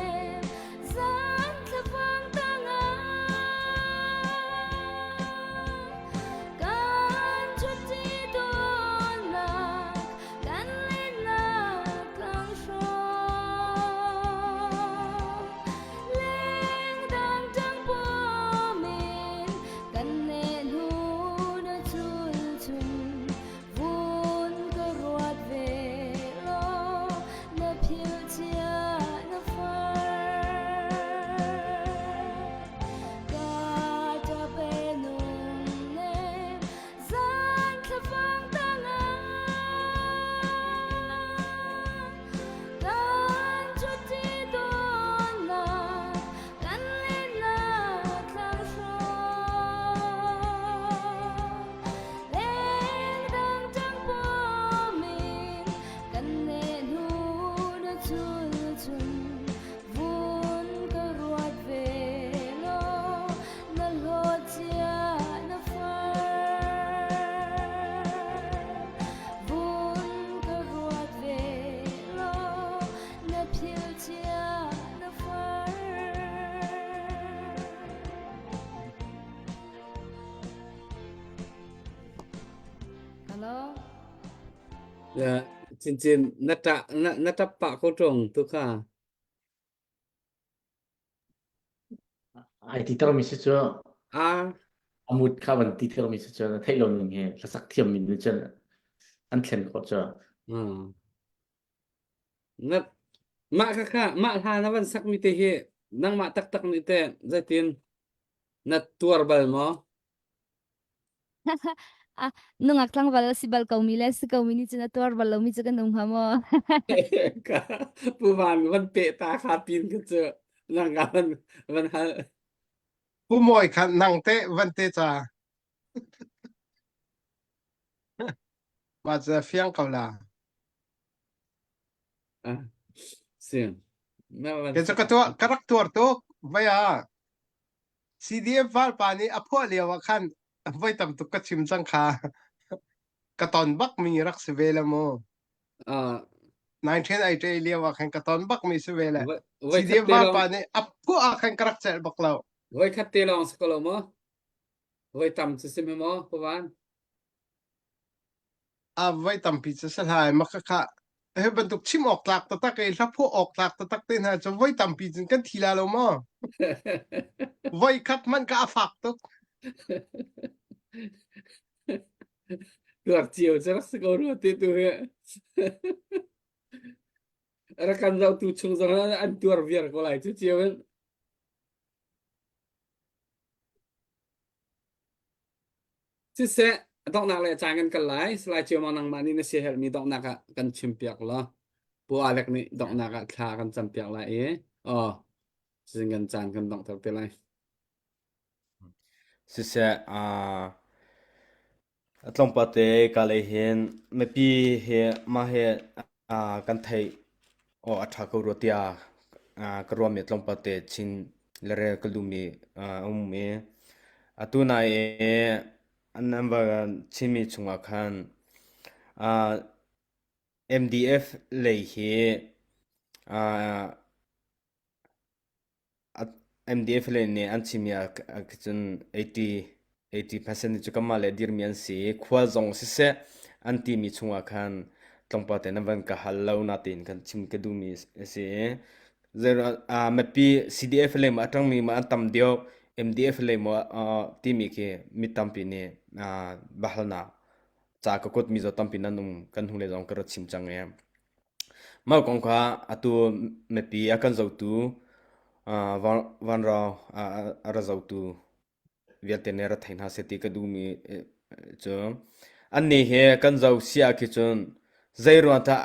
Cincin na ṭah na na ṭap pah ko ṭung tu kha. Ai ti termi si cu A amut kha van ti termi si cu na theih lo ning he hlasak thiam min nih cun an thlen khawh cu. Mm. Na mah kha kha mah hla na van sak mi te hi nangmah taktak nih te zeitin na tuar bal maw? Ah, nungak tlangval a si bal ko mi le si ko mi nih cun a tuar bal lomi cu kan um hnga maw? Ka Pu Van van pe ta kha pin kha cu nang ka van van hal. Pu Mawi kha nang te van te ca. Mah cu fiang ko la. Ah, si. Na van Ke cu ka tuah ka rak tuar tuk vai ah CDF valpa nih a phuah lio ah khan voi tam tuk ka chim cang kha. Ka ton bak mi rak si ve le mu. Ah, 1988 lio ah khan ka ton bak mi si ve le. voi voi khat CDF te lawng valpa nih a phuah ah khan ka rak celh bak lo. voi khat te lawng si ko lo maw? Voi tam cu si maw, Pawan? A voi tampi cu si hlai ma khakha hi bantuk chim awk tlak taktak i hla phuah awk tlak taktak te hna cu voi tampi cun kan thi la lo maw? Voi khat hmanh ka a fak tuk. Tuar cio cu rak si ko rua ti tu hi. Rak kan zohtu chung zong an tuar viar ko lai cu cio in. Siseh, a donghnak le caan kan kal lai. Salai Ciaomang nangmah nih na siaherhmi donghnak ah kan chimpiak law Pu Alec nih donghnak ah thla kan campiak lai i aw cutin kan caan kan donghter te lai. Siseh, aa A tlawmpal te ka lei hin mipi hi mah hi aa kan theih awk a ṭha ko rua tiah aa ka ruahmi tlawmpal te chin le rel ka duhmi a um i atu nai i an va chimmi chungah khan aa MDF lei hi aa MDF lei nih an chimmi ah cun 80% cu kanmah le dirmi an si i khua zong siseh an timi chungah khan tlawmpal te nan van ka hal lo natein kan chim ka duhmi a si i mipi CDF lei maw a ṭangmi maw an tam deuh MDF lei maw timi khi mi tampi nih biahalnak ca ka kuatmi zaw tampi nan um kan hnulei zong ka rak chim cang i Mah kong kha atu mipi a kan zohtu vanrau a ra zohtu vialte nih ra thei hna seh ti ka duhmi cu annih hi kan zoh si ah khi cun zei ruang dah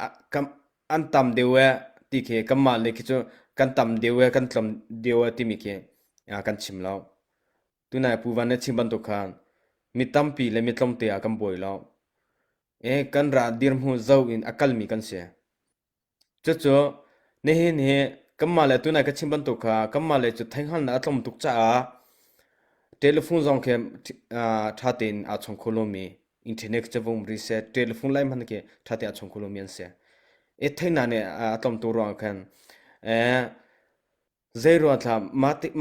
an tam deuh eh ti khi kanmah le khi cu kan tam deuh eh kan tlawm deuh eh timi khi kan chim lo. Tunai Pu Van na chim bantuk khan mi tampi le mi tlawmte ah kan buai lo. E kan ra dirhmun zo in a kalmi kan si. Cucu nihin hi kanmah le tunai ka chim bantuk kha kanmah le cu theihngalnak a tlawm tuk caah telephone zong khi ṭha tein aa chong kho lomi internet cu vung ri seh telephone lai hmanh khi ṭha tein aa chong kho lomi an si. E theihnak nih a tlawm tuk ruangah khan Zei ruang thla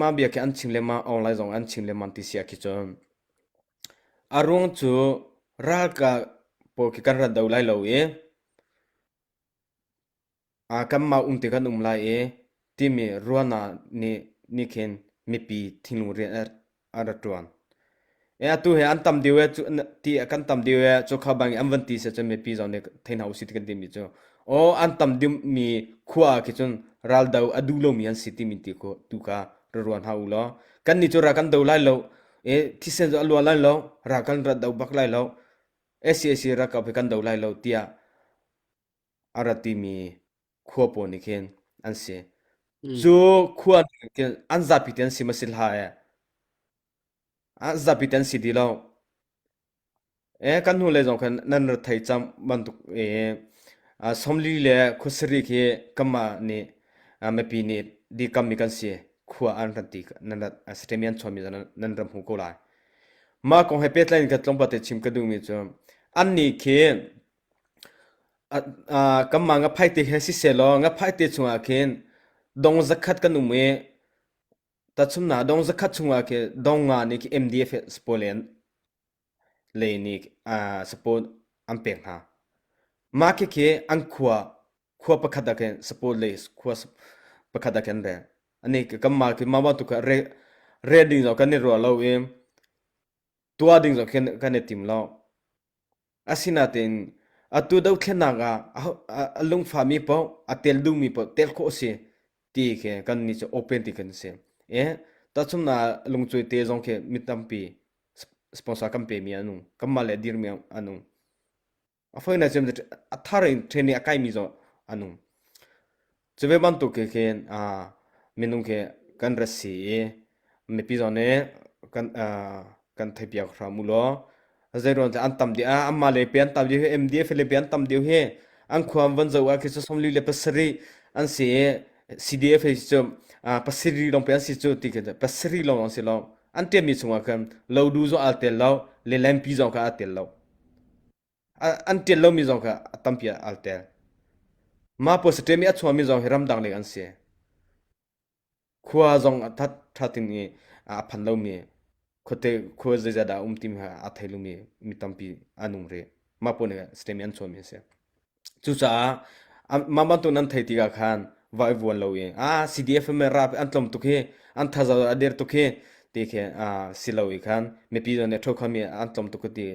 mah bia khi an chim lengmang online zong an chim lengmang ti si ah khi cun a ruang cu ralkap pawl khi kan rat do lai lo i kanmah um te kan um lai i timi ruahnak nih nih khin mipi thinlung rian a ra ṭuan. E atu he an tam deuh e cu ti kan tam deuh e cu kha bang an van ti se cun mipi zong nih thei hna usih ti kan timi cu aw an tam deuhmi khua ah khi cun raldo a duh lomi an si timi ti khu tu kha ra ruan hna u law kan nih cu ra kan do lai lo e thisen cu a luan lai lo ra kan ra do bak lai lo SAC ralkap hi kan do lai lo tiah a ra timi khua pawl nih khin an si. Cu khua nih khin an zapi te an si ma si hlah e. An zapi te an si dih lo. E kan hnu lei zong khan nan ra thei cang bantuk e somli le khuasari khi kanmah nih mipi nih di kammi kan si khua an ran ti nan rat stadium an chuanmi nan ram hmu ko lai. Mah kong he pehtlai in ka tlawmpal te chim ka duhmi cu an nih khi Kanmah ngaphaite he sisehlaw ngaphaite chungah khin dong zakhat kan um i tahchunhnak dong zakhat chungah khin dong nga nih khi MDF he support lei nih support an pek hna. Mah khikhi an khua khua pakhat ah khin support le khua pakhat ah khin rel. Ani kanmah khi mah bantuk kha re rel ding zong kan i ruah lo i tuah ding zong khin kan i tim lo. Asinain atu dothlennak ah a lungfahmi paoh a tel duhmi paoh tel khawh a si ti khi kannih cu open ti kan si. I tahchunhnak ah lungcuai te zong khi mi tampi sponsor kan pemi an um. Kanmah le dirmi an um. A fawinak cem a thar in training a kaimi zong an um. Cu ve bantuk khi khin minung khi kan rat si i mipi zong nih kan kan theihpiak hram u law zeiruang an tam dih ah anmah le pe an tam dih hi MDF le pe an tam deuh hi an khua an van zoh ah khi cu 47 an si i CDF hi cu pasarih lawng pe an si cu ti khi pasarih lawng an si lo an ṭianmi chungah khan lo du zong aa tel lo le lampi zong kha aa tel lo An ṭial lomi zong kha a tampi ah al tel. Mah pawl saṭem i a chuahmi zong hi ramdang lei an si. Khua zong a that ṭhatin i a phan lomi khuate khua zeizat dah a um timi kha a thei lomi mi tampi an um rih. Mah pawl nih saṭem i an chuahmi a si. Cucaah mah bantuk nan theih tikah khan va i vuan lo i ah CDF rap an tlawm tuk hi an thazaang a der tuk hi ti khi si lo i khan mipi zong nih ṭho mi an tlawm tuk ti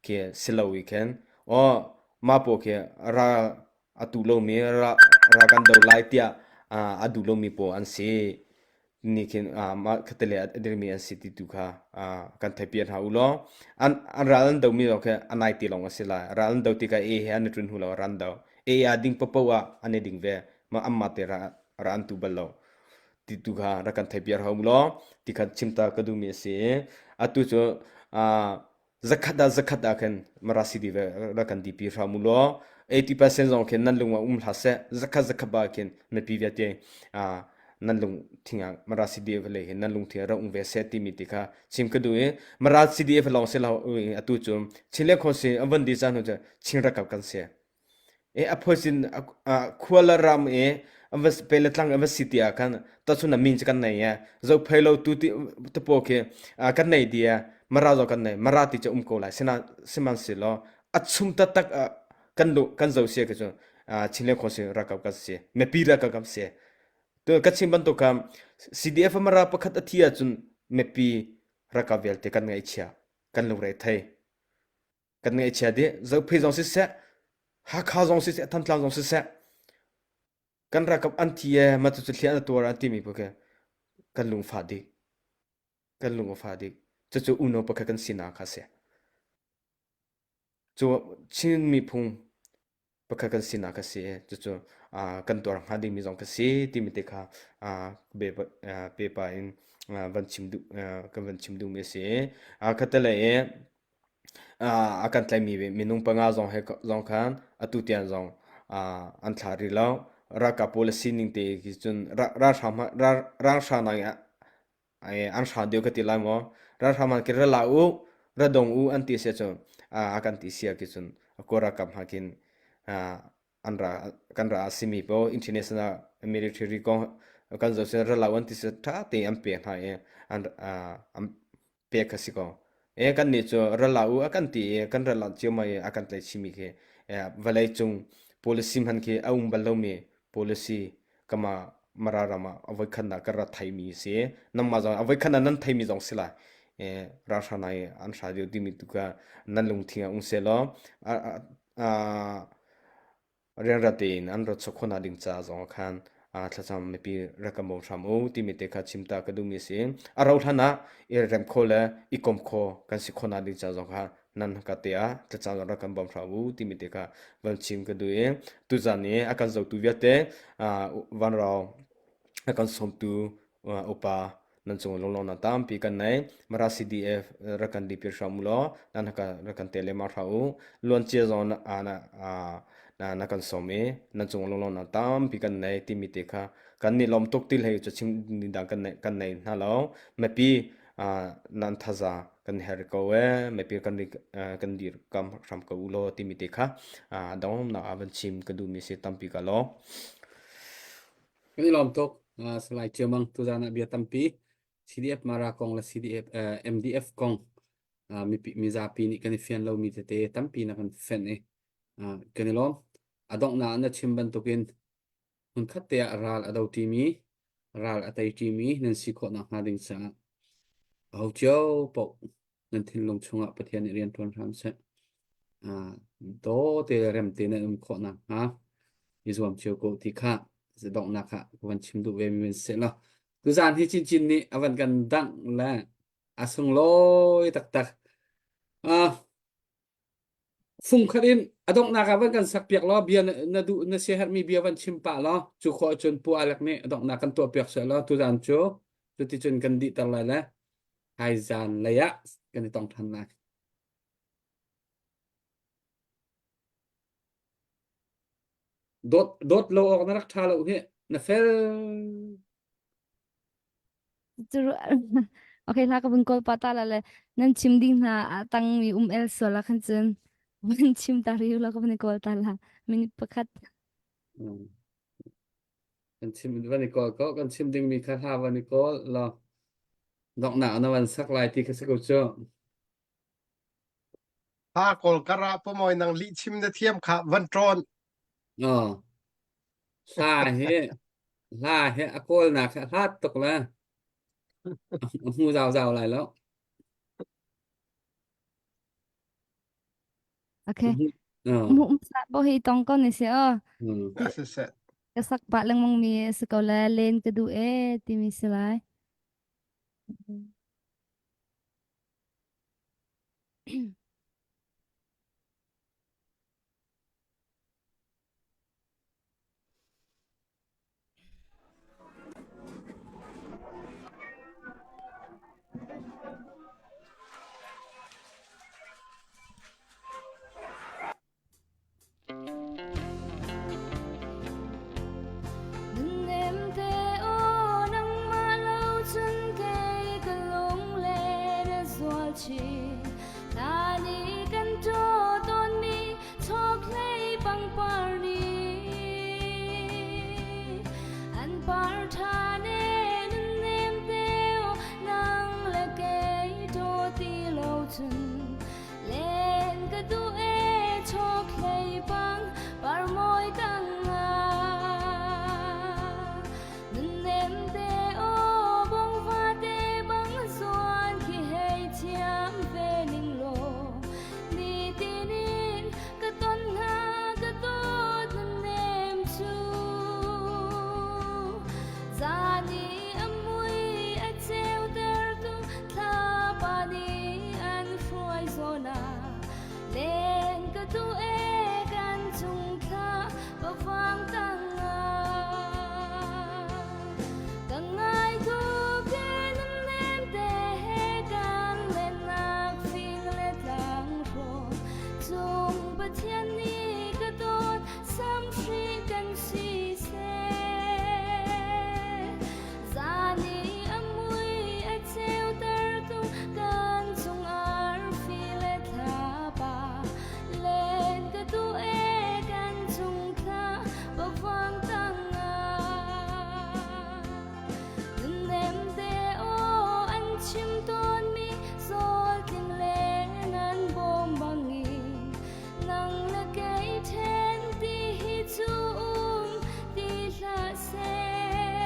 khi si lo i khan aw mah pawl khi ra a tu lomi ra ra kan do lai tiah a duh lomi pawl an si ni khin mah khatele a dirmi an si ti tu kha kan theihpiak hna u law an an ral an domi lawng khi a nai ti lawng a si lai ral an do tikah e he an i ṭun hnu lo ran do e a ding paoh ah an i ding ve ma anmah te ra ra an tu bal lo ti tu kha rak kan theihpiak hna u law ti khan chimta ka duhmi a si i atu cu zakhat ah zakhat ah khin Mara CD ve rak kan dipi hram u law 80% zong khin nan lung ah um hlah seh zakhat zakhat ba khin mipi vialte nan lung thing ah Mara CDF le hin nan lung thing rak um ve seh timi ti kha chim ka duh i Mara CDF lawng si lo atu cu Chin le Khon si an van di caan hnu cu Chin rakap kan si E a phoisin khua le ram i an va pe le tlang an va si ti ah khan tachun a min cu kan nei e zophei lo tu ti tupaw khi kan nei di e mara zo kan nei mara ti cu um ko lai sina sihmanhsehlaw a chum taktak kan lu kan zo sia khi cu Chin le Khawsi rakap kan si mipi rakap kan si tu ka chim bantuk kha CDF mara pakhat a thi ahcun mipi rakap vialte kan ngaihchia kan lungre thei kan ngaihchia dih zophei zong siseh Hakha zong siseh Thantlang zong siseh kan ralkap an thi e ma cu thliah na tuar an timi khi kan lung fah dih kan lung a fah dih cucu uno pakhat kan sinak kha si cu Chin miphung pakhat kan sinak a si i cucu kan tuar hnga dingmi zong ka si timi te kha pepa in van chim duh kan van chim duhmi a si i khatalei i a kan tlaimi minung panga zong he zong khan atu tiang zong an thlah rih lo ralkap pawl a sining te khi cun ralhrang ralhrang an hrang deuh ka ti lai maw ralhrang man ki ra la u ra dong u an ti sia cu a kan ti sia ki cun kawl ralkap hna khin an ra kan ra a simi po international military kong kan zo se ra la an ti se tha te an pe hna i an an pek kha si ko e kan nih cu ra la u a kan ti i kan ra la cio mai a kan tlai chimi khi vawlei cung policy hman khi a um bal lomi policy kama Mara ram ah a voikhatnak ka rat thaimi si nangmah zong a voikhatnak nan theimi zong si lai e ralhrang nai an hra deuh timi tu kha nan lungthin ah um se law rianra tein an rat sok khawhnak ding ca zong ah khan thlacam mipi rak kan bawm hram u timi te kha chim ta ka duhmi si a rauh hlan ah i rem kho le i kom kho kan si khawhnak ding ca zong kha nan ka te ah thlacam rak kan bawm hram u timi te kha van chim ka duh i tuzan i a kan zotu vialte vanrau a kan sawmtu upa nan cung lunglawmhnak tampi kan nei Mara CDF rak kan dipir hram u law nan rak kan te lengmang hram u luancia zong na na na kan sawm i nan cung lunglawmhnak tampi kan nei timi te kha kan ni lawm tuk ti hlei cu chim dang kan nei kan nei hna lo mipi nan thaza kan her ko e mipi kan kan dir kam hram ko u law timi te kha dongnak ah van chim ka duhmi si tampi ka law Kan i lawm tuk. Salai Ciamang tuzaan ah bia tampi CDF Mara kong le CDF MDF kong mipi mizapi nih kan i fian lomi tete tampi na kan fenh i kan i lawm. A donghnak ah na chim bantukin hmunkhat te ah ral a do ṭimi, ral a tei ṭimi nan si khawh nakhnga ding caah aho cio paoh nan thinlung chungah Pathian nih rian ṭuan hram seh. Uh, daw te le rem te nan um khawh nakhnga i zuam cio ko ti kha donghnak ah ka van chim duh ve mi van si law tuzaan hi chinchin nih a van kan dangh le a sunglawi taktak. Uh, fungkhat in a donghnak ah van kan sak piak law bia na duh na siaherhmi bia van chim pah law cu khawh cun Pu Alek nih a donghnak kan tuah piak seh law tuzaan cu cuticun kan dihter lai le haizan lei ah kan i tong ṭhan lai. Dawt dawt lo awk na rak ṭha lo hi na fel. Cu okay hla ka vun kawl pa ta la le nan chim ding hna a tang mi um el sual ah khan cun vun chim ta riu la ka vun i kawl ta la minute pakhat. Kan chim van i kawl ko kan chim ding mi kha hla van i kawl law donghnak na van sak lai ti kha si ko cu. Ha kawl kar ah pamoy nang lih chim na thiam kha van ṭawn. Oh. Hla hi hla hi a kawlnak hi a hlat tuk le a hmu zau zau lai lo. Okay. Oh. Mu sa bo hi tong ko ni si o. Mm. Siseh. Ka sak pah lengmang mi si ko le len ka duh e timi si lai. Nunnem te aw nangmah lo cun kei ka lunglen a zual chin. Hla nih kan ṭaw tawnmi chokhlei pangpar nih an par ṭhan e nunnem te aw nang le kei ṭaw ti lo cun Len ka duh e chokhlei pang parmawi tangah Nunnem te aw bongva te bang zuan khi hei thiam ve ning law Nitin in ka ton hna ka dawt nunnem cu Zan i a mui a ceutertu Thlapa nih an hruai zawn ah len ka duh e kan chung thla pafang tangah ka ngai tuk e nan nem te he kan lennak fing le tlang hrawm cung Pathian nih ka dawt samhri kan si seh Zan i a mui a ceutertu kan cung arfi le thlapa len ka duh e kan cung thla pavuang tangah nunnem te aw an chim tawnmi zawl tling le nan bawm bangin nang le kei then ti hi cu um ti hlah seh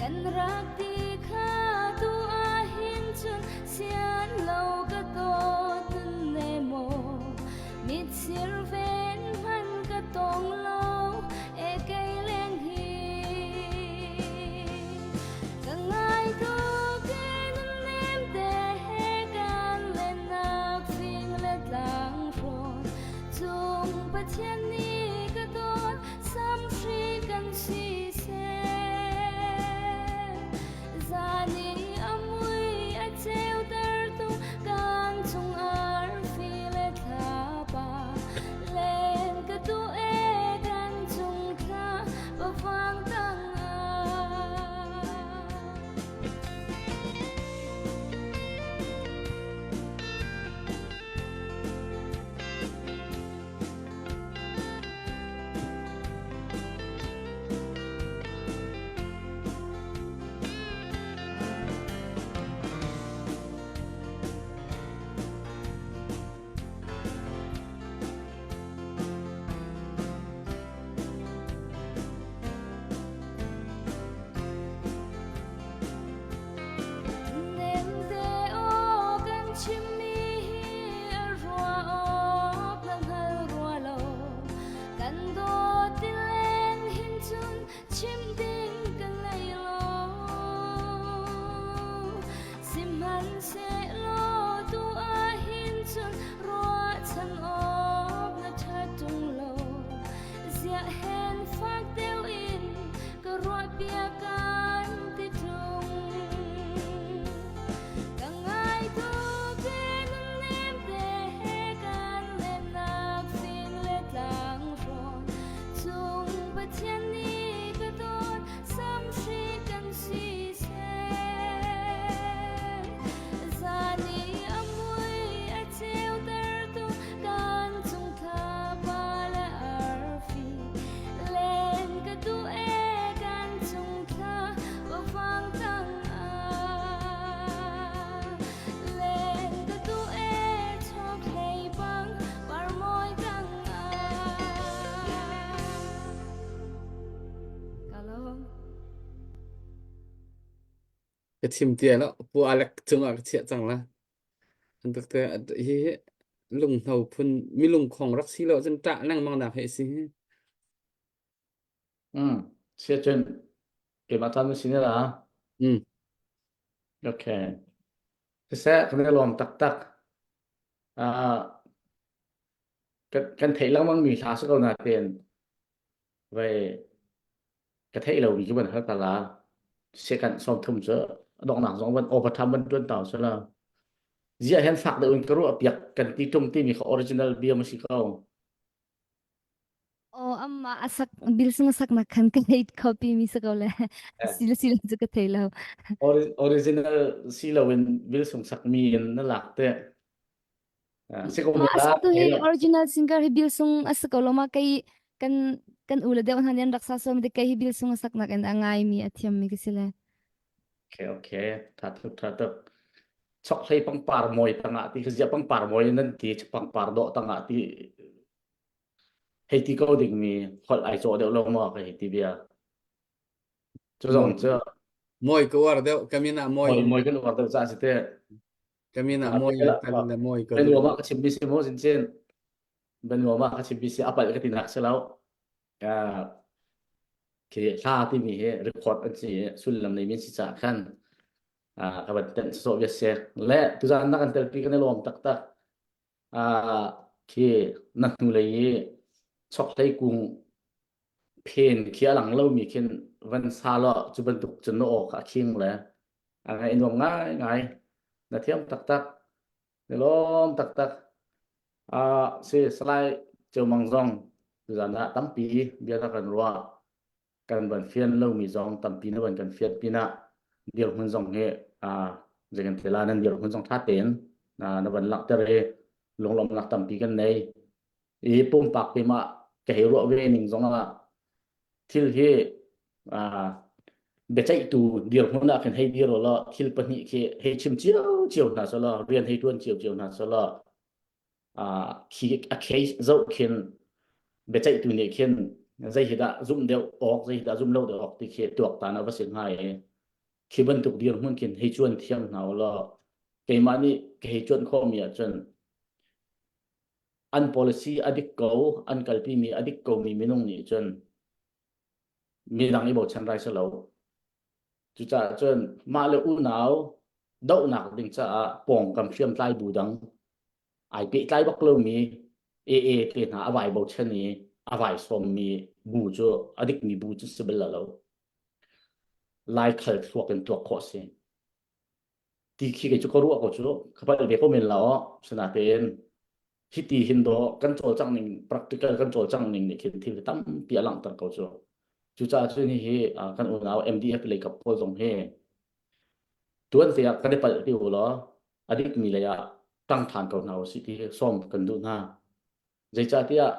kan rak ti kha tu ahhin cun sian lo ka dawt ne maw mitsir ven hman ka tong lo e kei leng hi ka ngai tuk e nem te he kan lennak fing le tlang hrawn cung Pathian nih ka dawt samhri kan si seh zan i a mui a ceutertu kan chung arfi le thlapa le. Ka chim tia lo pu Alec cungah ka chiah cang la. An tuk te hi lunghno phun mi lungkhong rak si lo cun ṭah lengmang nak hi si. Mm. Sia cun keimah caan na si ne la. Mm. Okay. Siseh kan i lawm taktak. Ah kan kan theih lengmang mi hla si ko na tein vai ka theih lo mi cu van hal ta la. Second 30 cu donghnak zong van overtime van tuan tau se la. Zia hen fak deuh in ka ruah piak kan ti tung ti mi kha original bia ma si ko. Oh, amma asak bil sung asak nak khan ka thei copy mi sa ko le. Sil sil chu ka thei lo. Original si lo in bil sung sak mi in na lak te. Si ko Ma asak tu hi original singer hi bil sung asa ko lo ma kai kan kan ule deuh hna nih an rak sa so mi te kai hi bil sung asak nak in a ngai mi a thiam mi ka si le. Okay, okay. Tha tuk, tha tuk. Chokhlei pangpar mawi tangah ti zia pangpar mawi nan ti pangpar dawh tangah ti hei ti ko ding mi holh ai cawh deuh lo maw ka hei ti bia. Cu zong cu Mawi ka uar deuh kamin ah mawi mawi mawi kan uar deuh ca si te. Kamin ah mawi tan le mawi ka Ben ma ka chim mi si mo sin chin. Ben ma ka chim mi si apal ka ti nak si lo. Khi hla timi hi record an si i sullam nei mi si caah khan ka van tenh sawh bia si. Le tuzaan na kan telpi kan i lawm taktak. Khi na hnulei i chokhlei kung phen khi a lang lomi khin van sa law cu bantuk cun na aw kha a khing le a ngaih nuam ngaingai. Na thiam taktak. Na lawm taktak. Uh, si Salai Ceu Mang zong tuzan ah tampi bia na kan ruah kan van fian lomi zong tampi na van kan fian pinah dirhmun zong hi uh, zei kan ti la nan dirhmun zong tha tein uh, na van langhter i lunglawmhnak tampi kan nei i pumpak keimah ka hei ruah ve ning zong ah thil hi uh, biaceihtu dirhmun ah khin hei dir law thil pahnih khi hei chim cio cio hna selaw rian hei tuan cio cio hna selaw khi a case zoh khin biaceihtu nih khin zei hi dah zumh deuh awk zei hi dah zumh lo deuh awk ti khi tuaktan a va si hnga i khi bantuk dirhmun khin hei cuan thiam hna u law keimah nih ka hei cuan khawhmi ahcun an policy a dik ko an kalpimi a dik komi minung nih cun midang i bochan rai si lo cucaah cun mah le unau dohnak ding caah pawngkam hriamtlai bu dang ai pehtlai bak lomi AA te hna a vai bochan i a vai sawmmi bu cu a dikmi bu cu si bal lo. Laikhal thluak in tuak khawh si. Ti khi kei cu ka ruah ko cu ka palh ve ko men la aw sinatein hiti hin do kan cawlcangh ning practical kan cawlcangh ning nih khin thil tampi a langhter ko cu. Cucaah cun hihi kan unau MDF lei kap pawl zong hi tuan te ah kan i palh ti u law a dikmi lei ah ṭang ṭhan ko hna usih ti sawm kan duh hna. Zeicahtiah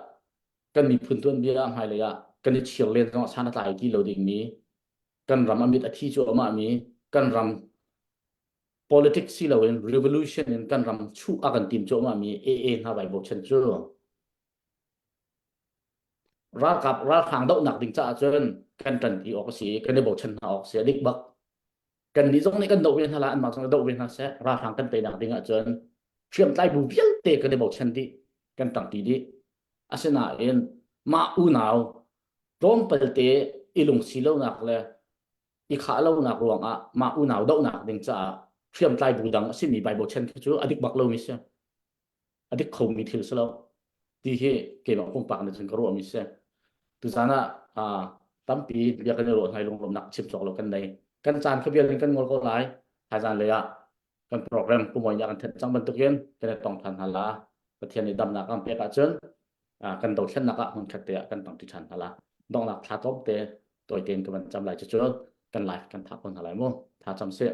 kan miphun tuanbia ah hmailei ah kan i chir len zong ah san a tlai ti lo dingmi kan ram a mit a thi cuahmah mi kan ram politics si loin revolution in kan ram chuh a kan tim cuahmah mi AA hna vai bochan cu ralkap ralhrang dohnak ding caah cun kan ṭanpi awk a si i kan i bochan hna awk a si a dik bak kan nih zong nih kan doh ve hna la anmah zong nih doh ve hna seh ralhrang kan teinak ding ahcun hriamtlai bu vialte kan i bochan dih kan ṭangṭi dih asinain mah unau tlawmpalte i lungsi lonak le i khah lonak ruangah mah unau dohnak ding caah hriamtlai bu dang a simi Bible bochan khi cu a dik bak lomi si a dik khomi thil si lo ti hi keimah pumpak nih cun ka ruahmi si tuzan ah tampi bia kan i ruah hna i lunglawmhnak chim cawk lo kan nei kan caan kha vial in kan ngol ko lai thaizan lei ah kan program pumawi nih a kan thenh cang bantukin kan i tong than hna la pathian nih damnak kan pek ahcun kan dothlennak ah hmun khat te ah kan tang ṭi ṭhan hna la donghnak thla tlawm te tawi tein ka van cam lai cu kan live kan thah ko hna lai mu tha cam sih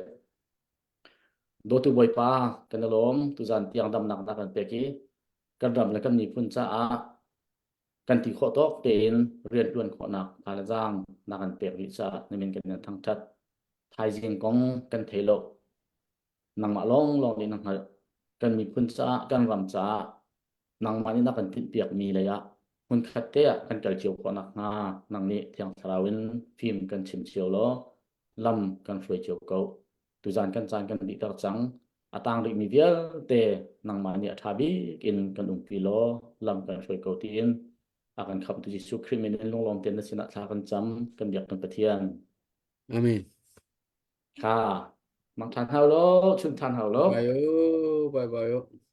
Dawtu Bawipa, kan i lawm. Tuzan tiang damnak na kan pek i kan ram le kan miphun caah kan ti khawh tawk tein rianṭuan khawhnak tha le zaang na kan pek rih caah na min kan in thangṭhat. Thaizing kong kan thei lo. Nangmah lawnglawng nih na hngalh. Kan miphun caah, kan ram caah nangmah nih na kan tinhpiakmi lei ah hmunkhat te ah kan kal cio khawh nakhnga nang nih Thiang Thlarau in fim kan chim cio law lam kan hruai cio ko. Tuzan kan caan kan dihter cang. A tang rihmi vialte nangmah nih a ṭha bik in kan umpi law lam kan hruai ko tiin a kan khamhtu Jesuh Khrih min in lunglawm tein na sinah thla kan cam kan biak kan Pathian. Amen. Kha mang ṭhan hau lo, chun ṭhan hau lo. Bye bye bye bye.